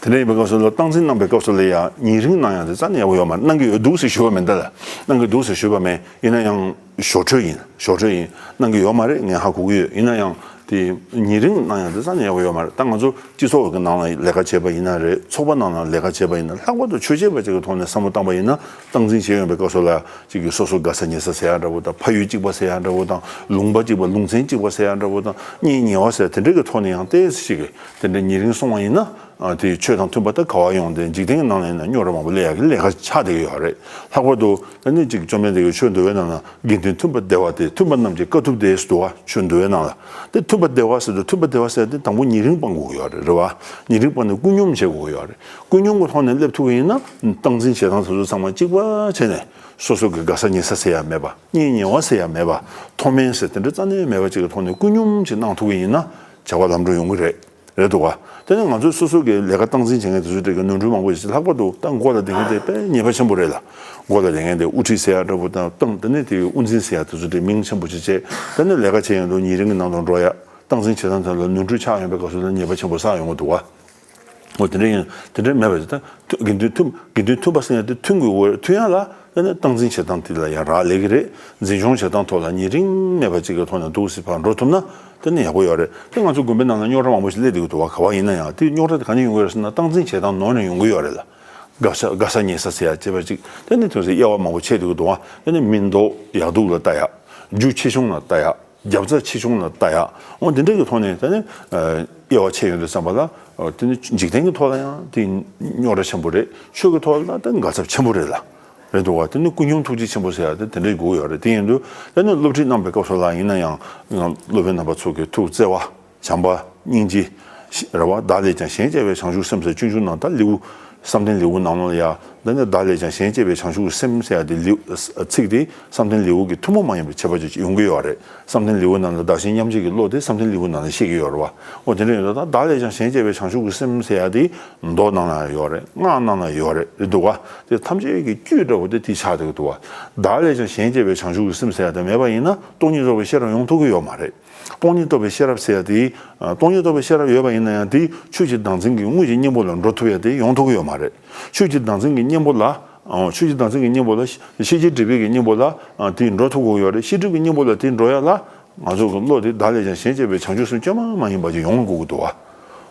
དེ་འདྲ་ཡིན་པའི་སྐབས་སུ་ལ་སྟངས་འཛིན་གནང་པའི་སྐབས་སུ་ལ་ཡང་ཉེ་རིང་གནང་ཡག་དེ་རྩ་ནས་ཡག་པོ་ཡོད་མ་རེད། གནང་གི་ཡོད་འདུག་ཟེར་ཞུ་བ་མིན་ད་ལ། གནང་གི་འདུག་ཟེར་ཞུས་པ་མེད། ཡིན་ན་ཡང་ཞོར་འཕྲོས་ཡིན། ཞོར་འཕྲོས་ཡིན། གནང་གི་ཡོད་མ་རེད། ངས་ཧ་གོ་གི་ཡོད། ཡིན་ན་ཡང་དེ་ཉེ་རིང་གནང་ཡག་དེ་རྩ་ནས་ཡག་པོ་ཡོད་མ་རེད། ད་ང་ཚོ་སྤྱི་ཚོགས་ཀྱི་ནང་ལ་ལས་ཀ་བྱེད་པ་ཡིན་ན་རེད། ཚོགས་པ་ནང་ལ་ལས་ཀ་བྱེད་པ་ཡིན་ན། ལྷག་པར་དུ་ཆོས་བྱེད་པ་ཅིག་གི་ཐོག་ནས་བསམ་བློ་བཏང་པ་ཡིན་ན། སྟངས་འཛིན་བྱེད་ཡོང་པའི་སྐབས་སུ་ལ་ཅིག་གིས་སོ་སོ་དགའ་ས་ཉེ་ས་ཟེར་ཡག་འདྲ་པོ་དང་། ཕ་ཡུལ་གཅིག་པ་ཟེར་ཡག་འདྲ་པོ་དང་། ལུང་པ་གཅིག་པ་ལུང་ཚན་གཅིག་པ་ཟེར་ཡག་འདྲ་པོ་དང་། གཉེན་ཉེ་བ་ཟེར་དེ་འདྲ་གི་ཐོག་ནས་ཡང་ཏོག་ཙམ་ཞིག་གིས་དེ་འདྲ་ཉེ་རིང་སོང་བ་ཡིན་ན། ཨ་དེ་ཆོས་དང་མཐུན་པ་ད་ག་བ་ཡོང་། དེ་འཇིག་རྟེན་གྱི་ནང་ལ་ཡིན་ན་རྙོག་དྲ་མང་པོ་སླེབས་ཡག་གི་ལས་ཀ་ཆགས་བསྡད་ཀྱི་ཡོད་རེད། ལྷག་པར་དུ་ཨ་ནི་ཅིག་བཅོམ་ལྡན་འདས་ཀྱི་ཆོས་འདུལ་བའི་ནང་ན། དགེ་འདུན་མཐུན་པ་བདེ་བ་སྟེ། མཐུན་པ་རྣམས་ཀྱི་དཀའ་ཐུབ་སྟེ་ཟེར་འདུག་བ། ཆོས་འདུལ་བའི་ནང་ལ། དེ་མཐུན་པ་བདེ་བ་ཟེར་དུས། མཐུན་པ་བདེ་བ་ཟེར་དེ་དང་པོ་ཉེ་རིང་སྤང་དགོས་ཀྱི་ཡོད་རེད། རེད་བ། ཉེ་རིང་སྤངས་ནས་ཀུན་སྙོམས་བྱེད་དགོས་ཀྱི་ཡོད་རེད། ཀུན་སྙོམས་ཀྱི་ཐོག་ནས་སླེབས་ཐུབ་ཀྱི་ཡིན་ན། སྟངས་འཛིན་བྱེད་སྟངས་དེ་ཚོ་ཚང་མ་གཅིག་པ་བྱས་ནས། སོ་སོ་གི་དགའ་ས་ཉེ་ས་ཟེར་ཡག་མེད་པ། གཉེན་ཉེ་བ་ཟེར་ཡག་མེད་པ། མཐོ་དམན་ཟེར་དེ་འདྲ་རྩ་ནས་མེད་པ་ཅིག་གི་ཐོག་ནས་ཀུན་སྙོམས་ཅིག་གནང་ཐུབ་ཀྱི་ཡིན་ན། བྱ་བ་ལམ་འགྲོ་ཡོང་གི་རེད། རེད་འདུག་བ། དེ་ནས་ང་ཚོས་སོ་སོ་གི་ལས་ཀ་སྟངས་འཛིན་བྱེད་མཁན་དེ་ཚོ་འདྲ་གི་ནོར་འཁྲུལ་མང་པོ་ཞིག་ལྷག་པར་དུ་ད་མགོ་ལ་བསྡད་མཁན་དེ་དཔེ་ཉེས་པ་ཆེན་པོ་རེད་ལ། མགོ་ལ་བསྡད་མཁན་དེ་དབུ་ཁྲིད་ཟེར་ཡག་འདྲ་པོ་དང་། ཏང་དེ་ནས་དེ་དབུ་འཛིན་ཟེར་ཡག་དེ་ཚོ་འདྲ་མིང་ཆེན་པོ་ཅིག་བྱས། དེ་ནས་ལས་ཀ་བྱེད་ཡོང་དུས་ཉེ་རིང་གི་ནང་དུ་འགྲོ་ཡག་སྟངས་འཛིན་བྱེད་སྟངས་དེ་ལ་ནོར་འཁྲུལ་ཆགས་ཡོང་པའི་སྐབས་སུ་ལ་ཉེས་པ་ཆེན་པོ་བསགས་ཡོང་གི་འདུག་བ། འོ་དེ་འདྲ་ཡིན། དེ་འདྲ་མེད་པ་ཞིག་ད་དགེ་འདུན་མཐུན། དགེ་འདུན་མཐུན་པ་ཟེར་ཡག་དེ་མཐུན་དགོས་ཀྱི་ཡོད་རེད། མཐུན་ཡག་ལ། དེ་ནས་སྟངས་འཛིན་བྱེད་སྟངས་དེ་ལ་ཡང་རག་ལས་ཀྱི་རེད། འཛིན་སྐྱོང་བྱེད་སྟངས་ཐོག་ལ་ཉེ་རིང་མེད་པ་ཅིག་གི་ཐོག་ནས་འདུག་སེ་ཕར་འགྲོ་ཐུབ་ན་དེ་ནི་ཡག་པོ་ཡོད་རེད། དེ་ང་ཚོ་དགོན་པའི་ནང་ལ་རྙོག་དྲ་མང་པོ་ཞིག་སླེབས་བསྡད་ཀྱི་འདུག་བ། ག་བ་ཡིན་ན་ཡང་དེ་རྙོག་དྲ་དེ་ག་ནས་ཡོང་གི་ཡོད་རེད་ཟེར་ན། སྟངས་འཛིན་བྱེད་སྟངས་ནོར་ནས་ཡོང་གི་ཡོད་རེད་ལ། དགའ་ས་དགའ་ས་ཉེ་ས་ཟེར་ཡག་བྱས་པ་ཅིག་དེ་ནི་དེ་ཚོ་དབྱེ་བ་མང་པོ་ཕྱེ་བསྡད་ཀྱི་འདུག་བ། དེ་ནི་མི་མདོག་ཡག་སྡུག་ལ་ལྟ་ཡག་རྒྱུ་ཆེ་ཆུང་ལ་ལྟ་ཡག་རྒྱབ་རྩ་ཆེ་ཆུང་ལ་ལྟ་ཡག་འོ་འདི་འདྲ་གི་ཐོག་ནས་ད་ནི་དབྱེ་བ་ཕྱེ་ཡོང་དུས་ཙམ་པ་ལ། དེ་ནི་འཇིག་རྟེན་གྱི་ཐོག་ལ་ཡང་དེ་རྙོག་དྲ་ཆེན་པོ་རེད། ཆོས་ཀྱི་ཐོག་ལ་ད་དགའ་ཚབས་ཆེན་པོ་རེད་ལ། རེད་འདུག་བ། དེ་ནི་ཀུན་འབྱུང་ཐུགས་རྗེ་ཆེན་པོ་ཟེར་ཡ་དེ་དེ་འདྲའི་དགོས་ཡོད་རེད། དེ་ཡིན་དུས་དེ་ནི་སློབ་ཁྲིད་གནང་བའི་སྐབས་སུ་ལ་ཡིན་ན་ཡང་སློབ་དཔོན་རྣམ་པ་ཚོ་གི་ཐུགས་བརྩེ་བ། བྱམས་པ། སྙིང་རྗེ། རེད་བ། བདག་ལས་ཀྱང་གཞན་གཅེས་པའི་བྱང་ཆུབ་སེམས་ཟེར་སྤྱོད་འཇུག་ནང་ད་ལེའུ། བསམ་གཏན་ལེའུ་ནང་ལ་ཡ། འདི་ནི་བདག་ལས་ཀྱང་གཞན་གཅེས་པའི་བྱང་ཆུབ་སེམས་ཟེར་ཡ་དེ་ལེའུ། ཚིག་དེ་བསམ་གཏན་ལེའུ་གི་ཐུན་མོང་མ་ཡིན་པའི་ཁྱད་པར་ཅིག་ཡོང་གི་ཡོད་རེད། བསམ་གཏན་ལེའུ་ནང་ལ་བདག་གཞན་མཉམ་བརྗེ་གི་བློ་དེ་བསམ་གཏན་ལེའུ་ནང་ལ་བཤད་ཀྱི་ཡོད་རེད་བ། འོ་དེ་འདྲ་ཡིན་དུས་ད་བདག་ལས་ཀྱང་གཞན་གཅེས་པའི་བྱང་ཆུབ་ཀྱི་སེམས་ཟེར་ཡ་དེ་མདོ་ནང་ལ་ཡོད་རེད། སྔགས་ནང་ལ་ཡོད་རེད། རེད་འདུག་བ། དེ་ཐམས་ཅད་ཀྱི་བཅུད་འདྲ་བོ་དེ་དེ་ཆགས་བསྡད་ཀྱི་འདུག་བ། བདག་ལས་ཀྱང་གཞན་གཅེས་པའི་བྱང་ཆུབ་ཀྱི་སེམས་ཟེར་ཡ་དེ་མེད་པ་ཡིན་ན་སྟོང་ཉིད་རྟོགས་པའི་ཤེས་རབ་ཡོང་ཐུབ་ཀྱི་ཡོད་མ་རེད། སྟོང་ཉིད་རྟོགས་པའི་ཤེས་རབ་ཟེར་ཡ་དེ། ཨ། སྟོང་ཉིད་རྟོགས་པའི་ཤེས་རབ་ཡོད་པ་ཡིན་ན་ཡང་དེ་ཆོས་ཀྱི་བདག་འཛིན་གྱི་དངོས་ཀྱི་གཉེན་པོ་ལ་འགྲོ་ཐུབ་ཡ་དེ་ཡོང་ཐུབ་ཀྱི་ཡོད་མ་རེད། ཆོས་ཀྱི་བདག་འཛིན་གྱི་གཉེན་པོ་ལ། ཨ། ཆོས་ཀྱི་བདག་འཛིན་གྱི་གཉེན་པོ་ལ། ཤེས་བྱའི་སྒྲིབ་པའི་གི་གཉེན་པོ་ལ། ཨ། དེ་འགྲོ་ཐུབ་ཀྱི་ཡོད་རེད། ཤེས་སྒྲིབ་ཀྱི་གཉེན་པོ་ལ་དེ་འགྲོ་ཡ་ལ། ང་ཚོ་གི་བློ་དེ་བདག་ལས་ཀྱང་གཞན་གཅེས་པའི་བྱང་ཆུབ་སེམས་བཅོས་མ་མ་ཡིན་པ་ཅིག་ཡོང་དགོས་ཀྱི་འདུག་བ།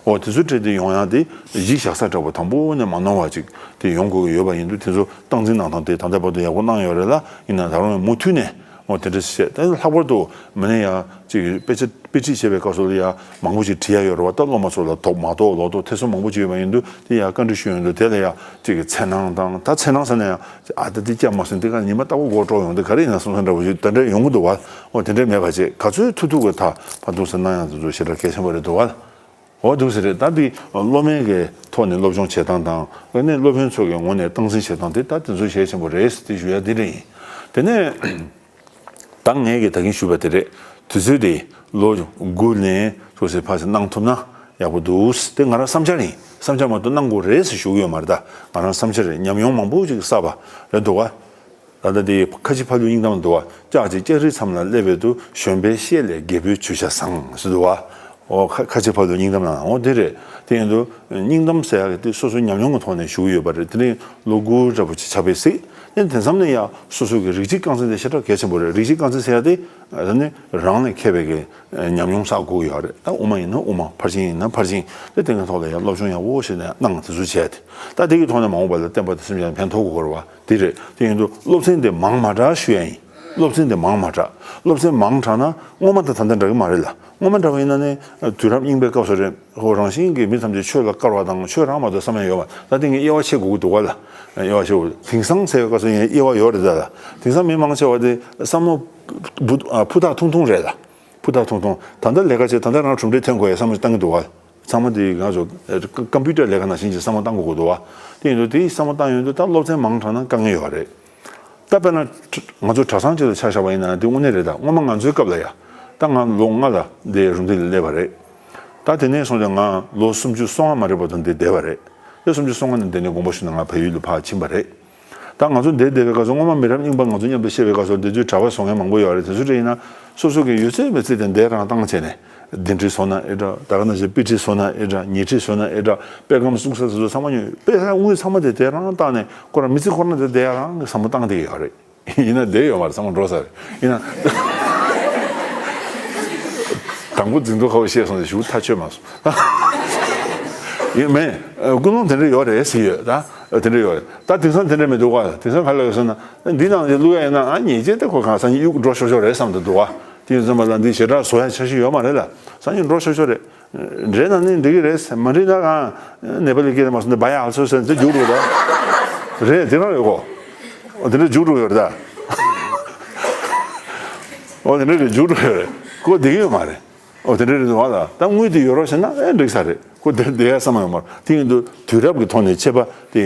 འོ་དེ་ཚོ་འཕྲད་དེ་ཡོང་ཡ་དེ་གཞི་བཞག་ས་འདྲ་པོ་དང་པོ་ནས་མ་ནོར་བ་ཅིག་དེ་ཡོང་དགོས་ཀྱི་ཡོད་པ་ཡིན་དུས་དེ་ཚོ་སྟངས་འཛིན་གནང་སྟངས་དེ་ད་ལྟ་བར་དུ་ཡག་པོ་གནང་ཡོད་རེད་ལ། ཡིན་ན་ད་རུང་མུ་མཐུད་ནས། འོ་དེ་འདྲ་བཤད། དེ་ལྷག་པར་དུ་མི་ནས་ཡ་ཅིག་དཔེ་ཆ་དཔེ་ཁྲིད་བྱེད་པའི་སྐབས་སུ་ལ་ཡ་མང་པོ་ཞིག་བྲིས་ཡ་ཡོད་རེད་བ། ད་སློབ་མ་ཚོ་ལ་དོགས་མ་དོགས་ལོག་དོགས་ཐེ་ཚོམ་མང་པོ་ཅིག་ཡོད་པ་ཡིན་དུས་དེ་ཡ་བཀའ་འདྲི་ཞུ་ཡོང་དུས་དེ་ལ་ཡ་ཅིག་གི་འཚེར་སྣང་དང་། ད་འཚེར་སྣང་ཟེར་ན་ཡང་ཨ་ད་དེ་སྐྱབས་མ་སོང་དེ་ག་ཉི་མ་ལྟ་བུ་མགོ་འཁྲོག་ཡོང་དུས་ག་རེ་ཡིན་ན་བསམ་བསམ་འདྲ་བོ་ཞིག་དེ་འདྲ་ཡོང་གི་འདུག་བ། འོ་དེ་འདྲ་མེད་པ་བྱས་ག་ཚོད་ཐུབ་ཐུབ་ཀྱི་ད་ཕར་འདུག་སེ་གནང་ཡ་དེ་ཚོ་ཞེ་དྲག་གལ་ཆེན་པོ་རེད་འདུག་བ། འོ་འདུག་སེ་རེད། ད་འདི་སློབ་མའི་གི་ཐོག་ནས་སློབ་སྦྱོང་བྱེད་སྟངས་དང་། དེ་ནས་སློབ་དཔོན་ཚོ་གི་ངོས་ནས་སྟངས་འཛིན་བྱེད་སྟངས་དེ་ད་དེ་ཚོ་གལ་ཆེན་པོ་རེད་ཟེར་དེ་ཞུ་ཡ་དེ་རེད་ཡིན། དེ་ནས་ད་ངས་གི་ད་གིན་ཞུས་པ་དེ་རེད། དུས་ཚོད་དེ་ལོ་དགུ་ནས་ཐུག་སེ་ཕར་ཚུར་གནང་ཐུབ་ན་ཡག་པོ་འདུག་ཟེར་དེ་ང་རང་བསམ་འཆར་ཡིན། བསམ་འཆར་མ་གཏོགས་གནང་དགོས་རེད་ཟེར་ཞུ་གི་ཡོད་མ་རེད། ད་ང་རང་བསམ་འཆར་རེད། ཉམས་མྱོང་མང་པོ་ཅིག་བསགས་པ་རེད་འདུག་བ། ད་ལྟ་དེ་ཁ་ཆེ་ཕ་ལུའི་སྙིང་གཏམ་ལ་འདུག་བ། ལྕགས་ཀྱི་ལྕགས་རིའི་མཚམས་ལ་སླེབས་པའི་དུས་གཞོན་པའི་ཤེད་ལས་རྒད་པོའི་ཇུས་ཆ་བཟང་ཟེར་འདུག་བ། འོ་ཁ་ཁ་ཆེ་ཕ་ལུའི་སྙིང་གཏམ་ནང་འོ་དེ་རེད། དེ་ཡིན་དུས་སྙིང་གཏམ་ཟེར་ཡག་གི་དེ་སོ་སོའི་ཉམས་མྱོང་གི་ཐོག་ནས་ཞུ་གི་ཡོད་པ་རེད། དེ་ནི་ལོ་དགུ་འདྲ་པོ་ཅིག་ཆགས་པའི་སྲིད། དེ་དེ་མཚམས་ནས་ཡང་སོ་སོ་གི་རིགས་གཅིག་རྐང་འཛིན་དེ་ཞེ་དྲག་གལ་ཆེན་པོ་རེད། རིགས་གཅིག་རྐང་འཛིན་ཟེར་ཡག་དེ་ཨ་ནི་རང་ལས་མཁས་པའི་གི་ཉམས་མྱོང་བསགས་དགོས་ཀྱི་ཡོད་རེད། ད་དབུ་མ་ཡིན་ན་དབུ་མ། ཕར་ཕྱིན་ཡིན་ན་ཕར་ཕྱིན། དེ་དེ་གི་ཐོག་ལ་ཡང་སློབ་སྦྱོང་ཡག་པོ་བྱས་ནས་གནང་། དེ་ཚོ་བྱས་ཏེ་ད་དེ་གི་ཐོག་ནས་མ་འོངས་པ་ལ་བསྟན་པ་དང་སེམས་ཅན་ལ་ཕན་ཐོགས་དགོས་རེད་བ། དེ་རེད། དེ་ཡིན་དུས་སློབ་ཚན་དེ་མང་མ་དྲགས་ཞུ་ཡ་ཡིན། སློབ་ཚན་དེ་མང་མ་དྲགས། སློབ་ཚན་མང་དྲགས་ན་སྔོན་མ་དང་ད་ལྟ་འདྲ་གི་མ་རེད་ལ། སྔོན་མ་འདྲ་བ་ཡིན་ན་ནི་དུས་རབས་རྙིང་པའི་སྐབས་སུ་རེད། ཧོ་རང་བཞིན་གྱིས་མི་ཐམས་ཅད་ཆོས་ལ་དཀར་བ་དང་ཆོས་རང་མ་གཏོགས་བསམ་ཡ་ཡོད་པ། ད་དེ་ངས་དབྱེ་བ་ཕྱེ་དགོས་ཀྱི་འདུག་བ་ལ། དབྱེ་བ་ཕྱེ་དགོས། དེང་སང་ཟེར་བའི་སྐབས་སུ་ངས་དབྱེ་བ་ཡོད་རེད་ད་ལ། དེང་སང་མི་མང་ཆེ་བ་དེ་བསམ་བློ་བུ་ཕུ་ཐག་ཐུང་ཐུང་རེད་ལ། ཕུ་ཐག་ཐུང་ཐུང་། ད་ལྟ་ལས་ཀ་བྱེད། ད་ལྟ་རང་གྲུབ་འབྲས་ཐོན་དགོས་ཡ་བསམ་བློ་བཏང་གི་འདུག་བ། ཚང་མ་དེ་ང་ཚོ་ཀམ་པུ་ཊར་ལས་ཀ་ནང་བཞིན་གྱི་བསམ་བློ་བཏང་དགོས་ཀྱི་འདུག་བ། དེ་ཡིན་དུས་དེའི་བསམ་བློ་བཏང་ཡོང་དུས་ད་སློབ་ཚན་མང་དྲགས་ན་དཀའ་ངལ་ཡོད་རེད། ད་དཔེར་ན་ང་ཚོ་གྲྭ་ཚང་གཅིག་ལ་ཆ་བཞག་པ་ཡིན་ན་དེ་དངོས་གནས་རེད། ད་སྔོན་མ་ང་ཚོའི་སྐབས་ལ་ཡ། ད་ང་ལོ་ལྔ་ལ་འདི་རུམ་བཏེག་ལ་སླེབས་པ་རེད། ད་དེ་ནས་བཟུང་སྟེ་ང་ལོ་སུམ་ཅུ་སོ་ལྔ་མ་རེད་བར་དུ་འདི་བསྡད་པ་རེད། དེ་སུམ་ཅུ་སོ་ལྔ་ནས་འདི་ནས་དགོངས་པ་ཞུས་ནས་ང་བལ་ཡུལ་ལ་ཕར་ཕྱིན་པ་རེད། ད་ང་ཚོ་འདིར་བསྡད་པའི་སྐབས་སུ་སྔོན་མ་མི་རབས་རྙིང་པ་ང་ཚོ་མཉམ་དུ་བཤད་པའི་སྐབས་སུ་འདི་དུས་གྲྭ་པ་བཟོ་མཁན་མང་པོ་ཡོད་རེད། དེ་ཚོ་འདྲ་ཡིན་ན་སོ་སོ་གི་ཡོད་ཚད་མེད་ཚད་དེ་འདིར་རང་བཏང་བྱས་ནས་གདན་ཁྲི་བཟོ་ན་ཨེ་འདྲ། ད་ག་ནང་བཞིན་དཔེ་ཁྲིད་བཟོ་ན་ཨེ་འདྲ། ཉལ་ཁྲི་བཟོ་ན་ཨེ་འདྲ། དཔེ་ཁང་བསྲུང་ས་དེ་ཚོ་ཚང་མ་ཉོས། དཔེ་ཁང་དངུལ་ཚང་མ་དེ་དེ་རང་བཏང་ནས་ཁོ་རང་མི་ཚེ་ཁོ་རང་དེ་དེ་རང་གི་བསམ་བློ་བཏང་བསྡད་ཡོད་རེད། ཡིན་ན་བསྡད་ཡོད་མ་རེད། ཚང་མ་འགྲོ་ས་རེད། ཡིན་ན་དང་པོ་འཛིན་ཐོ་ཁ་བ་བཤད་སོང་ཟེར་ཞུ་ཐག་ཆོད་མ་སོང་། ཡིན་མེད། ཀུན་སློང་དེ་འདྲ་ཡོད་རེད་ཟེར་ཡོད་ད། དེ་འདྲ་ཡོད་རེད། ད་དེང་སང་དེ་འདྲ་མི་འདུག་ག། དེང་སང་ག་ལ་ཡོད་ཟེར་ན་འདི་ནང་དེ་བླུག་ཡ་ཡིན་ན་ཨ་ཉེས་ཆད་དེ་ཁོ་གང་སང་ཉིན་གཡུག་འགྲོ་ཤོག་ཤོག་རེད་བསམ་དུ་འདུག་ག། དེ་ཡིན་ཙམ་པ་ལ་འདི་ཞེ་དྲག་བཟོ་ཡ་འཆར་གཞི་ཡོད་མ་རེད་ལ། སང་ཉིན་འགྲོ་ཆོག་ཆོག་རེད། རེད་ན་ནི་འགྲིག་གི་རེད། མ་འགྲིག་ན་གང་ནེ་པ་ལི་སྐད་ལ་མ་སོང་ནས་བ་ཡ་ཨལ་སོ་ཟེར་ནས་དེ་རྒྱུགས་འགྲོ་རེད། རེད་དེ་རང་ཡོད་གོ། འོ་དེ་འདྲ་རྒྱུགས་འགྲོ་ཡོད་རེད་ད། འོ་དེ་འདྲ་རེད་རྒྱུགས་འགྲོ་ཡོད་རེད། ཁོ་བསྡད་ཀྱི་ཡོད་མ་རེད། འོ་དེ་འདྲ་རེད་འདུག་བ་ལ། ད་དངུལ་དེ་ཡོད་རོགས་བྱས་ན་ཨེ་འགྲིག་ས་རེད། ཁོ་དེ་བསྡད་ཡ་བསམ་ཡོད་མ་རེད། དེ་ཡིན་དུས་དུས་རབས་ཀྱི་ཐོག་ནས་ཁྱད་པར་དེ་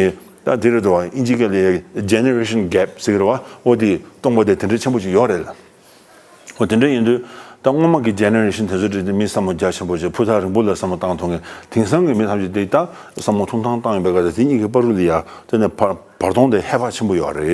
ད་དེ་རེད་འདུག་བ། ཨིན་ཇི་སྐད་ལ་ཡ་ཇེ་ནེ་རེ་ཤན་གེབ་ཟེར་གི་རེད་བ། འོ་དེ་སྟོང་པ་དེ་དེ་འདྲ་ཆེན་པོ་ཅིག་ཡོད་རེད་ལ། འོ་དེ་འདྲ་ཡིན་དུས་ད་སྔོན་མ་གི་ཇེ་ནེ་རེ་ཤན་དེ་ཚོ་འདྲ་དེ་མི་བསམ་བློ་རྒྱ་ཆེན་པོ་བྱས་ཕུ་ཐག་རིང་པོ་ལ་བསམ་བློ་བཏང་ཐུབ་མཁན། དེང་སང་གི་མི་ཐམས་ཅད་དེ་ད་བསམ་བློ་ཐུང་ཐང་བཏང་ཡོད་པའི་སྐབས་དེ་གཉིས་ཀྱི་བར་དུ་ལ་ཡ་དེ་ནས་བར་བར་སྟོང་དེ་ཧེ་བག་ཆེན་པོ་ཡོད་རེད།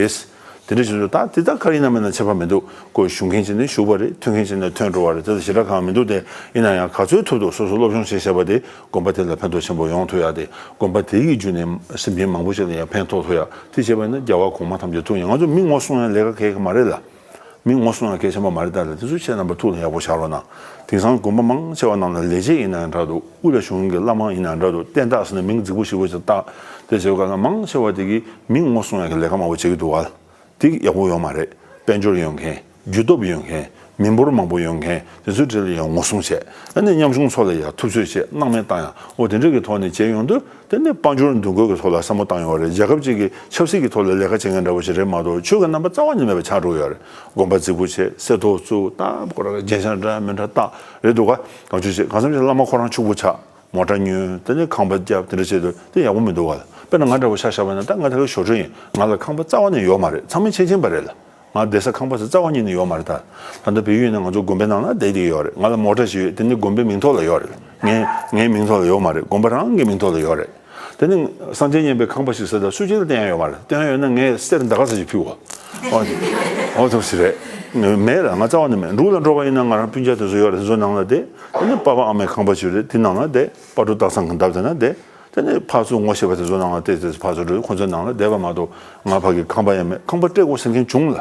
དེ་འདྲ་བྱེད་དུས་ད་དེ་ད་ག་རེ་ཡིན་ན་མིན་ན་ཁྱད་པར་མི་འདུག་ཁོ་ཞུ་མཁན་བྱས་ནས་ཞུ་བ་རེད། ཐོན་མཁན་བྱས་ནས་ཐོན་འགྲོ་བ་རེད། དེ་ལ་ཞེ་དྲག་གང་མི་འདུག་སྟེ། ཡིན་ན་ཡང་ག་ཚོད་ཐུབ་ཐུབ་སོ་སོ་སློབ་སྦྱོང་བྱས་བྱས་པ་དེ་དགོན་པ་དེ་ལ་ཕན་ཐོགས་ཆེན་པོ་ཡོང་ཐུབ་ཡ་དེ། དགོན་པ་དེ་ཡི་བརྒྱུད་ནས་སེམས་ཅན་མང་པོ་ཞིག་ལ་ཡང་ཕན་ཐོགས་ཐུབ་ཡ་དེ་བྱས་པ་ཡིན་ན་རྒྱལ་བ་གོང་མ་ཐམས་ཅད་ཐུགས་མཉེས། ང་ཚོ་མི་ངོ་སྲུང་ཡ་ལས་ཀ་གལ་གི་མ་རེད་ལ། མི་ངོ་སྲུང་ཡ་གལ་ཆེན་པོ་མ་རེད་ད་ལ། དེ་ཚོ་ཁྱེད་རྣམ་པ་ཐུགས་ལ་ཡག་པོ་བཞག་རོགས་གནང་། དེང་སང་དགོན་པ་མང་ཆེ་བ་ནང་ལ་ལས་བྱེད་ཡིན་ན་ཡང་འདྲ་འདུག་དབུ་ལ་བཞུགས་མཁན་གྱི་བླ་མ་ཡིན་ན་ཡང་འདྲ་འདུག་བསྟན་བདག་ཟེར་ནས་མིང་རྫིག་པོ་ཞིག་བོ་ཞིག་བཏགས། དེ་བྱེད་པ་ག་ན་མང་ཆེ་བ་དེ་གིས་མི་ངོ་སྲུང་ཡ་གི་ལས་ཀ་མང་པོ་བྱེད་ཀྱི་འདུག་བ། དེ་ཡག་པོ་ཡོད་མ་རེད། དཔལ་འབྱོར་ཡོད་མཁན། རྒྱུ་སྟོབས་ཡོད་མཁན། མི་འབོར་མང་པོ་ཡོང་མཁན་དེ་ཚོའི་གྲས་ལ་ཡང་ངོ་སྲུང་བྱས། ཨ་ནི་ཉམ་ཆུང་ཚོ་ལ་ཡང་ཐུབ་ཚོད་བྱས། སྣང་མེད་བཏང་ཡ། འོ་དེ་འདྲ་གི་ཐོག་ནས་བྱས་ཡོང་དུས། དེ་ནི་དཔལ་འབྱོར་འདུ་འགོད་ཀྱི་ཐོག་ལ་བསམ་བློ་བཏང་ཡོད་རེད། རྒྱལ་ཁབ་ཅིག་གི་ཆབ་སྲིད་ཀྱི་ཐོག་ལ་ལས་ཀ་བྱེད་མཁན་འདྲ་པོ་ཞིག་རེད་མ་གཏོགས། ཆོས་ཀྱི་རྣམ་པ་རྩ་བ་ནས་མེད་པ་ཆགས་འགྲོ་གི་ཡོད་རེད། དགོན་པ་རྫིག་པོ་བྱས། གསེར་ཏོག་བཙུགས། ད་ཁོ་རང་རྒྱན་ཆ་འདྲ་མི་འདྲ་བཏགས། རེད་འདུག་ག། གང་བྱུང་བྱས། གང་འཚམ་བྱས་བླ་མ་ཁོ་རང་ཕྱུག་པོ་ཆགས། མོ་ཊ་ཉོས། དེ་ནས་ཁང་པ་བརྒྱབ། དེ་འདྲ་བྱས་དུས་དེ་ཡག་པོ་མི་འདུག་ག་ལ། དཔེར་ན་ང་འདྲ་པོ་ཆ་བཞག་པ་ན། ད་ང་ད་ག་ཞོར་ཕྲུག་ཡིན། ང་ལ་ཁང་པ་རྩ་བ་ནས་ཡོད་མ་རེད། ཚང་མས་མཁྱེན་མཁྱེན་པ་རེད་ལ། ང་བསྡད་ས་ཁང་པ་ཟེར་རྩ་བ་ཉིད་ནས་ཡོད་མ་རེད། ད་ད་ལྟ་བལ་ཡུལ་ནང་ང་ཚོ་དགོན་པའི་ནང་ལ་བསྡད་བསྡད་ཡོད་རེད། ང་ལ་མོ་ཊ་ཞིག་ཡོད། དེ་ནི་དགོན་པའི་མིང་ཐོག་ལ་ཡོད་རེད། ངའི་ངའི་མིང་ཐོག་ལ་ཡོད་མ་རེད། དགོན་པ་རང་གི་མིང་ཐོག་ལ་ཡོད་རེད། དེ་ནི་སངས་རྒྱས་མཉན་པའི་ཁང་པ་ཞིག་ཟེར། ད་སུ་གཅིག་ལ་བསྟན་ཡ་ཡོད་མ་རེད། བསྟན་ཡ་ཡོད་ན་ངས་གསེར་འདི་ག་ས་ཞིག་ཕུལ་བ། ཨོ་ཨོ་ཐུག་ཟེར་རེད། མེད་ལ། ང་རྩ་བ་ནས་མེད། འབྲུག་ལ་འགྲོ་བ་ཡིན་ན་ང་རང་སྤུན་ཀྱག་དེ་ཚོ་ཡོད་རེད། དེ་ཚོ་ནང་ལ་བསྡད། དེ་ནི་པ་ཕ་ཨ་མའི་ཁང་པ་ཞིག་རེད། དེ་ནང་ལ་བསྡད། པ་ཕྲུག་སྟག་ཚང་གི་འདབས་དེ་ན་བསྡད། དེ་ནས་ཕར་ཚུར་ངོ་ཤེས་པ་དེ་ཚོ་ནང་ལ་བལྟས་ཏེ། ཕར་ཚུར་འགྲོ། ཁོ་ཚོའི་ནང་ལ་བསྡད་པ་མ་གཏོགས། ང་ཕ་གི་ཁང་པ་ཡང་མེད། ཁང་པ་སྤྲད་དགོས་ཟེར་མཁན་བྱུང་ལ།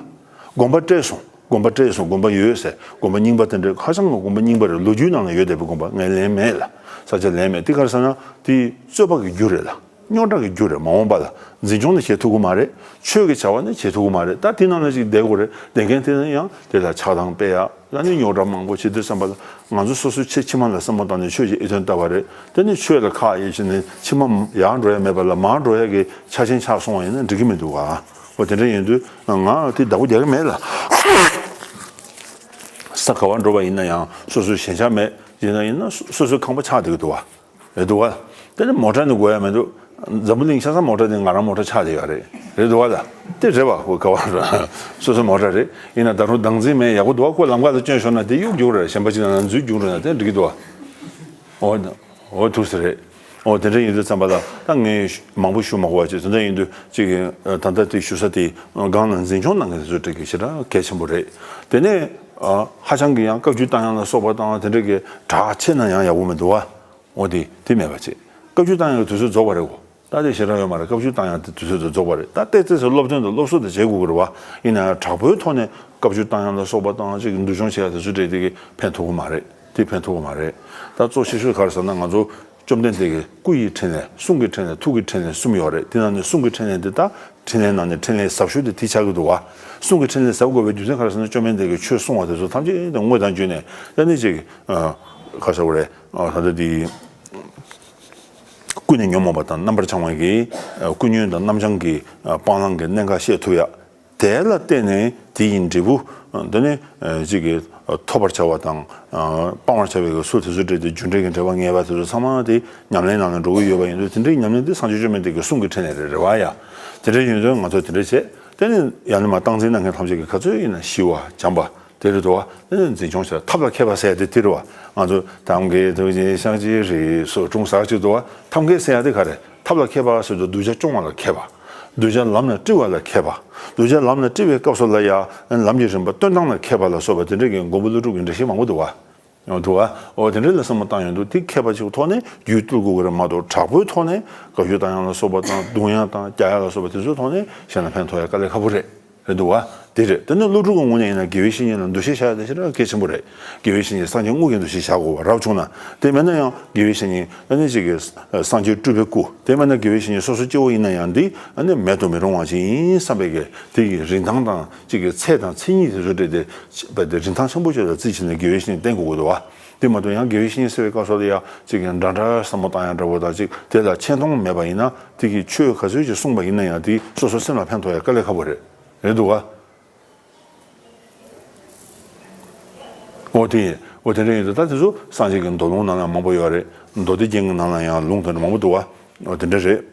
དགོན་པ་སྤྲད་སོང་། དགོན་པ་སྤྲད་སོང་། དགོན་པ་ཡོད་ཟེར། དགོན་པ་རྙིང་པ་དེ་འདྲ། ཧ་ཅང་གི་དགོན་པ་རྙིང་པ་རེད། ལོ་རྒྱུས་ནང་ལ་ཡོད་བསྡད་པའི་དགོན་པ། ངས་ལེན་མེད་ལ། ས་ཆ་ལེན་མེད། དེ་ག་རེ་ཟེར་ན། དེ་རྩོད་པ་གི་རྒྱུ་རེད་ལ། རྙོག་དྲ་གི་རྒྱུ་རེད། མ་འོངས་པ་ལ་འཛིན་སྐྱོང་ནི་བྱེད་ཐུབ་ཀྱི་མ་རེད། ཆོས་ཀྱི་བྱ་བ་ནི་བྱེད་ཐུབ་ཀྱི་མ་རེད། ད་དེ་ནང་ལ་ཅིག་བསྡད་དགོས་རེད། བསྡད་མཁན་དེ་ནི་ཡང་དེ་ལ་ཆགས་སྡང་སྤེལ་ཡ། ཨ་ནི་རྙོག་དྲ་མང་པོ་བྱེད་དུས་ཙམ་པ་ལ། ང་ཚོ་སོ་སོའི་ཆེ་ཕྱི་མ་ལ་བསམ་བློ་བཏང་ནས་ཆོས་ཀྱི་འོས་ཐོན་བཏབ་པ་རེད། དེ་ནི་ཆོས་ལ་ཁག་ཡོད་བྱས་ནས་ཕྱི་མ་ཡར་འགྲོ་ཡ་མེད་པ་ལ་མར་འགྲོ་ཡ་གི་ཆ་རྐྱེན་ཆགས་སོང་བ་ཡིན་ན་འགྲིག་གི་མི་འདུག་ག། འོ་དེ་འདྲ་ཡིན་དུས་ང་དེ་བདག་པོ་རྒྱག་གི་མེད་ལ། ས་ག་བར་འགྲོ་བ་ཡིན་ན་ཡང་སོ་སོའི་ཞེན་ཆགས་མེད། ཡིན་ན་ཡིན་ན་སོ་སོའི་ཁང་པ་ཆགས་བསྡད་ཀྱི་འདུག་བ། རེད་འདུག་བ། དེ་ནི་མོ་ཊ་ནི་དགོས་ཡ་མི་འདུག། འཛམ་བུ་གླིང་ཆ་ཚང་མོ་ཊ་དེ་ང་རང་མོ་ཊ་ཆགས་བསྡད་ཡོད་རེད། རེད་འདུག་བ་ལ། དེ་རེད་བ། ཁོ་ག་བ་ར། སོ་སོའི་མོ་ཊ་རེད། ཡིན་ན་ད་རུང་བདག་འཛིན་མེད། ཡག་པོ་འདུག་བ། ཁོ་ལམ་ཁ་ལ་བསྐྱོན་ཤོར་ན་དེ་གཡུག་རྒྱུག་རེད། གཞན་པ་ཅིག་ནང་ན་འཛུལ་རྒྱུག་རེད་ན་དེ་འགྲིག་གི་འདུག་བ། འོ། འོ་ཐུགས་སུ་རེད། འོ་དེ་འདྲ་ཡིན་དུས་ཙམ་པ་ལ་ད་ངས་མང་པོ་ཞུ་མ་དགོས་པ་བྱས། དེ་འདྲ་ཡིན་དུས་ཅིག་ད་ལྟ་དེ་ཞུ་ས་དེ་སྒང་ལ་འཛིན་སྐྱོང་གནང་མཁན་དེ་ཚོ་འགྲིག་གི་ཞེ་དྲག་གལ་ཆེན་པོ་རེད། དེ་ནས་ཨ་ཧ་ཅང་གི་ཡང་བཀའ་བཀྱོན་བཏང་ཡ་ལ་སོགས་པ་དང་དེ་འདྲ་གི་དྲག་ཆེ་ན་ཡང་ཡག་པོ་མི་འདུག་བ། འོ་དེ་དེ་མེད་པ་བྱས། བཀའ་བཀྱོན་བཏང་ཡ་གི་དུས་ཚོད་རྫོགས་པ་རེད་གོ། ད་དེ་ཞེ་དྲག་ཡོད་མ་རེད། བཀའ་བཀྱོན་བཏང་ཡང་དེ་དུས་ཚོད་དེ་རྫོགས་པ་རེད། ད་ཏོག་ཙམ་སློབ་སྟོན་དང་སློབ་གསོ་དེ་བྱེད་དགོས་ཀྱི་རེད་བ། ཡིན་ན་ཡང་དྲག་པོའི་ཐོག་ནས་བཀའ་བཀྱོན་བཏང་ཡང་ལ་སོགས་པ་དང་ཅིག་འདུ་སྦྱོང་བྱེད་ཡ་དེ་ཚོ་འདྲ་དེ་གི་ཕན་ཐོགས་ཀྱི་མ་རེད། དེ་ཕན་ཐོགས་ཀྱི་མ་རེད། ད་གཙོ་ཆེ་ཤོས་ག་རེ་ཟེར་ན། ང་ཚོ་བཅོམ་ལྡན་འདས་ཀྱི་སྐུ་ཡི་འཕྲིན་ལས། གསུང་གི་འཕྲིན་ལས། ཐུགས་ཀྱི་འཕྲིན་ལས་གསུམ་ཡོད་རེད། དེ་ནང་ནས་གསུང་གི་འཕྲིན་ལས་འདི་ད་འཕྲིན་ལས་ནང་ནས་འཕྲིན་ལས་ཟབ་ཤོས་དེ་དེ་ཆགས་ཀྱི་འདུག་བ། གསུང་གི་འཕྲིན་ལས་ཟབ་དགོས་པའི་རྒྱུ་མཚན་ག་རེ་ཟེར་ན། བཅོམ་ལྡན་འདས་ཀྱིས་ཆོས་གསུང་བ་དེ་ཚོ་ཐམས་ཅད་དེ་དངོས་དང་བརྒྱུད་ནས། ད་ནི་ཅིག་ཨ་ག་རེ་ཟེར་དགོས་རེད། ཨ་ད་ལྟ་དེ། ཀུན་ནས་ཉོན་མོངས་པ་དང་རྣམ་པར་བྱང་བ་གི་ཀུན་ཉོན་དང་རྣམ་བྱང་གི་སྤང་བླང་གི་གནད་འགག་ཤེས་ཐུབ་ཡ། དེ་ལ་བརྟེན་ནས་དེ་ཡི་འབྲས་བུ་འདི་ནི་གཅིག་གིས་ཐོབ་པར་བྱ་བ་དང་སྤང་བར་བྱ་བའི་གི་ཚུལ་དེ་ཚོ་འབྲེལ་ཏེ་རྒྱུ་འབྲས་ཀྱི་འབྲེལ་བ་ངེས་པ་དེ་ཚོ་ཚང་མ་དེ་ཉམས་ལེན་ནང་ལ་འགྲོ་གི་ཡོད་པ་ཡིན་དུས། དེ་འདྲའི་ཉམས་ལེན་དེ་སངས་རྒྱས་བཅོམ་ལྡན་འདས་ཀྱི་གསུང་གི་འཕྲིན་ལས་རེད། རེད་བ་ཡ། དེ་འདྲ་ཡིན་དུས་ང་ཚོ་དེ་འདྲ་བྱས། དེ་ནི་ཡང་ན་མ་སྟངས་འཛིན་གནང་མཁན་ཐམས་ཅད་ཀྱིས་ག་ཚོད་ཡིན་ན་ཞི་བ་བྱམས་པ། དེ་རེད་འདུག་བ། དེ་ནི་འཛིན་སྐྱོང་བྱ། ཐབས་ལ་མཁས་པ་ཟེར་ཡ་དེ་དེ་རེད་བ། ང་ཚོ་ཐབས་མཁས་ཐུགས་རྗེ་ཤཱཀྱའི་རིགས་སུ་འཁྲུངས་ཟེར་གྱི་འདུག་བ། ཐབས་མཁས་ཟེར་ཡ་དེ་ག་རེ། ཐབས་ལ་མཁས་པ་ཟེར་དུས་གདུལ་བྱ་སྐྱོང་བ་ལ་མཁས་པ། གདུལ་བྱ་ལམ་ལ་བཀྲི་བ་ལ་མཁས་པ། གདུལ་བྱ་ལམ་ལ་བཀྲི་བའི་སྐབས་སུ་ལ་ཡ་ལམ་གྱི་རིམ་པ་སྟོན་སྟངས་ལ་མཁས་པ་ལ་སོགས་པ་དེ་འདྲ་གི་མགོན་པོ་ཀླུ་སྒྲུབ་ཀྱི་འགྲེལ་བཤད་མང་པོ་འདུག་བ། ཡང་འདུག་བ། འོ་དེ་འདྲ་ལ་བསམ་བློ་བཏང་ཡོང་དུས། དེ་མཁས་པ་ཅིག་ཐོག་ནས་རྒྱུད་བཏུལ་དགོས་ཀྱི་རེད་མ་གཏོགས། དྲག་པོའི་ཐོག་ནས་བཀའ་བཀྱོན་བཏང་ཡ་ལ་སོགས་པ་དང་རྡུང་ཡ་དང་རྒྱག་ཡ་ལ་སོགས་པ་དེ་ཚོའི་ཐོག་ནས་གཞན་ལ་ཕན་ཐོགས་ཡ་དཀའ་ལས་ཁག་པོ་རེད། རེད་འདུག་བ། དེ་རེད། དེ་ནི་སློབ་ཕྲུག་གི་ངོས་ནས་ཡིན་ན་དགེ་བའི་བཤེས་གཉེན་ལ་འདུ་ཤེས་བཞག་ཡ་དེ་ཞེ་དྲག་གལ་ཆེན་པོ་རེད། དགེ་བའི་བཤེས་གཉེན་སངས་རྒྱས་དངོས་ཀྱི་འདུ་ཤེས་བཞག་དགོས་པ་རབ་བྱུང་ན། དེ་མེད་ན་ཡང་དགེ་བའི་བཤེས་གཉེན་ཨ་ནི་གཅིག་གི་སངས་རྒྱས་སྤྲུལ་པའི་སྐུ། དེ་མེད་ན་དགེ་བའི་བཤེས་གཉེན་སོ་སོ་སྐྱེ་བོ་ཡིན་ན་ཡང་འདི་ཨ་ནི་མེད་དུ་མི་རུང་བ་ཞིག་ཡིན་བསམ་པའི་གི་དེ་གི་རིན་ཐང་དང་གཅིག་གི་ཚད་དང་མཚན་ཉིད་དེ་ཚོ་སྤྲད་དེ། རིན་ཐང་ཆེན་པོ་ཅིག་ལ་བརྩིས་བྱས་ནས་དགེ་བའི་བཤེས་གཉེན་བསྟེན་དགོས་ཀྱི་འདུག་བ། དེ་མ་གཏོགས་ཡང་དགེ་བའི་བཤེས་གཉེན་ཟེར་བའི་སྐབས་སུ་ལ་ཡ་གཅིག་གི་འདྲ་འདྲ་བསམ་བློ་བཏང་ཡ་འདྲ་པོ་དང་། གཅིག་དེ་ལ་ཆེ་མཐོང་མེད་པ་ཡིན་ན། དེ་གི་ཆོས་ག་ཚོད་ཅིག་གསུངས་པ་ཡིན་ན་ཡང་དེ་སོ་སོ་སེམས་ལ་ཕན་ཐོགས་ཡ་དཀའ་ལས་ཁག་པོ་རེད། རེད་འདུག་བ། འོ་དེ། འོ་དེ་འདྲ་ཡིན་དུས། ད་དེ་ཚོ་སངས་རྒྱས་ཀྱི་མདོ་ལུང་ནང་ལ་མང་པོ་ཡོད་རེད། མདོ་སྡེ་རྒྱན་གྱི་ནང་ལ་ཡང་ལུང་དེ་འདྲ་མང་པོ་འདུག་བ། འོ་དེ་འདྲ་རེད།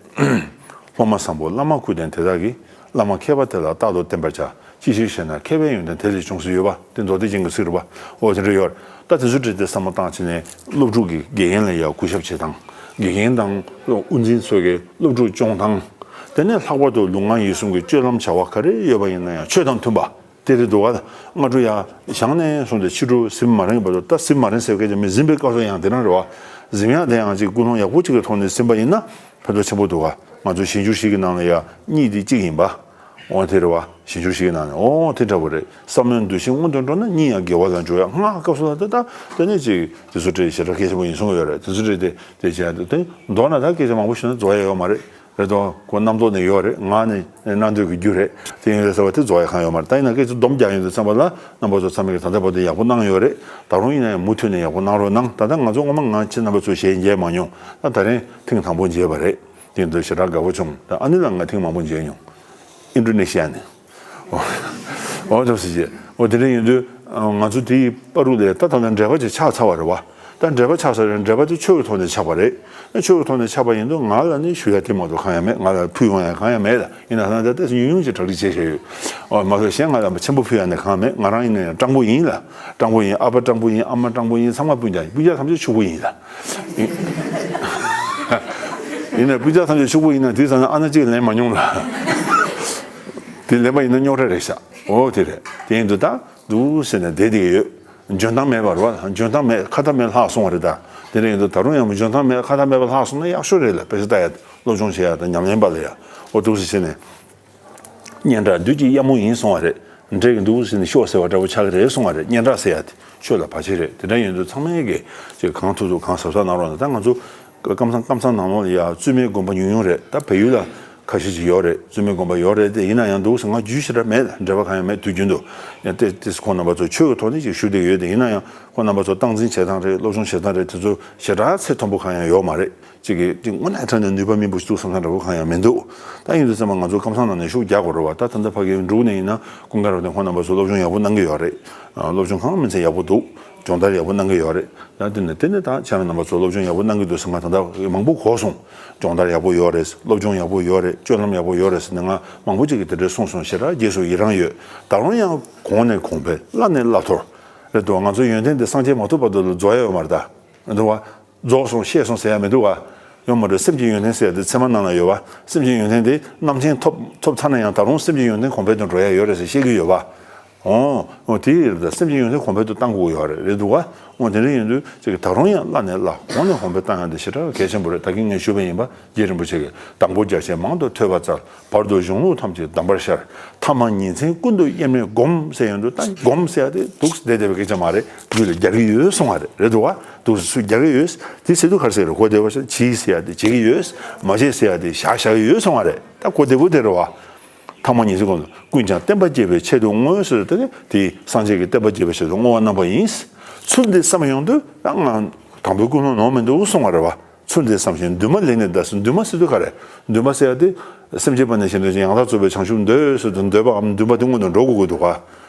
སློབ་མ་བཟང་པོ་བླ་མ་སྐུ་ལྡན་དེ་དག་གིས། བླ་མ་མཁས་པ་དེ་ལ་རྟག་ཏུ་བསྟེན་པར་བྱ། ཅི་ཕྱིར་ཞེ་ན། མཁས་པའི་ཡོན་ཏན་དེ་ལས་འབྱུང་ཟེར་ཡོད་པ། དེ་མདོ་སྡེ་རྒྱན་གྱི་ཚིག་རེད་པ། འོ་དེ་འདྲ་ཡོད་རེད། ད་དེ་ཚོ་འདྲ་དེ་བསམ་བློ་བཏང་བྱས་ནས། སློབ་ཕྲུག་གིས་དགེ་རྒན་ལ་ཡང་གུས་ཞབས་བྱེད་སྟངས། དགེ་རྒན་དང་དབུ་འཛིན་ཚོ་གིས་སློབ་ཕྲུག་སྐྱོང་སྟངས། དེ་ནས་ལྷག་པར་དུ་ལུས་ངག་ཡིད་གསུམ་གྱི་སྤྱོད་ལམ་བྱ་བ་ག་རེ་ཡོད་པ་ཡིན་ན་ཡང་ཆོས་དང་མཐུན་པ། དེ་རེད་འདུག་བ། སྔ་དྲོ་ཡར་བཞེངས་ནས་བཟུང་སྟེ་ཕྱི་དྲོ་གཟིམ་མ་རན་བར་དུ། ད་གཟིམ་མ་རན་ཟེར་བའི་སྐད་ཆ་མིན། གཟིམ་པའི་སྐབས་སུ་ཡང་དེ་རང་རེད་བ། གཟིམ་ཡག་དེ་ཡང་ཅིག་ཀུན་སློང་ཡག་པོ་ཅིག་གི་ཐོག་ནས་གཟིམ་པ་ཡིན་ན་ཕན་ཐོགས་ཆེན་པོ་འདུག་ག། ང་ཚོ་གཞན་འགྱུར་ཞིག་གི་ནང་ལ་ཡང་གཉིད་དེ་གཅིག་ཡིན་པ། འོ་དེ་རེད་བ། གཞན་འགྱུར་ཞིག་གི་ནང་ནས། འོ་དེ་འདྲ་པོ་རེད། བསམ་བློའི་འདུ་ཤེས་སྔོན་དུ་འགྲོ་ན་གཉིད་ཡང་དགེ་བ་ལ་འཇུག་ཡ། སྔགས་སྐབས་སུ་ལ་ད་ད་ད་ནི་ཅིག་དེ་ཚོ་འདྲ་ཞེ་དྲག་གལ་ཆེན་པོ་ཡིན་གསུང་གི་ཡོད་རེད། དེ་ཚོ་འདྲ་དེ་དེ་བྱས་ཏེ་དེ་མདོར་ན་ད་སྐད་ཆ་མང་པོ་ཞུས་ན་རྫོགས་ཡ་ཡོད་མ་རེད། རེད་དོ། ཁོ་རྣམ་རྟོག་ནས་ཡོད་རེད། ངག་ནས་གནང་འདོད་ཀྱི་རྒྱུ་རེད། དེ་ཡིན་རེད་ཟེར་བ་དེ་རྫོགས་ཡ་གང་ཡོད་མ་རེད། ད་ཡིན་ན་སྐད་ཆ་སྡོམ་རྒྱག་ཡོང་དུས་ཙམ་པ་ལ་རྣམ་པ་ཚོ་ཚང་མས་ཀྱི་ད་ལྟ་བར་དུ་ཡག་པོ་གནང་ཡོད་རེད། ད་རུང་ཡིན་ན་ཡང་མུ་མཐུད་ནས་ཡག་པོ་གནང་རོགས་གནང་། ད་ལྟ་ང་ཚོ་སྔོན་མ་ང་ཁྱེད་རྣམ་པ་ཚོ་ཞལ་མཇལ་མ་མྱོང་། ད་ད་རིང་ཐེངས་དང་པོ་མཇལ་བ་རེད། དེ་འདྲ་ཞེ་དྲག་དགའ་པོ་བྱུང་། ད་ཨ་ནི་ལ་ང་ཐེངས་མང་པོ་མཇལ་མྱོང་། ཨིན་ཌོ་ནེ་ཤི་ཡ་ནས། འོ་ཐུགས་རྗེ་ཆེ། འོ་དེ་འདྲ་ཡིན་དུས་ང་ཚོ་དེའི་བར་དུ་ལས་ད་ད་ལྟ་འབྲེལ་བ་ཅིག་ཆགས་ཚར་བ་རེད་བ། ད་འབྲེལ་བ་ཆགས་ཚར་རེད། འབྲེལ་བ་དེ་ཆོས་ཀྱི་ཐོག་ནས་ཆགས་པ་རེད། ཆོས་ཀྱི་ཐོག་ནས་ཆགས་པ་ཡིན་དུས་ང་ལ་ནི་ཞུ་ཡ་དེ་མ་གཏོགས་གང་ཡང་མེད། ང་ལ་ཕུལ་ཡོང་ཡ་གང་ཡང་མེད་ལ། ཡིན་ན་ད་ལྟ་ཏོག་ཙམ་ཉུང་ཉུང་ཅིག་གྲ་སྒྲིག་བྱས་བཞག་ཡོད། འོ་མ་གཏོགས་གཞན་ང་ལ་ཆེན་པོ་ཕུལ་ཡ་ནི་གང་མེད། ང་རང་ཡིན་ན་ཡང་སྤྲང་པོ་ཡིན་ལ། སྤྲང་པོ་ཡིན། ཨ་ཕ་སྤྲང་པོ་ཡིན། ཨ་མ་སྤྲང་པོ་ཡིན། ཚང་མ་སྤུན་ཀྱག་ཡིན། སྤུན་ཀྱག་ཐམས་ཅད་ཕྱུག་པོ་ཡིན་ལ། ཡིན་ན་སྤུན་ཀྱག་ཐམས་ཅད་ཕྱུག་པོ་ཡིན་ན་དེ་ཙམ་ན་ཨ་ན་གཅིག་ལེན་མ་མྱོང་ལ། དེ་ལེན་པ་ཡིན་ན་རྙོག་དྲ་རེད་ཤག་འོ་དེ་རེད། དེ་ཡིན་དུས་ད་འདུག་ཟེར་ནས་བསྡད་བསྡད་ཡོད། འཇོན་ཐང་མེད་པ་རེད་བ། འཇོན་ཐང་མེད། ཁ་ཐ་མེད་ལྷག་སོང་བ་རེད་ད། དེ་འདྲ་ཡིན་དུས་ད་རུང་ཡང་འཇོན་ཐང་མེད། ཁ་ཐ་མེད་པ་ལྷག་སོང་ན་ཡག་ཤོས་རེད་ལ། དཔེ་ཆ་ལྟ་ཡ། སློབ་སྦྱོང་བྱེད་ཡ་དང་ཉམས་ལེན་པ་ལ་ཡ། འོ་འདུག་ཟེར་བྱས་ནས། སྙན་གྲགས་བདུད་ཀྱི་གཡབ་མོ་ཡིན་གསུང་བ་རེད། འདྲེ་གི་འདུག་ཟེར་ནས་ཤོག་ཟེར་བ་འདྲ་པོ་ཆགས་ཀྱི་རེད་གསུང་བ་རེད། སྙན་གྲགས་ཟེར་ཡ་དེ་ཆོས་ལ་བར་ཆད་རེད། དེ་འདྲ་ཡིན་དུས་ཚང་མས་ཀྱི་ཅིག་གང་ཐུབ་ཐུབ་གང་གཟབ་གཟབ་གནང་རོགས་གནང་། ད་ང་ཚོ་ཀམ་ཚང་ཀམ་ཚང་ནང་ལོགས་ལ་ཡ་བཙུན་མའི་དགོན་པ་ཉུང་ཉུང་རེད། ད་བལ་ཡུལ་ལ་ཁ་ཤས་ཅིག་ཡོད་རེད། བཙུན་མའི་དགོན་པ་ཡོད་རེད་དེ། ཡིན་ན་ཡང་འདུག་ཟེར་ང་རྒྱུས་ཞེ་དྲག་མེད་ལ། འབྲེལ་བ་གང་ཡང་མེད། དུས་རྒྱུན་དུ་ཡང་ཏེ་ཏེ་ཁོང་རྣམ་པ་ཚོ་ཆོས་ཀྱི་ཐོག་ནས་ཅིག་ཞུ་བསྡད་ཡོད་དེ། ཡིན་ན་ཡང་ཁོང་རྣམ་པ་ཚོ་སྟངས་འཛིན་བྱེད་སྟངས་རེད། སློབ་སྦྱོང་བྱེད་སྟངས་རེད། དེ་ཚོ་ཞེ་དྲག་ཚད་མཐོན་པོ་གང་ཡང་ཡོད་མ་རེད། གཅིག་གིས་གཅིག་དངོས་གནས་དྲང་གནས་ནུས་པ་མེད་པོ་ཞིག་འདུག་བསམ་ས་འདྲ་པོ་གང་ཡང་མི་འདུག་ད་ཡིན་དུས་ཙམ་པ་ང་ཚོ་ཀམ་ཚང་ནང་ནས་ཤུགས་རྒྱག་དགོས་རེད་བ། ད་ད་ལྟ་ཕ་གིའི་འབྲུག་ནས་ཡིན་ན་ཀུན་དགའ་རབ་བརྟན་ཁོང་རྣམ་པ་ཚོ་སློབ་སྦྱོང་ཡག་པོ་གནང་གི་ཡོད་རེད། སློབ་སྦྱོང་གང་མིན་ཚད་ཡག་པོ་འདུག་སྦྱོང་བརྡར་ཡག་པོ་གནང་གི་ཡོད་རེད། ད་དེ་ནས་དེ་ནས་ད་ཁྱེད་རང་རྣམ་པ་ཚོ་སློབ་སྦྱོང་ཡག་པོ་གནང་གི་འདུག་ཟེར་ང་ད་ལྟ་མང་པོ་གོ་སོང་། སྦྱོང་བརྡར་ཡག་པོ་ཡོད་རེད། སློབ་སྦྱོང་ཡག་པོ་ཡོད་རེད། སྤྱོད་ལམ་ཡག་པོ་ཡོད་རེད་ཟེར་ནས་ང་མང་པོ་ཅིག་གིས་དེ་འདྲས་གསུངས་སོང་། ཞེ་དྲག་རྗེས་སུ་ཡི་རང་ཡོད། ད་རུང་ཡང་གོང་ནས་གོང་འཕེལ། བླ་ནས་བླ་མཐོར། རེད་འདུག་ང་ཚོའི་ཡོན་ཏན་དེ་སངས་རྒྱས་མ་ཐོབ་བར་དུ་ལ་རྫོགས་ཡ་ཡོད་མ་རེད་ད། རེད་འདུག་བ། རྫོགས་སོང་ཤེས་སོང་ཟེར་ཡ་མི་འདུག་བ། ཡོད་མ་རེད། སེམས་ཀྱི་ཡོན་ཏན་ཟེར་ཡ་དེ་ཚད་མ་ནང་ལ་ཡོད་བ། སེམས་ཀྱི་ཡོན་ཏན་དེ་རྣམ་མཁྱེན་ཐོབ་ཐོབ་ཚར་ན་ཡང་ད་རུང་སེམས་ཀྱི་ཡོན་ཏན་གོང་འཕེལ་དུ་འགྲོ་ཡ་ཡོད་རེད་ཟེར་བཤད་ཀྱི་ཡོད་བ། འོ། འོ་དེ་ཡིན་ད་སེམས་ཀྱི་ཡོན་ཏན་གོང་འཕེལ་དུ་གཏང་དགོས་ཡོད་རེད། རེད་འདུག་བ། འོ་དེ་འདྲ་ཡིན་དུས་ཅིག་ད་རུང་ཡང་བླ་ནས་བླ་གོང་ནས་གོང་འཕེལ་བཏང་ཡ་དེ་ཞེ་དྲག་གལ་ཆེན་པོ་རེད། ད་གིན་ངས་ཞུས་པ་ཡིན་པ། རྗེ་རིན་པོ་ཆེ་གིས་དང་པོ་རྒྱ་ཆེན་མང་དུ་ཐོས་པ་སྩལ། བར་དུ་གཞུང་ལུགས་ཐམས་ཅད་གདམས་པར་ཤར། ཐ་མ་ཉིན་མཚན་ཀུན་ཏུ་དབྱེར་མེད་བསྒོམ་ཟེར་ཡོང་དུས། ད་སྒོམ་ཟེར་ཡ་དེ་འདུག་བསྡད་བསྡད་པའི་སྐད་ཆ་མ་རེད། རྒྱུད་ལ་རྒྱག་གི་ཡོད་གསུང་བ་རེད། རེད་འདུག་བ། འདུག་སུ་རྒྱག་གི་ཡོད། དེ་ཟེར་དུས་ག་རེ་ཟེར་རེད། གོ་བདེ་བ་ཤ་བྱས་ཟེར་ཡ་དེ་བྱེད་ཀྱི་ཡོད། མ་བྱས་ཟེར་ཡ་དེ་བཞག་བཞག་གི་ཡོད་གསུང་བ་རེད། ད་གོ་བདེ་པོ་དེ་རེད་བ། ཐ་མ་ཉིན་མཚན་ཀུན་ཏུ། ཀུན་ཀྱང་བསྟན་པ་རྒྱས་པའི་ཆེད་དུ་བསྔོས་ཟེར་དུས་དེ་སངས་རྒྱས་ཀྱིས་བསྟན་པ་རྒྱས་པའི་ཆེད་དུ་བསྔོ་བ་གནང་བ་ཡིན། ཚུལ་འདི་བསམ་ཡོང་དུས་ད་ང་དང་པོའི་ཀུན་སློང་ནོར་མི་འདུག་གསུང་བ་རེད་བ། ཚུལ་འདི་བསམ་ཞིང་འདུན་མ་ལེགས་ནས་གདའ་ཟེར། འདུན་མ་ཟེར་དུས་ག་རེ། འདུན་མ་ཟེར་ཡ་དེ་སེམས་ཅན་པ་ནས་གཞན་དོན་ཅན། ཡང་དག་རྫོགས་པའི་བྱང་ཆུབ་འདོད་ཟེར་དུས་འདོད་པའམ་འདུན་པ་དེ་སྔོན་དུ་འགྲོ་དགོས་ཀྱི་འདུག་ག་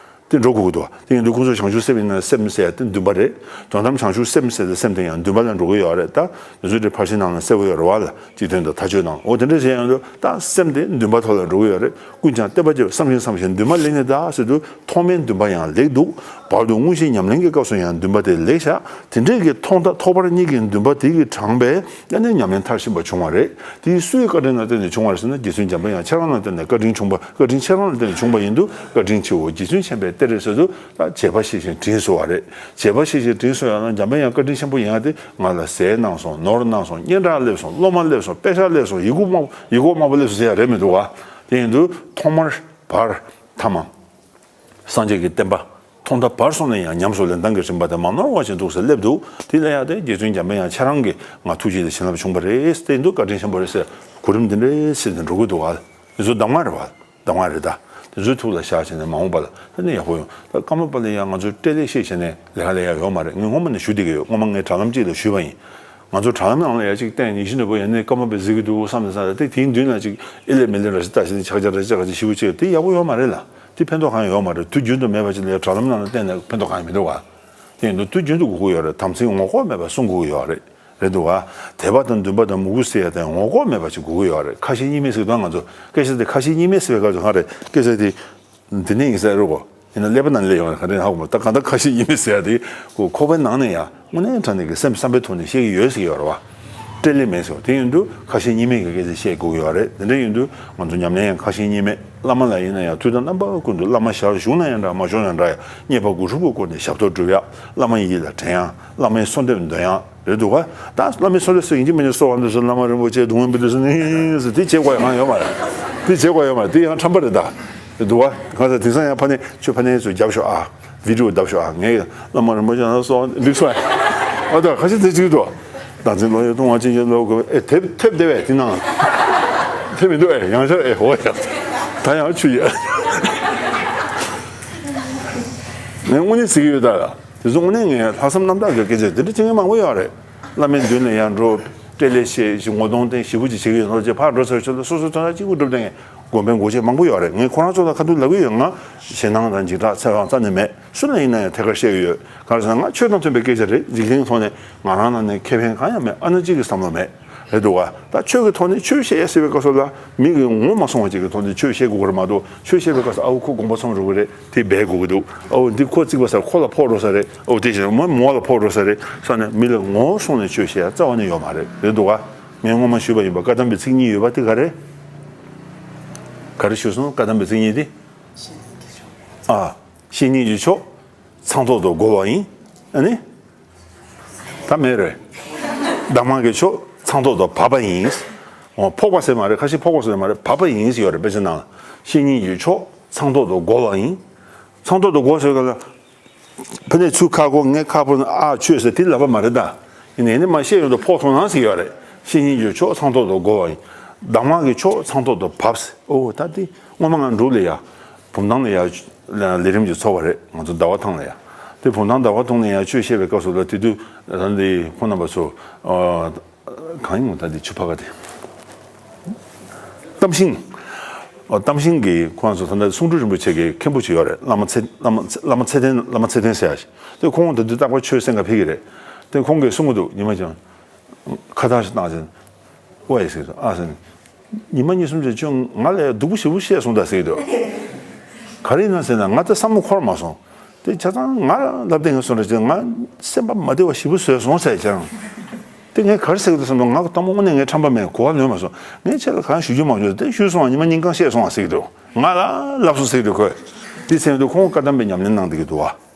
དེ་འགྲོ་དགོས་ཀྱི་འདུག་བ། དེ་ཡིན་དུས་ཁོང་ཚོ་བྱང་ཆུབ་སེམས་ཡིན་ན་སེམས་ཟེར་ཡ་དེ་འདུན་པ་རེད། དོན་དམ་བྱང་ཆུབ་སེམས་ཟེར་དུས་སེམས་དེ་ཡང་འདུན་པ་ལ་འགྲོ་གི་ཡོད་རེད། ད་དེ་ཚོ་དེ་ཕར་ཕྱིན་ནང་ལ་གསལ་པོ་ཡོད་རེད་བ་ལ། སྤྱི་དོན་དང་མཐའ་དཔྱོད་ནང་། འོ་དེ་འདྲ་བྱས་ཡོང་དུས་ད་སེམས་དེ་འདུན་པ་ཐོག་ལ་འགྲོ་གི་ཡོད་རེད། ཀུན་ཀྱང་བསྟན་པ་རྒྱས་པའི། བསམ་ཞིང་བསམ་ཞིང་འདུན་མ་ལེགས་ནས་གདའ་ཟེར་དུས་ཐོག་མའི་འདུན་པ་ཡང་ལེགས་འདུག་བར་དུ་དངོས་གཞིའི་ཉམས་ལེན་གྱི་སྐབས་སུ་ཡང་འདུན་པ་དེ་ལེགས་ཤག་དེ་འདྲའི་གི་ཐོག་མཐའ་ཐོག་པར་གཉིས་ཀྱི་འདུན་པ་དེ་གིས་དྲངས་པའི་ཨ་ནི་ཉམས་ལེན་མཐར་ཕྱིན་པ་བྱུང་བ་རེད། དེ་སུའི་བཀའ་དྲིན་ལ་བརྟེན་ནས་བྱུང་བ་རེད་ཟེར་ན། རྗེ་བཙུན་འཇམ་དཔལ་དབྱངས་ཁྱེད་རང་ལ་བརྟེན་ནས་བཀའ་དྲིན་བྱུང་བ། བཀའ་དྲིན་ཁྱེད་རང་ལ་བརྟེན་ནས་བྱུང་བ་ཡིན་དུས། བཀའ་དྲིན་ཆེ་བོ་རྗེ་བཙུན་མཁྱེན་པའི་གཏེར་རེད་ཟེར་དུས། ད་བྱས་པ་བྱས་ཤིང་དྲིན་གཟོ་བ་རེད། བྱས་པ་བྱས་ཤིང་དྲིན་གཟོ་ཡ་ན་འཇམ་དཔལ་དབྱངས་བཀའ་དྲིན་ཆེན་པོ་ཡིན་ཡ་དེ། ང་ལ་ཟས་གནང་སོང་། ནོར་གནང་སོང་། སྙན་གྲགས་སླེབས་སོང་། སློབ་མ་སླེབས་སོང་། དཔེ་ཆ་སླེབས་སོང་། ཡི་གུ་མང་ཡི་གུ་མང་པོ་སླེབས་སོང་ཟེར་ཡ་རེད་མི་འདུག་བ། དེ་ཡིན་དུས་ཐོག་མར་བར་ཐ་མ། སངས་རྒྱས་ཀྱི་བསྟན་པ་ཐོག་མཐའ་བར་གསུམ་ནས་ཡང་ཉམས་སུ་ལེན་སྟངས་ཀྱི་རིམ་པ་དེ་མ་ནོར་བ་ཞིག་འདུག་ཟེར་སླེབས་འདུག་དེ་ལ་ཡང་དེ་རྗེ་བཙུན་འཇམ་དཔལ་དབྱངས་ཁྱེད་རང་གིས་ང་ཐུགས་རྗེ་ལ་བྱིན་རླབས་བྱུང་བ་རེད་ཟེར་དེ་འདུག་བཀའ་དྲིན་ཆེན་པོ་རེད་ཟེར་གོ་རིམ་འདི་འདྲའི་ཟེར་ནས་འགྲོ་གི་འདུག་བ། དེ་ཚོ་གདམས་ངག་རེད་བ། གདམས་ངག་རེད་ད། དེ་ཚོའི་ཐུགས་ལ་བཞག་བྱས་ནས་མ་འོངས་པ་ལ་ད་ནི་ཡག་པོ་ཡོང་། ད་ཀརྨ་པ་ལ་ཡང་ང་ཚོས་སྤྲེལ་ལད་བཤད་བྱས་ནས་ལས་ཀ་ལས་ཡག་ཡོད་མ་རེད། ངས་སྔོན་མ་ནས་ཞུ་བསྡད་ཀྱི་ཡོད། སྔོན་མ་ངས་དྲ་ལམ་གཅིག་ལ་ཞུས་པ་ཡིན། ང་ཚོ་དྲ་ལམ་ནང་ལ་ཡ་གཅིག་བལྟས་ནས་ཡིད་ཆེས་ནོར་བུ་ཡ་ནས་ཀརྨ་པས་གཟིགས་ཀྱི་འདུག་བསམ་ནས་ས་རེད་དེ། དེའི་མདུན་ལ་གཅིག་ཨེ་ལས་མེ་ལས་ར་ཞིག་ལྟ་བྱས་ནས་ཆག་ཆག་ར་ཆག་ཆག་ཞིབ་པོ་བྱས་དེ་ཡག་པོ་ཡོད་མ་རེད་ལ། དེ་ཕན་ཐོགས་གང་ཡང་ཡོད་མ་རེད། དུས་རྒྱུན་དུ་མེད་པ་ཅིག་ལ་དྲ་ལམ་ནང་ལ་བལྟས་ནས་ཕན་ཐོགས་གང་ཡང་མི་འདུག་བ། དེ་ཡིན་དུས་དུས་རྒྱུན་དུ་དགོས་ཀྱི་ཡོད་རེད། དམ་ཚིག་ངོ་ལྐོག་མེད་པ་སྲུང་དགོས་ཀྱི་ཡོད་རེད། རེད་འདུག་བ། དད་པ་དང་འདུན་པ་དང་མོས་གུས་ཟེར་ཡ་དེ་ངོ་ལྐོག་མེད་པ་ཅིག་དགོས་ཀྱི་ཡོད་རེད། ཁ་ཞེ་གཉིས་མེད་ཟེར་དང་ང་ཚོ་སྐད་ཆ་དེ་ཁ་ཞེ་གཉིས་མེད་ཟེར་བའི་སྐབས་སུ་གང་རེད། སྐད་ཆ་དེ་འདི་ནས་ཡིན་ས་རེད་གོ། ཡིན་ན་ཀླད་པ་ནང་སླེབས་ཡོང་ན་ག་རེ་ཧ་གོ་མ། ད་གང་ལྟར་ཁ་ཞེ་གཉིས་མེད་ཟེར་ཡ་དེ་ཁོ་ཁོག་པའི་ནང་ནས་ཡ་དངོས་གནས་དྲང་གནས་ཀྱི་སེམས་བསམ་པའི་ཐོག་ནས་བཤད་ཀྱི་ཡོད་ཟེར་གྱི་ཡོད་རེད་བ། སྤྲེལ་ལད་མེད་ཟེར་བ་དེ་ཡིན་དུས་ཁ་ཞེ་གཉིས་མེད་ཀྱི་སྐད་ཆ་བཤད་དགོས་ཀྱི་ཡོད་རེད། དེ་འདྲ་ཡིན་དུས་ང་ཚོ་ཉམས་ལེན་ཡང་ཁ་ཞེ་གཉིས་མེད། བླ་མ་ལ་ཡིན་ན་ཡང་དུས་དང་རྣམ་པ་ཀུན་ཏུ་བླ་མ་ཞལ་བཞུགས་ན་ཡང་འདྲ་མ་བཞུགས་ན་འདྲ་ཡང་རྙེད་པ་དགུ་ཧྲུལ་པོའི་སྒོ་ནས་ཞབས་ཏོག་སྒྲུབ་ཡ། བླ་མ་ཡིད་ལ་དྲན་ཡ། བླ་མའི་གསོལ་འདེབས་འདོན་ཡ། རེད་འདུག་བ། ད་བླ་མའི་གསོལ་འདེབས་སུ་ཡིན་གཅིག་མིན་གཅིག་གསོལ་བ་འདེབས་སུ་བླ་མ་རིན་པོ་ཆེ་གདུང་བ་འདེབས་སུ་ནི་ཟེར་དེ་བྱེད་དགོས་ཡ་གང་ཡོད་མ་རེད། དེ་བྱེད་དགོས་ཡོད་མ་རེད། དེ་ཡང་ཁྲམ་པ་རེད་ད། རེད་འདུག་བ། གང་ཟེར་དེང་སང་ཡང་ཕ་ནི་ཁྱོད་ཕ་ནི་ཚོས་རྒྱབ་ཤོག་ཨ། བི་ཌིའོ་བརྡབ་ཤོག་ཨ། ངས་བླ་མ་རིན་པོ་ཆེ་ན་གསོལ་བ་འདེབས་སོང་ཨ། ཨ་ད་ཁ་ཤས་དེ་གཅིག་འདུག་བདག་འཛིན་བློ་ཡི་ལྟུང་བ་ཅན་གྱི་བློ་དགོས་ཨེ་དེབ་དེབ་དེ་བས་དེ་ནང་། དེ་མི་འདུག་ཨེ། ཡང་ཤར་ཨེ། འོ་ཡ། ད་ཡང་ཆུ་ཡ། ངས་དངོས་གནས་ཟེར་གྱི་ཡོད་ད། དེ་ཚོ་དངོས་གནས་ངས་ལྷག་བསམ་རྣམ་དག་གི་སྐད་ཆ་དེ་འདྲ་བྱེད་མཁན་མང་པོ་ཡོད་རེད། བླ་མའི་མདུན་ལ་ཡང་འགྲོ། སྤྲེལ་ལད་བཤད། ཞིག་ངོ་གདོང་བསྟན། ཞེ་པོ་ཅིག་བྱེད་ཀྱི་ཡོད་ནོ་ཅེས། ཕར་འགྲོ་ཚར་ཆོད་ལ་སོ་སོ་ཐོག་མཐའ་གཅིག་པུ་སྒྲུབ་བསྡད་མཁན་དགོན་པའི་འགོ་བྱེད་མང་པོ་ཡོད་རེད། ངས་ཁོ་རང་ཚོ་ལ་ཁ་ཐུག་ལབ་ཀྱི་ཡོད། ང་ཞེད་སྣང་དང་འཇིགས་སྐྲག་ཚ་གྱང་རྩ་ནས་མེད། སུ་ལ་ཡིན་ན་ཡང་ཐད་ཀར་བཤད་ཀྱི་ཡོད། གང་ཟེར་ན་ང་ཆོས་དང་མཐུན་པའི་སྐད་ཆ་རེད། འཇིག་རྟེན་ཐོག་ནས་ང་རང་ནང་ནས་ཁེ་ཕན་གང་ཡང་མེད། ཨ་ན་གཅིག་གི་བསམ་བློ་མེད། རེད་འདུག་བ། ད་ཆོས་ཀྱི་ཐོག་ནས་ཆོས་བཤད་ཡ་ཟེར་བའི་སྐབས་སུ་ལ་མི་གི་ངོ་མ་སོང་བ་ཅིག་གི་ཐོག་ནས་ཆོས་བཤད་དགོས་ཀྱི་རེད་མ་གཏོགས། ཆོས་བཤད་པའི་སྐབས་སུ་ཨ་ཁུ་ཁོ་དགོངས་པ་ཚོམ་འགྲོ་གི་རེད། དེ་སྦས་དགོས་ཀྱི་འདུག་ཨ་འདི་ཁོ་བརྩིགས་པ་ཟེར་ཁོ་ལ་ཕོག་འགྲོ་ས་རེད། ཨ་དེ་བཞིན་མོ་མོ་ལ་ཕོག་འགྲོ་ས་རེད་ས་ནས་མི་ལ་ངོ་སོང་ནས་ཆོས་བཤད་ཡ་རྩ་བ་ནས་ཡོད་མ་རེད། རེད་འདུག་བ། ངས་སྔོན་མ་ཞུས་པ་ཡིན་པ། བཀའ་གདམས་པའི་ཚིག་གཉིས་ཡོད་པ་དེ་ག་རེ། ག་རེ་ཞུས་སོང་། བཀའ་གདམས་པའི་ཚིག་གཉིས་དེ། ཨ། བཤེས་གཉེན་གྱི་ཕྱོགས་ཚང་ཐོག་ཏུ་རྒོལ་བ་ཡིན། ཨ་ནི། ད་མེད་རེད། གདམས་ངག་གི་ཕྱོགས་ཚང་ཐོག་ཏུ་བབས་པ་ཡིན། འོ། ཕོག་པ་ཟེར་མ་རེད། ཁ་ཤས་ཕོག་པ་ཟེར་མ་རེད། བབས་པ་ཡིན་ཟེར་ཡོད་རེད། དཔེ་ཆ་ནང་ལ། བཤེས་གཉེན་གྱི་ཕྱོགས་ཚང་ཐོག་ཏུ་རྒོལ་བ་ཡིན། ཚང་ཐོག་ཏུ་རྒོལ་ཟེར་ག་ལ། ཕ་ནས་ཚུར་ཁ་སྒོ་ངའི་ཁ་ཕོ་ཨ་ཆོས་ཟེར་དེ་ལབ་པ་མ་རེད་ད། ཡིན་ནའི་ནི་མ་བཤད་ཡོང་དུ་ཕོག་སོང་ན་ཟེར་ཡོད་རེད། བཤེས་གཉེན་གྱི་ཕྱོགས་ཚང་ཐོག་ཏུ་རྒོལ་བ་ཡིན། གདམས་ངག་གི་ཕྱོགས་ཚང་ཐོག་ཏུ་བབས་ཟེར། ཨོ་ད་དེ་སྔོན་མ་ང་འབྲུག་ལ་ཡ། བུམ་ཐང་ལ་ཡ། ལས་རིམ་གྱི་ཚོགས་པ་རེད། ང་ཚོ་ཟླ་བ་ཐང་ལ་ཡ། དེ་བུམ་ཐང་ཟླ་བ་ཐང་ལ་ཡ་ཆོས་བཤད་པའི་སྐབས་སུ་ལ་དེ་དུས་ད་འདི་ཁོང་རྣམ་པ་ཚོ། གང་ཡིན་ད་འདི་ཆུ་ཕ་ག་དེ། གཏམ་ཤིང་། ཨོ། གཏམ་ཤིང་གི་ཁོང་ཚོ་ད་ལྟ་གསུང་སྤྲུལ་རིན་པོ་ཆེ་གི་མཁན་པོ་ཅིག་ཡོད་རེད། བླ་མ་ཚེ་བླ་མ་བླ་མ་ཚེ་བརྟན། བླ་མ་ཚེ་བརྟན་ཟེར་ཡ་ཞིག་དེ་ཁོང་ད་དུས་རྟག་པར་ཆོས་གསན་ག་ཕེབས་ཀྱི་རེད། དེ་ཁོང་གིས་གསུང་གི་འདུག་ཉི་མ་ཅང་ཁ་བཏགས་ཤིག་བཏང་ཟིན། ཨོ་ཡ་ཟེར་གི་འདུག་ཨ་ཟེར། ཉི་མ་གཉིས་གསུམ་ཅིག་ཅུང་ང་ལས་སྡུག་པོ་ཞེ་པོ་བཤད་སོང་ད་ཟེར་གི་འདུག་ག་རེ་ཡིན་ན་ཟེར་ན་ང་ད་བསམ་བློ་འཁོར་མ་སོང་། དེ་ཆ་ཚང་ང་ལབ་བསྡད་ཡོད་སོང་རེད་ཅེས་ང་སེམས་པ་མ་བདེ་བ་ཞེ་པོ་བཟོས་སོང་ཟེར་ཀྱང་། དེ་ངས་ག་རེ་ཟེར་གི་འདུག་བསམ་ན། ང་གི་གཏམ་དངོས་གནས་ངའི་ཁྲམ་པ་མེད། གོ་བ་ལོན་མ་སོང་། ངས་ཁྱེད་ལ་གང་ཞུ་རྒྱུ་མ་བྱུང་། དེ་ཞུས་སོང་། ཉི་མ་གཉིས་གང་བཤད་སོང་ཟེར་གི་འདུག་ང་ལ་ལབ་སོང་ཟེར་གི་འདུག་ཁོས། དེ་ཚེ་འདུག་ཁོང་བཀའ་གདམས་པའི་ཉམས་ལེན་གནང་བསྡད་ཀྱི་འདུག་བ།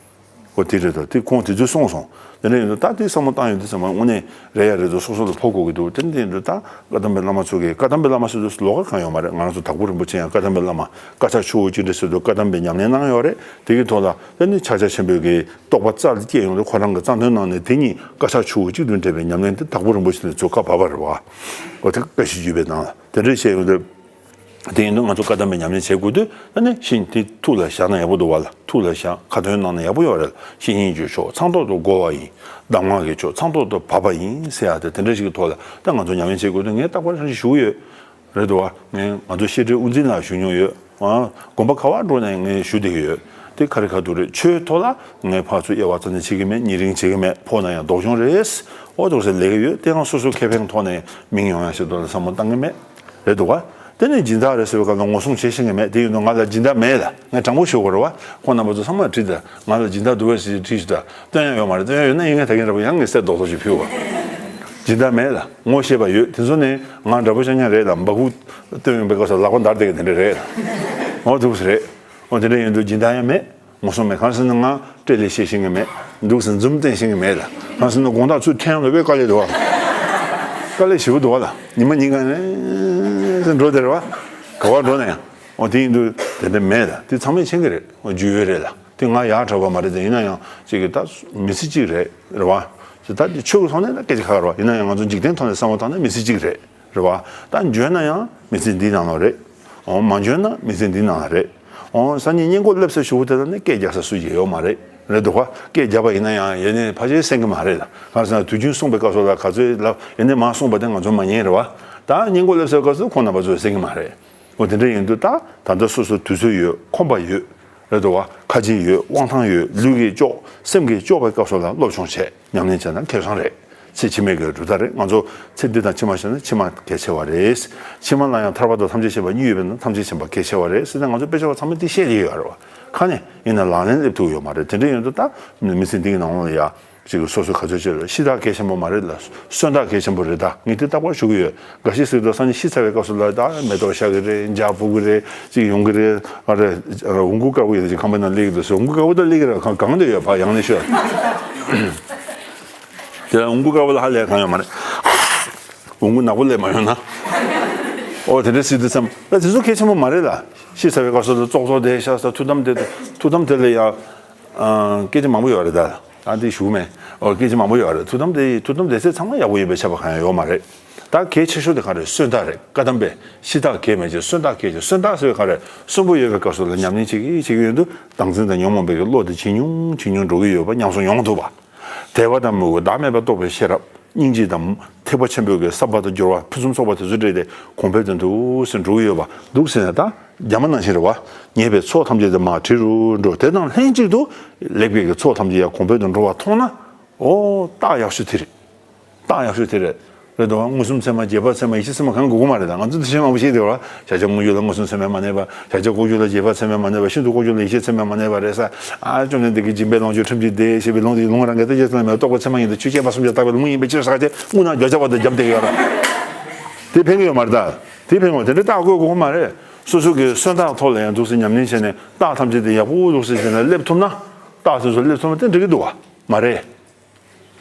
ཨོ་དེ་རེད་དོ། དེ་ཁོང་དེ་ཚོས་གསུངས་སོང་། དེ་འདྲ་ཡིན་དུས་ད་དེ་བསམ་བློ་བཏང་ཡོང་དུས་ཙམ་པ་དངོས་གནས་རེད་ཡ་རེད་དོ། སོ་སོ་ལ་ཕོག་དགོས་ཀྱི་འདུག་དེ་འདྲ་ཡིན་དུས་ད་བཀའ་གདམས་པའི་བླ་མ་ཚོ་གིས། བཀའ་གདམས་པའི་བླ་མ་ཟེར་དུས་ལོགས་ཀ་གང་ཡོད་མ་རེད། ང་རང་ཚོ་དྭགས་པོ་རིན་པོ་ཆེ་ཡང་བཀའ་གདམས་པའི་བླ་མ། བཀའ་ཕྱག་ཆུ་བོ་གཅིག་འདྲ་ཟེར་དུས་བཀའ་གདམས་པའི་ཉམས་ལེན་གནང་ཡོད་རེད། དེ་གི་ཐོག་ལ་དེ་ནི་ཕྱག་རྒྱ་ཆེན་པོའི་གི་རྟོགས་པ་རྩ་ལ་སྐྱེས་ཡོང་དུས་ཁོ་རང་གི་རྩ་དོན་ནང་ནས་དེ་གཉིས་བཀའ་ཕྱག་ཆུ་བོ་གཅིག་ཏུ་འདྲེས་པའི་ཉམས་ལེན་དེ་དྭགས་པོ་རིན་པོ་ཆེ་ནས་ཚུར་བཀའ་བབས་པ་རེད་བ། འོ་དེ་བཀའ་བཞི་བརྒྱུད་པའི་ནང་ལ་དེ་འདྲ་བཤད་ཡོང་དུས། དེ་ཡིན་དུས་ང་ཚོ་བཀའ་གདམས་པའི་ཉམས་ལེན་བྱེད་དགོས་དུས། ཨ་ནི་ཤིང་དེ་ཐུགས་ལ་བཞག་ན་ཡག་པོ་འདུག་བ་ལ། ཐུགས་ལ་བཞག་ཁ་ཏོན་གནང་ན་ཡག་པོ་ཡོད་རེད། བཤེས་གཉེན་གྱི་ཕྱོགས་ཚང་ཐོག་ཏུ་རྒོལ་བ་ཡིན། གདམས་ངག་གི་ཕྱོགས་ཚང་ཐོག་ཏུ་བབས་པ་ཡིན་ཟེར་ཡ་དེ་དེ་འདྲ་ཞིག་གི་ཐོག་ལ་ད་ང་ཚོ་ཉམས་ལེན་བྱེད་དགོས་དུས་ངས་རྟག་པར་ཞུ་གི་ཡོད། རེད་འདུག་བ། ངས་ང་ཚོ་བཤད་སྒྲོས་དབུ་འཛིན་ལ་ཞུ་མྱོང་ཡོད། ཨ། དགོན་པ་ག་བར་འགྲོ་ནས་ངས་ཞུ་བསྡད་ཀྱི་ཡོད། དེ་ག་རེ་ག་དུས་རེད། ཆོས་ཐོག་ལ་ངས་ཕར་ཚུར་དབྱེ་བ་རྩ་ནས་བྱེད་ཀྱི་མེད། ཉེ་རིང་བྱེད་ཀྱི་མེད། ཕོག་ན་ཡང་ལྡོག་སྦྱོང་རེད། ཨོ་འདུག་ཟེར་ལས་ཀྱི་ཡོད། དེ་ཡང་སོ་སོའི་ཁེ་ཕན་ཐོག་ནས་མིང་ཡོང་ཡ་ཞིག་ཐོག་ལ་བསམ་བློ་བཏང་གི་མེད། རེད་འདུག་བ། དེ་ནས་སྦྱིན་བདག་རེད་ཟེར་བའི་སྐབས་ལ་ངོ་སྲུང་བྱེད་ཤེས་ཀྱི་མེད། དེ་ཡིན་དུས་ང་ལ་སྦྱིན་བདག་མེད་ལ། ངས་དྲང་པོ་ཞུ་དགོས་རེད་བ། ཁོང་རྣམ་པ་ཚོ་ཚང་མ་དྲིས་ད། ང་ལ་སྦྱིན་བདག་འདུག་བས་ཟེར་དྲིས་ཞུ་ད། སྟོན་ཡ་ཡོད་མ་རེད། སྟོན་ཡ་ཡོད་ན་ཡིན་ངས་ད་གིན་འདྲ་པོ་ཡང་ངས་གསེར་རྡོག་རྡོག་ཅིག་ཕུལ་བ། སྦྱིན་བདག་མེད་ལ། ངོ་ཤེས་པ་ཡོད། དེ་ཚོ་ནས་ང་འདྲ་པོ་ཤ་ཉག་རེད་ལ། འབའ་ཁུག་སྟོན་ཡོང་པའི་སྐབས་སུ་ལག་པ་འདར་བསྡད་ཀྱི་དེ་འདྲ་རེད་ལ། འོ་འདུག་སེ་རེད། འོ་དེ་འདྲ་ཡིན་དུས་སྦྱིན་བདག་ཡང་མེད། ངོ་སྲུང་མེད། གང་ཟེར་ན་ང་སྤྲེལ་ལད་བཤད་ཤེས་ཀྱི་མེད། འདུག་སེ་འཛུམ་བསྟན་ཤེས་ཀྱི་མེད་ལ། གང་ཟེར་ན་དགོང་དག་ཚུར་འཐེན་ཡོང་དུས་དཔེ་དཀའ་ལས་འདུག་བ། དཀའ་ལས་ཞེ་པོ་འདུག་བ་ལ། ཉི་མ་གཉིས་ཀ་ནས་འགྲོ་བསྡད་རེད་བ། ག་བར་འགྲོ་ན་ཡང་། འོ་དེ་ཡིན་དུས་དེ་འདྲ་མེད་ལ། དེ་ཚང་མས་མཁྱེན་གྱི་རེད། འོ་རྒྱུས་ཡོད་རེད་ལ། དེ་ང་ཡག་དྲག་པ་མ་རེད་དེ། ཡིན་ན་ཡང་ཅིག་གི་ད་མི་ཚེ་གཅིག་རེད། རེད་བ། ཅིག་ད་དེ་ཆོས་ཀྱི་ཐོག་ནས་ད་སྐད་ཆ་ཁག་རེད་བ། ཡིན་ན་ཡང་ང་ཚོ་འཇིག་རྟེན་ཐོག་ནས་བསམ་བློ་བཏང་ན་མི་ཚེ་གཅིག་རེད། རེད་བ། ད་འཇོན་ན་ཡང་མི་ཚེ་འདིའི་ནང་ལ་རེད། འོ་མ་འཇོན་ན་མི་ཚེ་འདིའི་ནང་ལ་རེད། འོ་སང་ཉིན་གཉེན་སྒོ་སླེབས་ས་ཞུ་བོ་དེ་ལ་ནི་སྐད་རྒྱག་ས་སུ་ཡོད་མ་རེད། རེད་འདུག་བ། སྐད་རྒྱབ་པ་ཡིན་ན་ཡང་ཡེ་ནས་ཕལ་ཆེར་གསན་གྱི་མ་རེད་ལ། གང་ཟེར་ན་དུས་རྒྱུན་གསུངས་པའི་སྐབས་སུ་ལ་ག་ཚོད་ལབ་ཡེ་ནས་མ་གསུངས་པ་དེ་ང་ཚོ་མ་ཉན་རེད་བ། ད་གཉེན་སྒོ་སླེབས་སའི་སྐབས་སུ་ཁོང་རྣམ་པ་ཚོས་གསན་གྱི་མ་རེད། འོ་དེ་འདྲ་ཡིན་དུས་ད་ད་ལྟ་སོ་སོ་དུས་ཚོད་ཡོད། ཁོམ་པ་ཡོད། རེད་འདུག་བ། ཁ་ཆེ་ཡོད། དབང་ཐང་ཡོད། ལུས་ཀྱིས་ལྕོགས། སེམས་ཀྱིས་ལྕོགས་པའི་སྐབས་སུ་ལ་སློབ་སྦྱོང་བྱས། ཉམས་ལེན་བྱས་ན་ཁེ་བཟང་རེད། ཚེ་ཕྱི་མའི་གི་གྲུབ་རྟགས་རེད། ང་ཚོ་ཚེ་འདི་དང་ཕྱི་མ་བྱས་ན་ཕྱི་མ་གལ་ཆེ་བ་རེད། ཕྱི་མ་ལ་ཡང་ཐར་པ་དང་ཐམས་ཅད་མཁྱེན་པ་གཉིས་ཡོད་པས་ན་ཐམས་ཅད་མཁྱེན་པ་གལ་ཆེ་བ་རེད་ཟེར་ནས་ང་ཚོ་དཔེ་ཆ་བ་ཚང་མས་འདི་བཤད་ཀྱི་ཡོད་རེད་བ། ཁ་ནས་ཡིན་ན་ལག་ལེན་སླེབས་ཐུབ་ཡོད་མ་རེད། དེ་འདྲ་ཡིན་དུས་ད་མི་ཚེ་འདི་གི་ནང་ལ་ཡ། ཅིག་སོ་སོ་ག་ཚོད་ཅིག་ལ་ཤི་ཐག་གལ་ཆེན་པོ་མ་རེད་ལ། གསོན་ཐག་གལ་ཆེན་པོ་རེད་ད། ངས་དེ་རྟག་པར་ཞུ་གི་ཡོད། འགའ་ཞིག་ཟེར་དུས་སང་ཉིན་ཤི་ཚར་བའི་སྐབས་སུ་ལ་ད་མེ་ཏོག་ཤར་གི་རེད། འཇའ་ཕུབ་གི་རེད། ཅིག་ཡོང་གི་རེད། ཨ་རེ། འོང་སྐུ་དཀར་པོ་ཡིན་ཅིག་ཁང་པའི་ནང་སླེབས་ཀྱི་འདུག་ཟེར། འོང་སྐུ་དཀར་པོ་ད་སླེབས་ཀྱི་རེད། གང་གང་དུ་ཡོད་ཕ་ཡང་ནས་ཤོད། དེ་ལ་འོང་སྐུ་དཀར་པོ་ལ་ཧ་ལས་གང་ཡོད་མ་རེད། འོང་སྐུ་ནག་པོ་སླེབས་མ་ཡོང་ན། ཨོ་དེ་འདྲ་ཟེར་དུས་ཙམ་ད་དེ་ཚོ་གལ་ཆེན་པོ་མ་རེད་ལ། ཤི་ཚར་བའི་སྐབས་སུ་ལ་ཙོག་ཙོག་དེ་ཤ་ས་ཐུགས་དམ་དེ་ཐུགས་དམ་དེ་ལ་ཡང་སྐད་ཆ་མང་པོ་ཡོད་རེད་ད། ད་འདི་ཞུ་མེད། ཨོ་སྐད་ཆ་མང་པོ་ཡོད་རེད། ཐུགས་དམ་དེ་ཐུགས་དམ་སྡེ་ཚན་ཚང་མ་ཡག་པོ་ཡིན་པས་ཁྱབ་པ་གང་ཡང་ཡོད་མ་རེད། ད་གལ་ཆེ་ཤོས་དེ་ག་རེད། གསོན་རྟགས་རེད། བཀའ་གདམས་པས་ཤི་རྟགས་གལ་མེད་ཅེས་གསོན་རྟགས་གལ་ཆེ། གསོན་རྟགས་ཟེར་བའི་ག་རེ། གསོན་པོ་ཡོད་པའི་སྐབས་སུ་ལ་ཉམས་ལེན་བྱེད་ཀྱི་བྱེད་ཀྱི་ཡོད་དུས་བདག་འཛིན་དང་ཉོན་མོངས་པའི་བློ་དེ་ཇེ་ཉུང་ཇེ་ཉུང་འགྲོ་གི་ཡོད་པ་ཉམས་སུ་མྱོང་ཐུབ་པ། དད་པ་དང་མོས་གུས་བདག་མེད་པ་རྟོགས་པའི་ཤེས་རབ་སྙིང་རྗེ་དང་ཐེག་པ་ཆེན་པོའི་གི་བསམ་པ་དང་སྦྱོར་བ་ཕུན་སུམ་ཚོགས་པ་དེ་ཚོ་སྤྲད་དེ་གོང་འཕེལ་དུ་འདུག་སེ་འགྲོ་གི་ཡོད་པ་འདུག་ཟེར་ནས། ད་རྒྱ་མ་ནང་བཞིན་རེད་བ། ཉེས་པའི་ཚོགས་ཐམས་ཅད་དེ་མར་བྲི་རུ་འགྲོ། དེ་དང་ལྷན་ཅིག་ཏུ་ལེགས་པའི་གི་ཚོགས་ཐམས་ཅད་ཡང་གོང་འཕེལ་དུ་འགྲོ་བ་མཐོང་ན། ཨོ་རྟགས་ཡག་ཤོས་དེ་རེད། རྟགས་ཡག་ཤོས་དེ་རེད། རེད་དོ། མངོན་སུམ་ཚད་མ་རྗེས་དཔག་ཚད་མ་ཡིད་ཤེས་ཚད་མ་གང་དགོས་ཀྱི་མ་རེད། ད་ང་ཚོ་དེ་བྱས་མང་པོ་བཤད་དེ་བ། བྱ་བྱེད་དངོས་རྒྱུ་ལ་མངོན་སུམ་ཚད་མས་མ་གནས་པ། བྱ་བྱེད་ལྐོག་གྱུར་ལ་རྗེས་དཔག་ཚད་མས་མ་གནས་པ། ཤིན་ཏུ་ལྐོག་གྱུར་ལ་ཡིད་ཤེས་ཚད་མས་མ་གནས་པ་རེད་ས། ཨ་བཅོམ་ལྡན་འདས་ཀྱིས་སྦྱིན་པའི་ལོངས་སྤྱོད་ཁྲིམས་ཀྱིས་བདེ་ཞེས་པའི་ལུང་དེ་ལུང་རང་གི་ལྟ་བྱེད་ཚད་མས་རྟོགས་པ་ཚད་མ་ཡིན་ཏེ། ཆོས་བཤད་པ་གསུམ་ཀྱང་རྟག་པའི་ལུང་ཡིན་པའི་ཕྱིར་ཟེར་བ་དེ་དངོས་སྣང་བརྗོད་བྱ་བ་དང་རྒྱབ་བསྡད་ཡོད་ར། དེ་ཕན་གྱི་ཡོད་མ་རེད། ད་དེ་ཕན་གྱི་ཡོད། དེ་འདྲའི་རྟགས་དགོས་དགོས་མ་རེད། སོ་སོ་གི་གསོན་རྟགས་ཐོག་ལ་ཡང་འདུག་སེ་ཉམས་ལེན་བྱས་ནས་རྟགས་ཐམས་ཅད་དེ་ཡག་པོ་འདུག་སེ་བྱས་ནས་སླེབས་ཐུབ་ན། རྟགས་དེ་ཚོ་སླེབས་ཐུབ་ན་དེ་འགྲིག་གི་འདུག་བ། མ་རེད།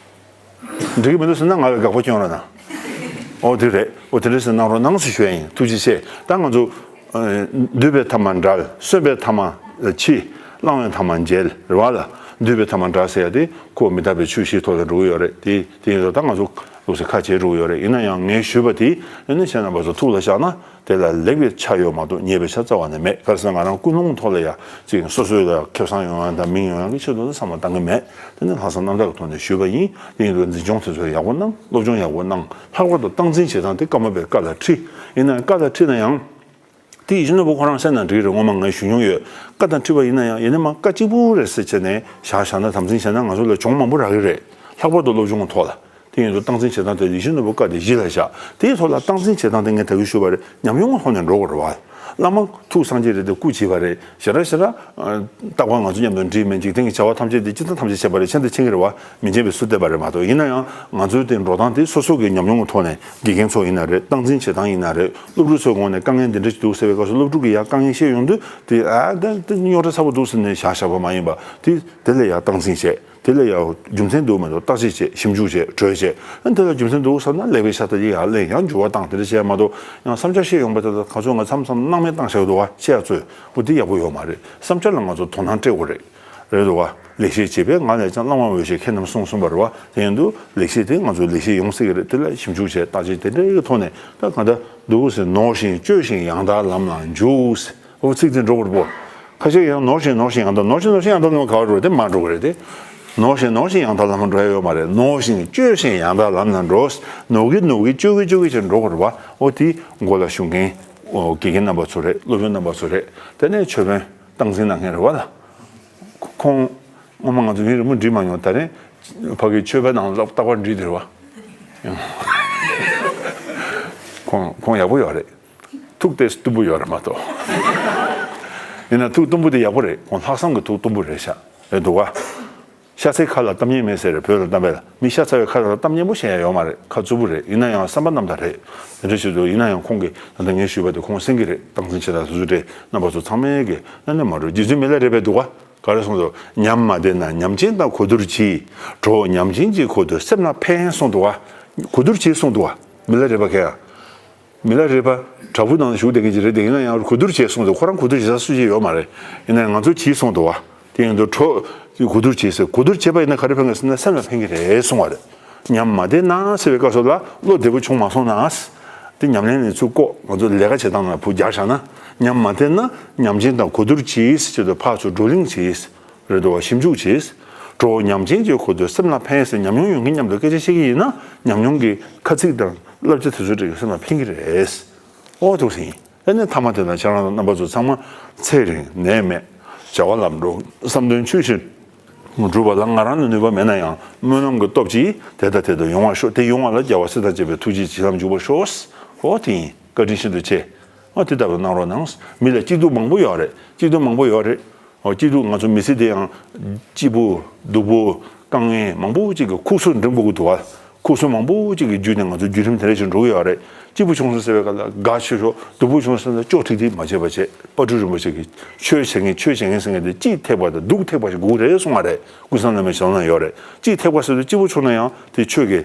འགྲིག་གི་མི་འདུག་ཟེར་ན་ང་ལ་དགག་པ་སྐྱོན་རོགས་གནང་། ཨོ་དེ་རེད། ཨོ་དེ་འདྲ་ཟེར་གནང་རོགས་གནང་ཟེར་ཞུ་ཡ་ཡིན། ཐུགས་རྗེ་ཆེ། ད་ང་ཚོ་ཨ་འདུས་པའི་ཐ་མ་འབྲལ། གསོན་པའི་ཐ་མ་འཆི། བླང་བའི་ཐ་མ་འཇལ་རེད་བ་ལ། འདུས་པའི་ཐ་མ་འབྲལ་ཟེར་ཡ་དེ་ཁོ་མི་རྟག་པའི་ཆོས་བཞིའི་ཐོག་ལ་འགྲོ་གི་ཡོད་རེད། དེ་དེ་ཡིན་ཙང་ད་ང་ཚོ་ལོགས་སུ་ཁ་འབྱེད་འགྲོ་གི་ཡོད་རེད། ཡིན་ན་ཡང་ངས་ཞུས་པ་དེ་ཨ་ནི་ཁྱེད་རྣམ་པ་ཚོ་ཐུགས་ལ་བཞག་ན། དེ་ལ་ལེགས་པའི་ཆ་ཡོད་མ་གཏོགས་ཉེས་པའི་ཆ་རྩ་བ་ནས་མེད། ག་རེ་ཟེར་ན་ང་རང་ཀུན་སློང་ཐོག་ལ་ཡ་ཅིག་སོ་སོའི་ལ་ཁེ་བཟང་ཡོང་ཡ་དང་མིང་ཡོང་ཡ་གི་ཆེད་དུ་ལ་བསམ་བློ་བཏང་གི་མེད། དེ་ནི་ལྷག་བསམ་རྣམ་དག་གི་ཐོག་ནས་ཞུས་པ་ཡིན། དེ་ཡིན་དུས་འཛིན་སྐྱོང་དེ་ཚོ་ཡག་པོ་གནང་། སློབ་སྦྱོང་ཡག་པོ་གནང་། ལྷག་པར་དུ་སྟངས་འཛིན་བྱེད་སྟངས་དེ་ཀརྨ་པའི་བཀའ་ལ་ཁྲིད། ཡིན་ན་བཀའ་ལ་ཁྲིད་ན་ཡང་དེ་ཡིད་བཞིན་ནོར་བུ་ཁོ་རང་གསན་ན་འགྲིག་རེད། སྔོན་མ་ངས་ཞུ་མྱོང་ཡོད། བཀའ་དང་ཁྲིད་པ་ཡིན་ན་ཡང་ཡིན་ན་མ་བཀའ་གཅིག་པུ་རེད་ཟེར་བྱས་ནས་བཞག་བཞག་ན་དམ་འཛིན་བྱས་ན་ང་ཚོ་ལ་གྱོང་མང་པོ་རག་གི་རེད། ལྷག་པར་དུ་སློབ་སྦྱོང་གི་ཐོག་ལ། དེ་ཡིན་དུས་སྟངས་འཛིན་བྱེད་སྟངས་དེ་ཡིད་བཞིན་ནོར་བུ་བཀའ་དེ་གཞི་ལ་བཞག་དེའི་ཐོག་ལ་སྟངས་འཛིན་བྱེད་སྟངས་དེ་ངས་ད་གིན་ཞུས་པ་རེད། ཉམས་མྱོང་གི་ཐོག་ནས་འགྲོ་དགོས་རེད་བ། བླ་མ་ཐུགས་སངས་རྒྱས་རེད་དེ་སྐུ་བྱིས་པ་རེད། ཞེ་དྲག་ཞེ་དྲག་ཨ་རྟག་པར་ང་ཚོ་མཉམ་དུ་འདྲིས་མེད། འཇིག་རྟེན་གྱི་བྱ་བ་ཐམས་ཅད་དེ་སྤྱི་ཚོགས་ཐམས་ཅད་བྱས་པ་རེད། ཆེན་དང་ཆེན་གྱི་རེད་བ། མི་མཁྱེན་པའི་ཚུལ་བསྟན་པ་རེད་མ་གཏོགས། ཡིན་ན་ཡང་ང་ཚོའི་དེ་འགྲོ་སྟངས་དེ་སོ་སོ་གི་ཉམས་མྱོང་གི་ཐོག་ནས་དགེ་རྒན་ཚོ་ཡིན་ན་རེད། སྟངས་འཛིན་བྱེད་སྟངས་ཡིན་ན་རེད། སློབ་ཕྲུག་ཚོའི་ངོས་ནས་དཀའ་ངལ་འདི་འདྲ་ཞིག་འདུག་ཟེར་བའི་སྐབས་སུ་སློབ་ཕྲུག་གིས་ཡང་དཀའ་ངལ་བཤད་ཡོང་དུས་དེ་ཨ་དེ་དེ་རྙོག་དྲ་ཚ་པོ་འདུག་ཟེར་ནས་བཞག་བཞག་པ་མ་ཡིན་པ། དེ་དེ་ལ་ཡང་སྟངས་འཛིན་བྱེད། དེ་ལ་ཡང་རྒྱུ་མཚན་འདུག་མི་འདུག་བརྟག་དཔྱད་བྱེད། ཞིབ་འཇུག་བྱེད། གྲོས་བྱེད། ཨ་ནི་དེ་ལ་རྒྱུ་མཚན་འདུག་བསམ་ན་ལེགས་པའི་ཤ་སྟག་ཅིག་ཡར་ལེན། ཡང་འགྱུར་བ་བཏང་། དེ་འདྲ་བྱས་མ་གཏོགས་ཡང་བསམ་འཆར་བཤད་ཡོང་པ་དེ་ལ་ག་ཚོད་ང་མཚམས་མཚམས་སྣང་མེད་བཏང་བཞག་འདུག་བ། བཤད་ཡ་ཚོད་འོ་དེ་ཡག་པོ་ཡོད་མ་རེད། བསམ་འཆར་ལ་ང་ཚོ་དོ་སྣང་སྤྲད་དགོས་རེད། རེད་འདུག་བ། ལེགས་བཤད་བྱེད་པས་ངག་ལས་ཀྱང་། བླ་མ་འོས་ཤེས་མཁས་རྣམས་གསུངས་གསུངས་པ་རེད་བ། དེ་ཡིན་དུས་ལེགས་བཤད་དེ་ང་ཚོའི་ལེགས་བཤད་ཡོང་སྲིད་ཀྱི་རེད། དེ་ལ་ཞིབ་འཇུག་བྱས། བརྟག་དཔྱད་དེ་འདྲའི་གི་ཐོག་ནས་ད་གང་ལྟར་འདུག་ཟེར། ནོར་ཞིང་སྤྱོད་ཅིང་ཡང་དག་ལམ་ལ་འཇུག་ཟེར། འོ་ཚིག་དེ་འགྲོ་དགོས་རེད་པོ། ཁ་ཤས་ཡང་ནོར་ཞིང་ནོར་ཞིང་ཡང་དག་ནོར་ཞིང་ནོར་ཞིང་ཡང་དག་ལམ་ག་པར་འགྲོ། དེ་མར་འགྲོ་གི་རེད་དེ། ནོར་ཞིང་ནོར་ཞིང་ཡང་དག་ལམ་འགྲོ་ཡ་ཡོད་མ་རེད། ནོར་ཞིང་སྤྱོད་ཅིང་ཡང་དག་ལམ་ལ་འགྲོ། ནོར་གི་ནོར་གི་སྤྱོད་གི་སྤྱོད་གི་ཅིག་འགྲོ་དགོས་རེད་བ། འོ་དེ་མགོ་ལ་ཞུགས་མཁན་འོ་དགེ་རྒན་རྣམ་པ་ཚོ་རེད། སློབ་དཔོན་རྣམ་པ་ཚོ་རེད། དེ་ནས་ཆོས་དཔོན་སྟངས་འཛིན་གནང་མཁན་རེད་བ་ལ། ཁོང་སྔོན་མ་ང་ཚོ་ཡུན་རིང་པོ་འགྲིག་མ་མྱོང་། ད་རེས་ཕ་གི་ཆོས་པ་ནང་ལ་རྟག་པར་འགྲིག་དེ་རེད་བ། ཁོང་ཁོང་ཡག་པོ་ཡོད་རེད། ཐུགས་ཏོག་ཙམ་སྟུམ་པོ་ཡོད་རེད་མ་གཏོགས། ཡིན་ན་ཐུགས་སྟུམ་པོ་དེ་ཡག་པོ་རེད། ཁོང་ལྷག་བསམ་གྱི་ཐུགས་སྟུམ་པོ་རེད་ཤག་རེད་འདུག་བ། ཤ་ཚའི་ཁ་ལ་གཏམ་ངན་མེད་ཟེར་རེད། བོད་ལ་གཏམ་དཔེ་ལ། མི་ཤ་ཚ་བའི་ཁ་ལ་གཏམ་སྙན་པོ་བཤད་ཡ་ཡོད་མ་རེད། ཁ་རྩུབ་པོ་རེད། ཡིན་ན་ཡང་བསམ་པ་རྣམ་དག་རེད། དེ་འདྲ་ཞིག་འདུག་ཡིན་ན་ཡང་ཁོང་གིས་ད་ལྟ་ངས་ཞུས་པ་དེ་ཁོང་གསན་གྱི་རེད། སྟངས་འཛིན་བྱེད་སྟངས་དེ་ཚོ་རེད། རྣམ་པ་ཚོ་ཚང་མས་ཀྱི་གནད་ནས་མ་འགྲོ། རྗེ་བཙུན་མི་ལ་རས་པས་འདུག་ག་ག་རེ་གསུངས་འདུག་ཉམས་མ་བདེ་ན་ཉམས་ཆེན་དང་གོ་བསྡུར་གྱིས། གྲོགས་ཉམས་ཆེན་གྱི་གོ་བསྡུར་སེམས་ལ་ཕན་གསུངས་འདུག་ག་གོ་བསྡུར་གྱིས་གསུངས་འདུག་ག་མི་ལ་རས་པ་མཁན་ཡང་། མི་ལ་རས་པ་དྲག་པོ་ནང་བཞུགས་བསྡད་མཁན་ཅིག་རེད་དེ། ཡིན་ན་ཡང་གོ་བསྡུར་བྱས་གསུངས་འདུག་ཁོ་རང་གོ་བསྡུར་བྱེད་ས་སུ་ཞིག་ཡོད་མ་རེད། ཡིན་ན་ཡང་ང་ཚོ་གྱིས་གསུངས་འདུག་བ། དེ་ཡིན་དུས་གྲོགས་གོ་བསྡུར་བྱས་ཟེར། གོ་བསྡུར་བྱས་པ་ཡིན་ན་ག་རེ་ཕན་གི་ཟེར་ན་སེམས་ལ་ཕན་གི་རེད་གསུངས་པ་རེད། ཉམས་མ་བདེ་ན་ཟེར་བའི་སྐབས་སུ་ལ་བློ་བདེ་པོ་བྱུང་མ་སོང་ན། དེ་ཉམས་ལེན་ནས་ཚུར་བཀོག་ང་ཚོ་ལས་ཀ་བྱེད་སྟངས་ལ་བུ་རྒྱག་བཞག་ན། ཉམས་མ་བདེ་ན་ཉམས་ཆེན་དང་གོ་བསྡུར་གྱིས་ཟེར་དུས་ཕར་ཚུར་བགྲོ་གླེང་གྱིས། རེད་འདུག་བ། ཞིབ་འཇུག་བྱས། གྲོགས་ཉམས་ཆེན་གྱི་གོ་བསྡུར་སེམས་ལ་ཕན་ཟེར། ཉམས་མྱོང་ཡོད་མཁན་མཉམ་དུ་སྐད་ཆ་བཤད་ཀྱི་ཡིན་ན་ཉམས་མྱོང་གི་ཁ་ཚིག་དང་བསླབ་བྱ་དེ་ཚོ་འདྲ་གི་སེམས་ལ་ཕན་གྱི་རེད། ཨོ་ཐུགས་སྲིད་ཡིན། ཨ་ནི་མཐའ་མ་དེ་ལ་ཁྱེད་རང་རྣམ་པ་ཚོ་ཚང་མ་ཚེ་རིང་ནད་མེད་བྱ་བ་ལམ་འགྲོ། བསམ་དོན་ཆོས་བཞིན་འགྲུབ་པ་ལ་ང་རང་ལ་ནུས་པ་མེད་ན་ཡང་སྨོན་ལམ་གྱི་སྟོབས་ཀྱིས་དེ་དང་དེ་དུ་ཡོང་བར་ཤོག་དེ་ཡོང་བ་ལ་རྒྱལ་བ་སྲས་དང་བཅས་པའི་ཐུགས་རྗེས་བྱིན་རླབས་འཇུག་པར་ཤོག་ཨོ་དེ་ཡིན། བཀའ་དྲིན་ཤིན་ཏུ་ཆེ། ཨོ་དེ་ལྟ་བུ་གནང་རོགས་གནང་། མི་ལ་སྐྱིད་སྡུག་མང་པོ་ཡོད་རེད། སྐྱིད་སྡུག་མང་པོ་ཡོད་རེད། ཨོ་སྐྱིད་སྡུག་ང་ཚོ་མི་ཚེ་འདི་ཡང་སྐྱིད་པོ་སྡུག་པོ་དཀའ་ངལ་མང་པོ་ཅིག་གི་ཁུག་སོ་འགྲིམ་དགོས་ཀྱི་འདུག་བ། ཁུག་སོ་མང་པོ་ཅིག་གི་བརྒྱུད་ནས་ང་ཚོ་བརྒྱུད་རིམ་དེ་འདྲ་ཞིག་འགྲོ་གི་ཡོད་རེད། སྐྱིད་པོ་བྱུང་སོང་ཟེར་བའི་སྐབས་ལ་དགའ་ཆེ་ཤོག་སྡུག་པོ་བྱུང་སོང་ཟེར་ན་ཅོག་ཁྲིག་ཁྲིག་མ་བྱེད་པ་བྱེད། དཔལ་སྤྲུལ་རིན་པོ་ཆེ་གི་ཆོས་བྱེད་མཁན་ཆོས་བྱེད་མཁན་ཟེར་མཁན་དེ་སྐྱིད་ཐེག་པ་དང་སྡུག་ཐེག་པ་ཞིག་དགོས་རེད་གསུངས་པ་རེད། ཀུན་བཟང་བླ་མའི་ཞལ་ནང་ཡོད་རེད། སྐྱིད་ཐེག་པ་ཟེར་དུས་སྐྱིད་པོ་བྱུང་ན་ཡང་དེ་ཆོས་ཀྱི་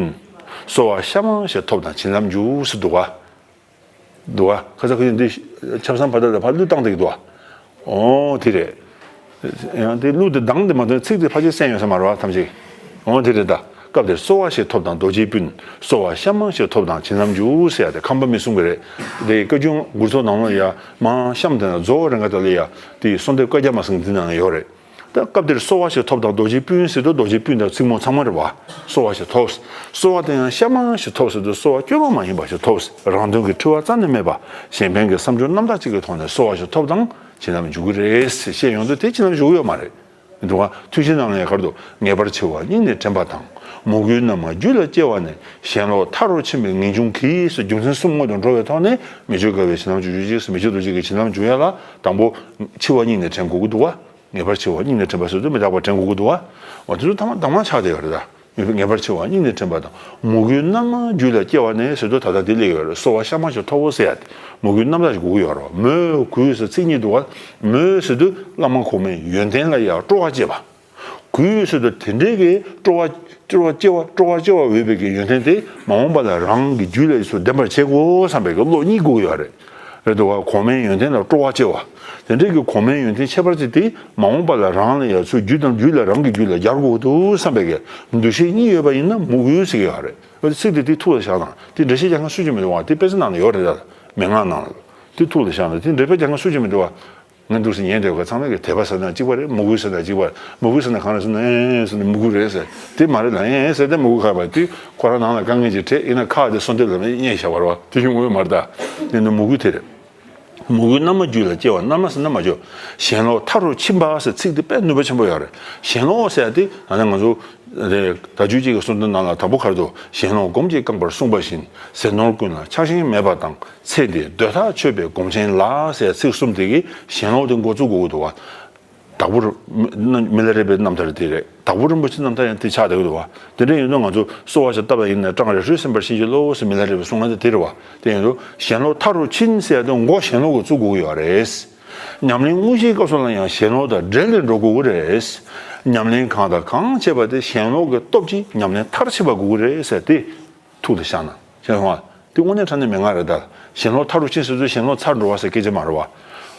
ཀུན། གསོལ་བ་ཤ་མང་ཞིག་ཐོབ་དང་བྱིན་རླབས་འཇུག་ཟེར་འདུག་ག་འདུག་ག་ཁ་ས་ཁ་ཡིན་འདི་ཆབ་གསང་བར་ཐག་ལ་ཕར་བློས་བཏང་བསྡད་ཀྱི་འདུག་ག་འོ་དེ་རེད། ཡང་དེ་གླུ་དེ་གདངས་དེ་མ་ཐོན་ཚིག་དེ་ཕལ་ཆེར་གསན་ཡོད་ས་མ་རེད་བ་ཐམས་ཅད། འོ་དེ་རེད་ད། སྐབས་དེར་གསོལ་བ་ཞིག་ཐོབ་དང་རྡོ་རྗེའི་སྤུན། གསོལ་བ་ཤ་མང་ཞིག་ཐོབ་དང་བྱིན་རླབས་འཇུག་ཟེར་ཡ་དེ་ཁམས་པ་མི་གསུང་གི་རེད། དེ་བཀའ་འགྱུར་མགུར་ཚོགས་ནང་ལ་ཡ་མང་གཤམ་དེ་ན་རྫོགས་རེ་འགའ་དེ་ལ་ཡ་དེ་གསོལ་འདེབས་བཀའ་རྒྱ་མ་གསུང་འདི་ནང་ཡོད་རེད། ད་སྐབས་དེར་གསོལ་བ་ཞིག་ཐོབ་དང་རྡོ་རྗེའི་སྤུན་ཟེར་དུས་རྡོ་རྗེའི་སྤུན་དང་ཚིག་མོ་ཚང་མ་རེད་བ། གསོལ་བ་ཞིག་ཐོབ། གསོལ་བ་དེ་ཡང་ཤ་མང་ཞིག་ཐོབ་ཟེར་དུས་གསོལ་བ་བཅོས་མ་མ་ཡིན་པ་ཞིག་ཐོབ། རང་དོན་གྱི་འཁྲི་བ་རྩ་ནས་མེད་པ། གཞན་ཕན་གྱི་བསམ་སྦྱོར་རྣམ་དག་ཅིག་གི་ཐོག་ནས་གསོལ་བ་ཞིག་ཐོབ་དང་བྱིན་རླབས་འཇུག་གི་རེད་ཟེར་བཤད་ཡོང་དུས་དེ་བྱིན་རླབས་འཇུག་གི་ཡོད་མ་རེད། འདུག་ག་ཐུན་བཞིའི་ནང་ལ་ཡང་ག་རེ་འདུག་ངེས་པར་འཆི་བ་སྙིང་ནས་དྲན་པ་དང་། མོས་གུས་རྣམས་རྒྱུད་ལ་སྐྱེ་བ་ནས། གཞན་ལོག་མཐའ་རུ་ཕྱིན་པའི་ངེས་འབྱུང་གིས་ཟེར་རྒྱུ་མཚན་གསུམ་སྔོན་དུ་འགྲོ་བའི་ཐོག་ནས་མི་བསྐྱོད་དགའ་བའི་བྱིན་རླབས་འཇུག་ཅིག་ཟེར་མི་བསྐྱོད་རྡོ་རྗེ་གི་བྱིན་རླབས་འཇུག་ཡ་ལ་དང་པོ་འཆི་བ་སྙིང་ནས་དྲན་དགོས་ཀྱི་འདུག་ག་ངེས་པར་འཆི་བ་སྙིང་ནས་དྲན་པ་ཟེར་དུས་མི་རྟག་པ་དྲན་དགོས་ཀྱི་འདུག་བ། འོ་དེ་ཚོ་ཐ་མ་དྭངས་མ་ཆགས་བསྡད་ཡོད་རེད་ད། ངེས་པར་འཆི་བ་སྙིང་ནས་དྲན་པ་དང་། མོས་གུས་རྣམས་རྒྱུད་ལ་སྐྱེ་བ་ནས་ཟེར་དུས་ད་ལྟ་དེ་སླེབས་ཡོད་རེད། གསོལ་བ་ཤ་མང་ཞིག་ཐོབ་བོ་ཟེར་ཡ་དེ་མོས་གུས་རྣམ་དག་ཞིག་དགོས་ཀྱི་ཡོད་རེད་བ། མོས་གུས་ཟེར་ཚིག་གཉིས་འདུག་བ། མོས་ཟེར་དུས་བླ་མ་གོང་མའི་ཡོན་ཏན་ལ་ཡང་སྤྲོ་བ་བསྐྱེད་པ། གུས་ཟེར་དུས་དེ་འདྲའི་གི་སྤྲོ་བ་སྤྲོ་བ་སྐྱེ་བ་སྤྲོ་བ་སྐྱེ་བ་འོས་པའི་གི་ཡོན་ཏན་དེ་མ་འོངས་པ་ལ་རང་གི་རྒྱུད་ལ་ཡིད་སུ་ལྡན་པར་བྱེད་དགོས་བསམ་པའི་གི་བློ་གཉིས་དགོས་ཀྱི་ཡོད་རེད། རེད་འདུག་བ། གོང་མའི་ཡོན་ཏན་ལ་སྤྲོ་བ་སྐྱེ་བ། དེ་འདྲའི་གི་གོང་མའི་ཡོན་ཏན་ཁྱད་པར་ཅན་དེ་མ་འོངས་པ་ལ་རང་ལ་ཡང་ཚུར་རྒྱུད་དང་རྒྱུད་ལ་རང་གི་རྒྱུད་ལ་སྦྱར་དགོས་འདུག་བསམ་པའི་གི་འདུ་ཤེས་གཉིས་ཡོད་པ་ཡིན་ན་མོས་གུས་ཟེར་གི་ཡོད་རེད། འོ་དེ་ཚིག་དེ་དེ་ཐུགས་ལ་བཞག་དང་དེ་འགྲེལ་བཤད་རྒྱག་མཁན་སུ་གཅིག་མི་འདུག་བ། དེ་དཔེ་ཆ་ནང་ལ་ཡོད་རེད་ད། མན་ངག་ནང་ལ། དེ་ཐུགས་ལ་བཞག་དང་དེ་འགྲེལ་པ་རྒྱག་མཁན་སུ་གཅིག་མི་འདུག་བ། ངས་འདུག་སེ་ཉན་བསྡད་ཡོད་ག་ཚང་མས་གི་དད་པ་ཟེར་ན་གཅིག་པ་རེད། མོས་གུས་ཟེར་ན་གཅིག་པ་རེད། མོས་གུས་ཟེར་ན་གང་རེད་ཟེར་ན་ཨེ་ཨེ་ཟེར་ན་མོས་གུས་རེད་ཟེར། དེ་མ་རེད་ལ་ཨེ་ཨེ་ཟེར་ཏེ་མོས་གུས་ཁ་པ་དུས་ཁོ་རང་ནང་ལ་དཀའ་ངལ་ཅིག་འཕྲད་ཡིན་ན་ཁ་དེ་གསོལ་འདེབས་ལ་མེད་བསྙལ་བཞག་པ་རེད་བ། དེ་ཡོང་གི་ཡོད་མ་རེད་ད། དེ་ནི་མོས་གུས་དེ་རེད། མོས་གུས་རྣམ་རྒྱུད་ལ་སྐྱེ་བ། རྣམ་ཟེར་ན་མ་བཅོས། གཞན་ལོག་མཐའ་རུ་ཕྱིན་པ་ཟེར་ཚིག་དེ་དཔེ་ནུས་པ་ཆེན་པོ་ཡོད་རེད། གཞན་ལོག་ཟེར་ཡ་དེ་ད་ནི་ང་ཚོ་རེད། ད་རྒྱུད་གཅིག་གི་གསུང་དོན་ནང་ལ་དང་པོ་ག་རེ་འདུག་གཞན་ལོག་སྒོམ་གྱིས་བསྐངས་པར་གསུངས་པ་བཞིན། ཟས་ནོར་ཀུན་ལ་ཆགས་ཞེན་མེད་པ་དང་། ཚེ་འདིའི་འདོད་ཐག་ཆོད་པའི་སྒོམ་ཆེན་ལ་ཟེར་ཚིག་གསུམ་དེ་གིས་གཞན་ལོག་དེ་འགོ་བཙུགས་དགོས་ཀྱི་འདུག་བ། དྭགས་པོ་རིན་མི་ལ་རས་པའི་རྣམ་ཐར་དེ་རེད། དྭགས་པོ་རིན་པོ་ཆེའི་རྣམ་ཐར་ཡང་དེ་ཆགས་བསྡད་ཀྱི་འདུག་བ། དེ་འདྲ་ཡིན་དུས་ང་ཚོ་གསོལ་བ་ཞིག་བཏབ་པ་ཡིན་ན་སྐྲངས་རེ་ཧྲུལ་སེམས་པར་བྱིན་གྱིས་རློབས་ཟེར་མི་ལ་རས་པའི་གསུང་ང་དེ་དེ་རེད་བ། དེ་ཡིན་དུས་གཞན་ལོག་མཐའ་རུ་ཕྱིན་ཟེར་ཡ་དེ་འགོ་གཞན་ལོག་གིས་བཙུགས་དགོས་ཀྱི་ཡོད་རེད། ཉམས་ལེན་དངོས་གཞིའི་སྐབས་སུ་ལ་ཡང་ཞེན་ལོག་དང་བྲལ་ནས་འགྲོ་དགོས་ཀྱི་རེད། ཉམས་ལེན་གང་དང་གང་བྱེད་པ་དེ་ཞེན་ལོག་གི་སྟོབས་ཀྱིས་ཉམས་ལེན་མཐར་ཕྱིན་པ་དགོས་ཀྱི་རེད་ཟེར་ཏེ། ཐུགས་ལ་བཞག་ན་ཞེན་ལོག་དེ་དངོས་གནས་དྲང་གནས་མན་ངག་རེད་ད། ཞེན་ལོག་མཐར་ཐུག་ཕྱིན་ཟེར་དུས་ཞེན་ལོག་ཚར་འགྲོ་བ་ཟེར་སྐད་ཆ་མ་རེད་བ།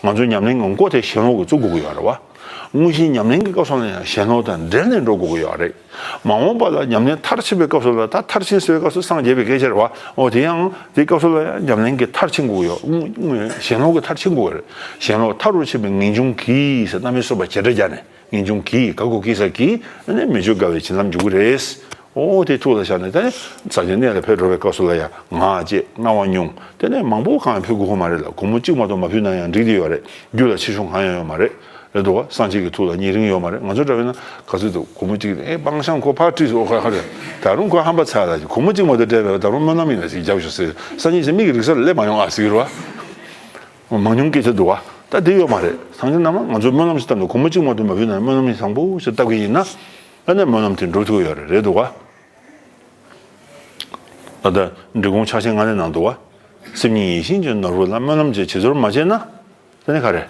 ང་ཚོ་ཉམས་ལེན་ངོ་ལྐོག་དེ་ཞེན་ལོག་གིས་བཙུགས་དགོས་ཀྱི་ཡོད་རེད་བ། དངོས་གཞིའི་ཉམས་ལེན་གྱི་སྐབས་སུ་ལ་ཡང་ཞེན་ལོག་དང་བྲལ་ནས་འགྲོ་དགོས་ཀྱི་ཡོད་རེད། མ་འོངས་པ་ལ་ཉམས་ལེན་མཐར་ཕྱིན་པའི་སྐབས་སུ་ལ་ད་མཐར་ཕྱིན་ཟེར་བའི་སྐབས་སུ་སངས་རྒྱས་པའི་སྐད་ཆ་རེད་བ། འོ་དེ་ཡང་དེའི་སྐབས་སུ་ལ་ཡང་ཉམས་ལེན་གྱིས་མཐར་ཕྱིན་དགོས་ཀྱི་ཡོད། དངོས་དངོས་ཞེན་ལོག་གིས་མཐར་ཕྱིན་དགོས་ཀྱི་རེད། ཞེན་ལོག་མཐའ་རུ་ཕྱིན་པའི་ངེས་འབྱུང་གིས་ཟེར་རྣམ་དབྱེ་གསུམ་པ་བྱེ་བྲག་སྦྱར་ནས། ངེས་འབྱུང་གིས་དགག་དགོས་ཀྱི་ས་ཀྱིས་ནི་མི་བསྐྱོད་དགའ་བའི་བྱིན་རླབས་འཇུག་གི་རེད། ཨོ་དེ་ཐུགས་ལ་བཞག་ནས་ད་ནི་ས་ཆའི་གནས་ལ་ཕེབས་འགྲོ་བའི་སྐབས་སུ་ལ་ཡང་ངག་བཅད་རྔ་བ་སྙུང་དེ་ནས་མང་པོ་གང་ཡང་ཕུལ་དགོས་ཀྱི་མ་རེད་ལ། སྒོར་མོ་གཅིག་མ་གཏོགས་མ་ཕུལ་ན་ཡང་འགྲིག་གི་ཡོད་རེད། རྒྱུ་ལ་ཆེ་ཆུང་གང་ཡང་ཡོད་མ་རེད། རེད་འདུག་བ། སངས་རྒྱས་ཀྱི་ཐུགས་ལ་ཉེ་རིང་ཡོད་མ་རེད། ང་ཚོ་འདྲ་བས་ན་ག་ཚོད་འདུག་སྒོར་མོ་གཅིག་ཨེ་སྤང་བཤང་ཁོ་ཕར་བྲིས་སོ་ཁ་ཁ་རེད། ད་རུང་ཁོ་ཧམ་པ་ཚ་ལ་སྒོར་མོ་གཅིག་མ་གཏོགས་སྤྲད་པས་ད་རུང་སྨོན་ལམ་ཡིན་ན་ཅིག་རྒྱབ་ཤོག་ཟེར། སང་ཉིན་ཟེར་མིག་གི་རིག་ས་ལ་སླེབས་མ་ཡོང་ཨ་ཟེར་གི་རེད་བ། མང་ཉུང་སྐད་ཆ་འདུག་བ། ད་དེ་ཡོད་མ་རེད། ཐང་ཆེན་རྣམས་ང་ཚོས་སྨོན་ལམ་ཞིག་བཏབ་ནས་སྒོར་མོ་གཅིག་མ་གཏོགས་མ་ཕུལ་ན་སྨོན་ལམ་ཞིག་བཟང་པོ་ཞིག་བཏབ་ཀྱི་ཡིན་ན། ཨ་ནི་སྨོན་ལམ་དེ་འགྲུབ་ཐུབ་ཡོད་རེད། རེད་འདུག་བ། ད་ལྟ་འབྲི་གུང་ཕྱག་ཆེན་ལྔ་ལས་ནང་འདུག་བ། སེམས་ཉིད་ཡིད་བཞིན་གྱི་ནོར་བུ་ལ་སྨོན་ལམ་གྱི་བྱི་དོར་མ་བྱས་ན། དེ་ནི་ག་རེ།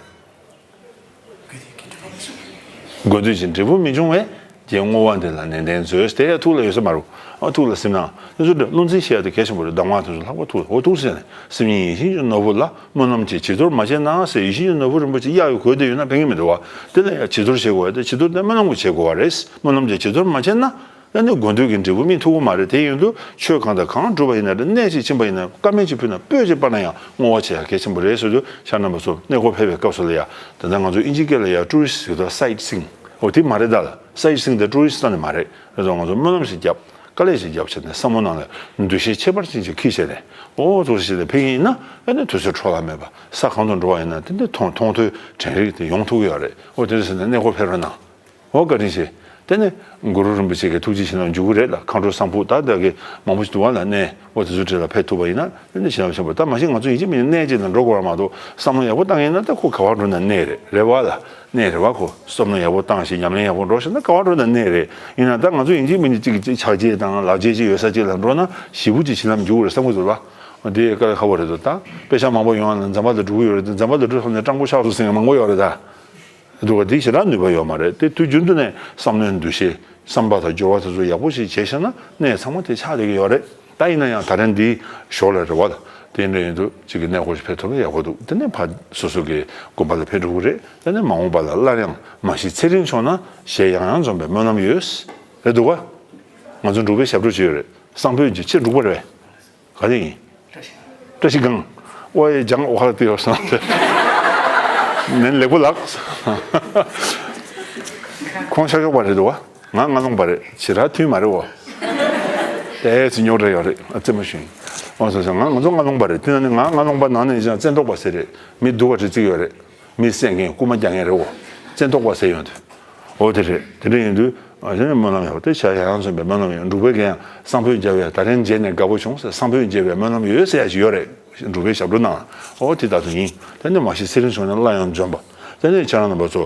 དགོས་འདོད་ཀྱི་འབྲས་བུ་མི་འབྱུང་བས། རྗེ་བསྔོ་བ་འདི་ལ་ནན་ཏན་མཛོད། དེ་ཡང་ཐུགས་ལ་ཡོད་ས་མ་རེད། ཨ་ཐུགས་ལ་སིམ་ན། དེ་ཚོ་བློ་འཛིན་བྱེད་ཡ་དེ་གལ་ཆེན་པོ་རེད། གདམས་ངག་དེ་ཚོ་ལྷག་པར་ཐུགས་ལ་འོ་ཐུགས་སེམས་ནས་སེམས་ཉིད་ཡིད་བཞིན་གྱི་ནོར་བུ་ལ་སྨོན་ལམ་གྱི་བྱི་དོར་མ་བྱས་ན་ཟེར། ཡིད་བཞིན་གྱི་ནོར་བུ་རིན་པོ་ཆེ་གཡར་ཡོད་དགོས་དེ་ཡོད་ན་ཕན་གྱི་མི་འདུག་བ། དེ་ལ་ཡང་བྱི་དོར་བྱེད་དགོས་བ་དེ་བྱི་དོར་དེ་སྨོན་ལམ་གྱིས་བྱེད་དགོས་བ་རེད། སྨོན་ལམ་གྱི་བྱི་དོར་མ་བྱས་ན། ཨ་ནི་དགོས་འདོད་ཀྱི་འབྲས་བུ་སྨིན་ཐུབ་ཀྱི་མ་རེད། དེ་ཡིན་དུས་ཆོས་གང་དང་གང་བསྒྲུབས་པ་ཡིན་ན་རེད། གནས་ཅིག་ཕྱིན་པ་ཡིན་ན་དཀར་མེ་ཅིག་ཕུལ་ན་སྤོས་ཅིག་སྤར་ན་ཡང་བསྔོ་བ་བྱེད་ཡ་གལ་ཆེན་པོ་རེད་ཟེར་དུས་ཤར་རྣམ་པ་ཚོ་གནས་སྐོར་ཕེབས་པའི་སྐབས་སུ་ལ་ཡ། ད་ལྟ་ང་ཚོ་ཨིན་ཇིའི་སྐད་ལ་ཡ་ཊུ་རི་སི་ཊི་ཟེར་དུས་སའིཊ་སིང་། འོ་དེ་མ་རེད་ད་ལ། སའིཊ་སིང་དེ་ཊུ་རི་སི་ཊི་རྩ་ནས་མ་རེད། རེད་དོ། ང་ཚོ་སྨོན་ལམ་ཞིག་བརྒྱབ། དཀའ་ལས་ཤིག་བརྒྱབ་བྱས་ནས་བསམ་བློ་ནང་ལ་འདུ་ཤེས་ཁྱད་པར་ཅན་ཅིག་འཁྱེར་བྱས་ནས། ཨོ་ཙོག་ཞིག་ལ་ཕེབས་ཀྱི་ཡིན་ན་ཨ་ནི་དུས་ཚོད་འཕྲོ་བརླག་མེད་པ། ས་གང་དུ་འགྲོ་བ་ཡིན་ན་དེ་འདྲ་མཐོང་མཐོང་ཐོས་དྲན་རེག་དེ་ཡོང་ཐུབ་ཀྱི་ཡོད་རེད། ཨོ་དེ་འདྲ་ཟེར་ནས་གནས་སྐོར་ཕེབས་རོགས་གནང་། འོ་བཀའ་དྲིན་ཆེ། དེ་ནས་གུ་རུ་རིན་པོ་ཆེ་གི་ཐུགས་རྗེ་ཆེ་ན་འཇུག་གི་རེད་ལ། མཁའ་འགྲོ་གསང་ཕུ་ད་ལྟ་གི་མང་པོ་ཞིག་འདུག་བ་ལ་གནས། འོ་དེ་ཚོ་འདྲ་ལ་ཕེབས་ཐུབ་པ་ཡིན་ན་དེ་ནས་ཞེ་དྲག་ཆེན་པོ། ད་མ་གཞི་ང་ཚོ་ཡིན་གཅིག་མིན་གཅིག་གནས་གཅིག་ལ་འགྲོ་དགོས་པ་མ་གཏོགས་བསམ་བློ་ཡག་པོ་བཏང་ཡིན་ན་ད་ཁོ་ག་བར་འགྲོ་ན་གནས་རེད། རེད་བ་ལ། གནས་རེད་བ། ཁོ་བསམ་བློ་ཡག་པོ་བཏང་ཞིག་ཉམས་ལེན་ཡག་པོ་འགྲོ་ཞིག་ན་ག་བར་འགྲོ་ན་གནས་རེད། ཡིན་ན་ད་ང་ཚོ་ཡིན་གཅིག་མིན་གཅིག་ཅིག་ཕྱག་རྗེས་དང་ལག་རྗེས་ཅིག་ཡོད་ས་ཅིག་ལ་འགྲོ་ན་ཞེ་པོ་ཅིག་བྱིན་རླབས་འཇུག་གི་རེད་བསམ་གི་འདུག་ལ། འདི་དཀའ་ལས་ཁག་པོ་རེད་འདུག་ད་དཔེ་ཆ་མང་པོ་ཡོང་བ་ལ་འཛམ་བུ་གླིང་འགྲོ་གི་ཡོད་རེད་དེ། འཛམ་བུ་གླིང་འགྲོ་ཐུབ་ནས་སྤྲང་པོ་ཆགས་སོང་ཟེར་མཁན་མང་པོ་ཡོད་རེད་ད། འདུག་བ། འདི་ཞེ་དྲག་ནུས་པ་ཡོད་མ་རེད་དེ། དུས་རྒྱུན་དུ་ནས་བསམ་བློའི་འདུ་ཤེས་བསམ་པ་དང་སྦྱོར་བ་དེ་ཚོ་ཡག་པོ་ཞིག་བྱས་ཤེ་ན་གནས་ཚང་མ་དེ་ཆགས་བསྡད་ཀྱི་ཡོད་རེད། ད་ཡིན་ན་ཡང་ད་རེས་འདིའི་ཞོར་ལ་རེད་བ་ལ། དེ་འདྲ་ཡིན་དུས་གཅིག་གི་གནས་སྐོར་ཞིག་ཕེབས་ཐུབ་ན་ཡག་པོ་འདུག་དེ་ནས་ཕར་སོ་སོ་གི་དགོན་པ་ལ་ཕེབས་འགྲོ་གི་རེད། དེ་ནས་མ་འོངས་པ་ལ་སླར་ཡང་མ་གཞི་ཚེ་རིང་བྱུང་ན་གཞས་ཡང་ཡང་འཛོམས་པའི་སྨོན་ལམ་ཡོད། རེད་འདུག་ག་ང་ཚོ་འབྲུག་པའི་ཞབས་བྲོ་ཅིག་ཡོད་རེད། གསང་ཕུད་ཀྱི་ཆེས་འབྲུག་པ་རེད་པས། ག་རེ་ཡིན། བཀྲ་ཤིས་སྒང་། ཨོ་ཡེ་ལྗང་ཨོ་ཧ་ལ་ཏི་ཡོ་སང་། ནན་ལེགས་པོ་ལགས། ཁོང་ཤར་ཕྱོགས་པ་རེད་འདུག་བ། ང་ང་ལོང་པ་རེད། ཇི་ལྟར་མཐུན་མ་རེད་འོ། ཨེ་ཙི་རྙོག་དྲ་ཡོད་རེད། ཨ་ཙི་མ་ཞུ་ཡིན། ཨོ་སོ་སོ། ང་ང་ཚོ་ང་ལོང་པ་རེད། དེ་ནང་ནས་ང་ང་ལོང་པ་ནང་ནས་ཀྱང་བཙན་ཐོག་པ་ཟེར་རེད། མི་སྡུག་པ་རེ་བརྩི་གི་ཡོད་རེད། མི་བསད་མཁན་རྐུ་མ་རྒྱག་མཁན་རེད་འོ། བཙན་ཐོག་པ་ཟེར་ཡོང་དུས། འོ་དེ་རེད། དེ་འདྲ་ཡིན་དུས་ཨ་ནི་སྨོན་ལམ་ཡག་པོ་དེ་བྱ་ཡང་ཡང་འཛོམས་པའི་སྨོན་ལམ་ཡོད། འབྲུག་པའི་རྒན་ཡང་བསང་ཕོད་མཇལ་བའི་ད་རིང་མཇལ་ནས་དགའ་པོ་བྱུང་ཟེར། བསང་ཕོད་མཇལ་བའི་སྨོན་ལམ་ཡོད་ཟེར་ཡ་ཞིག་ཡོད་རེད། འབྲུག་པའི་ཞབས་བྲོ་ནང་། འོ་དེ་ད་དུང་ཡིན། དེ་ནི་མ་གཞི་ཚེ་རིང་བྱུང་ན་སླར་ཡང་འཛོམས་པ། དེ་ནི་ཁྱེད་རང་རྣམ་པ་ཚོ་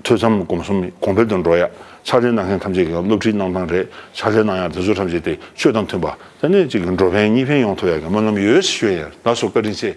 ཐོས་བསམ་སྒོམ་གསུམ་གོང་འཕེལ་དུ་འགྲོ་ཡ། ཕྱག་ལས་གནང་མཁན་ཐམས་ཅད་ཀྱི་སློབ་ཁྲིད་གནང་སྟངས་རེད། ཕྱག་ལས་གནང་ཡ་དེ་ཚོ་ཐམས་ཅད་དེ་ཆོས་དང་མཐུན་པ། དེ་ནི་གཅིག་གི་འགྲོ་ཕན་གཉིས་ཕན་ཡོང་ཐུབ་ཡ་གི་སྨོན་ལམ་ཡོད་ཞུ་ཡ། ལགས་སོ། བཀའ་དྲིན་ཆེ།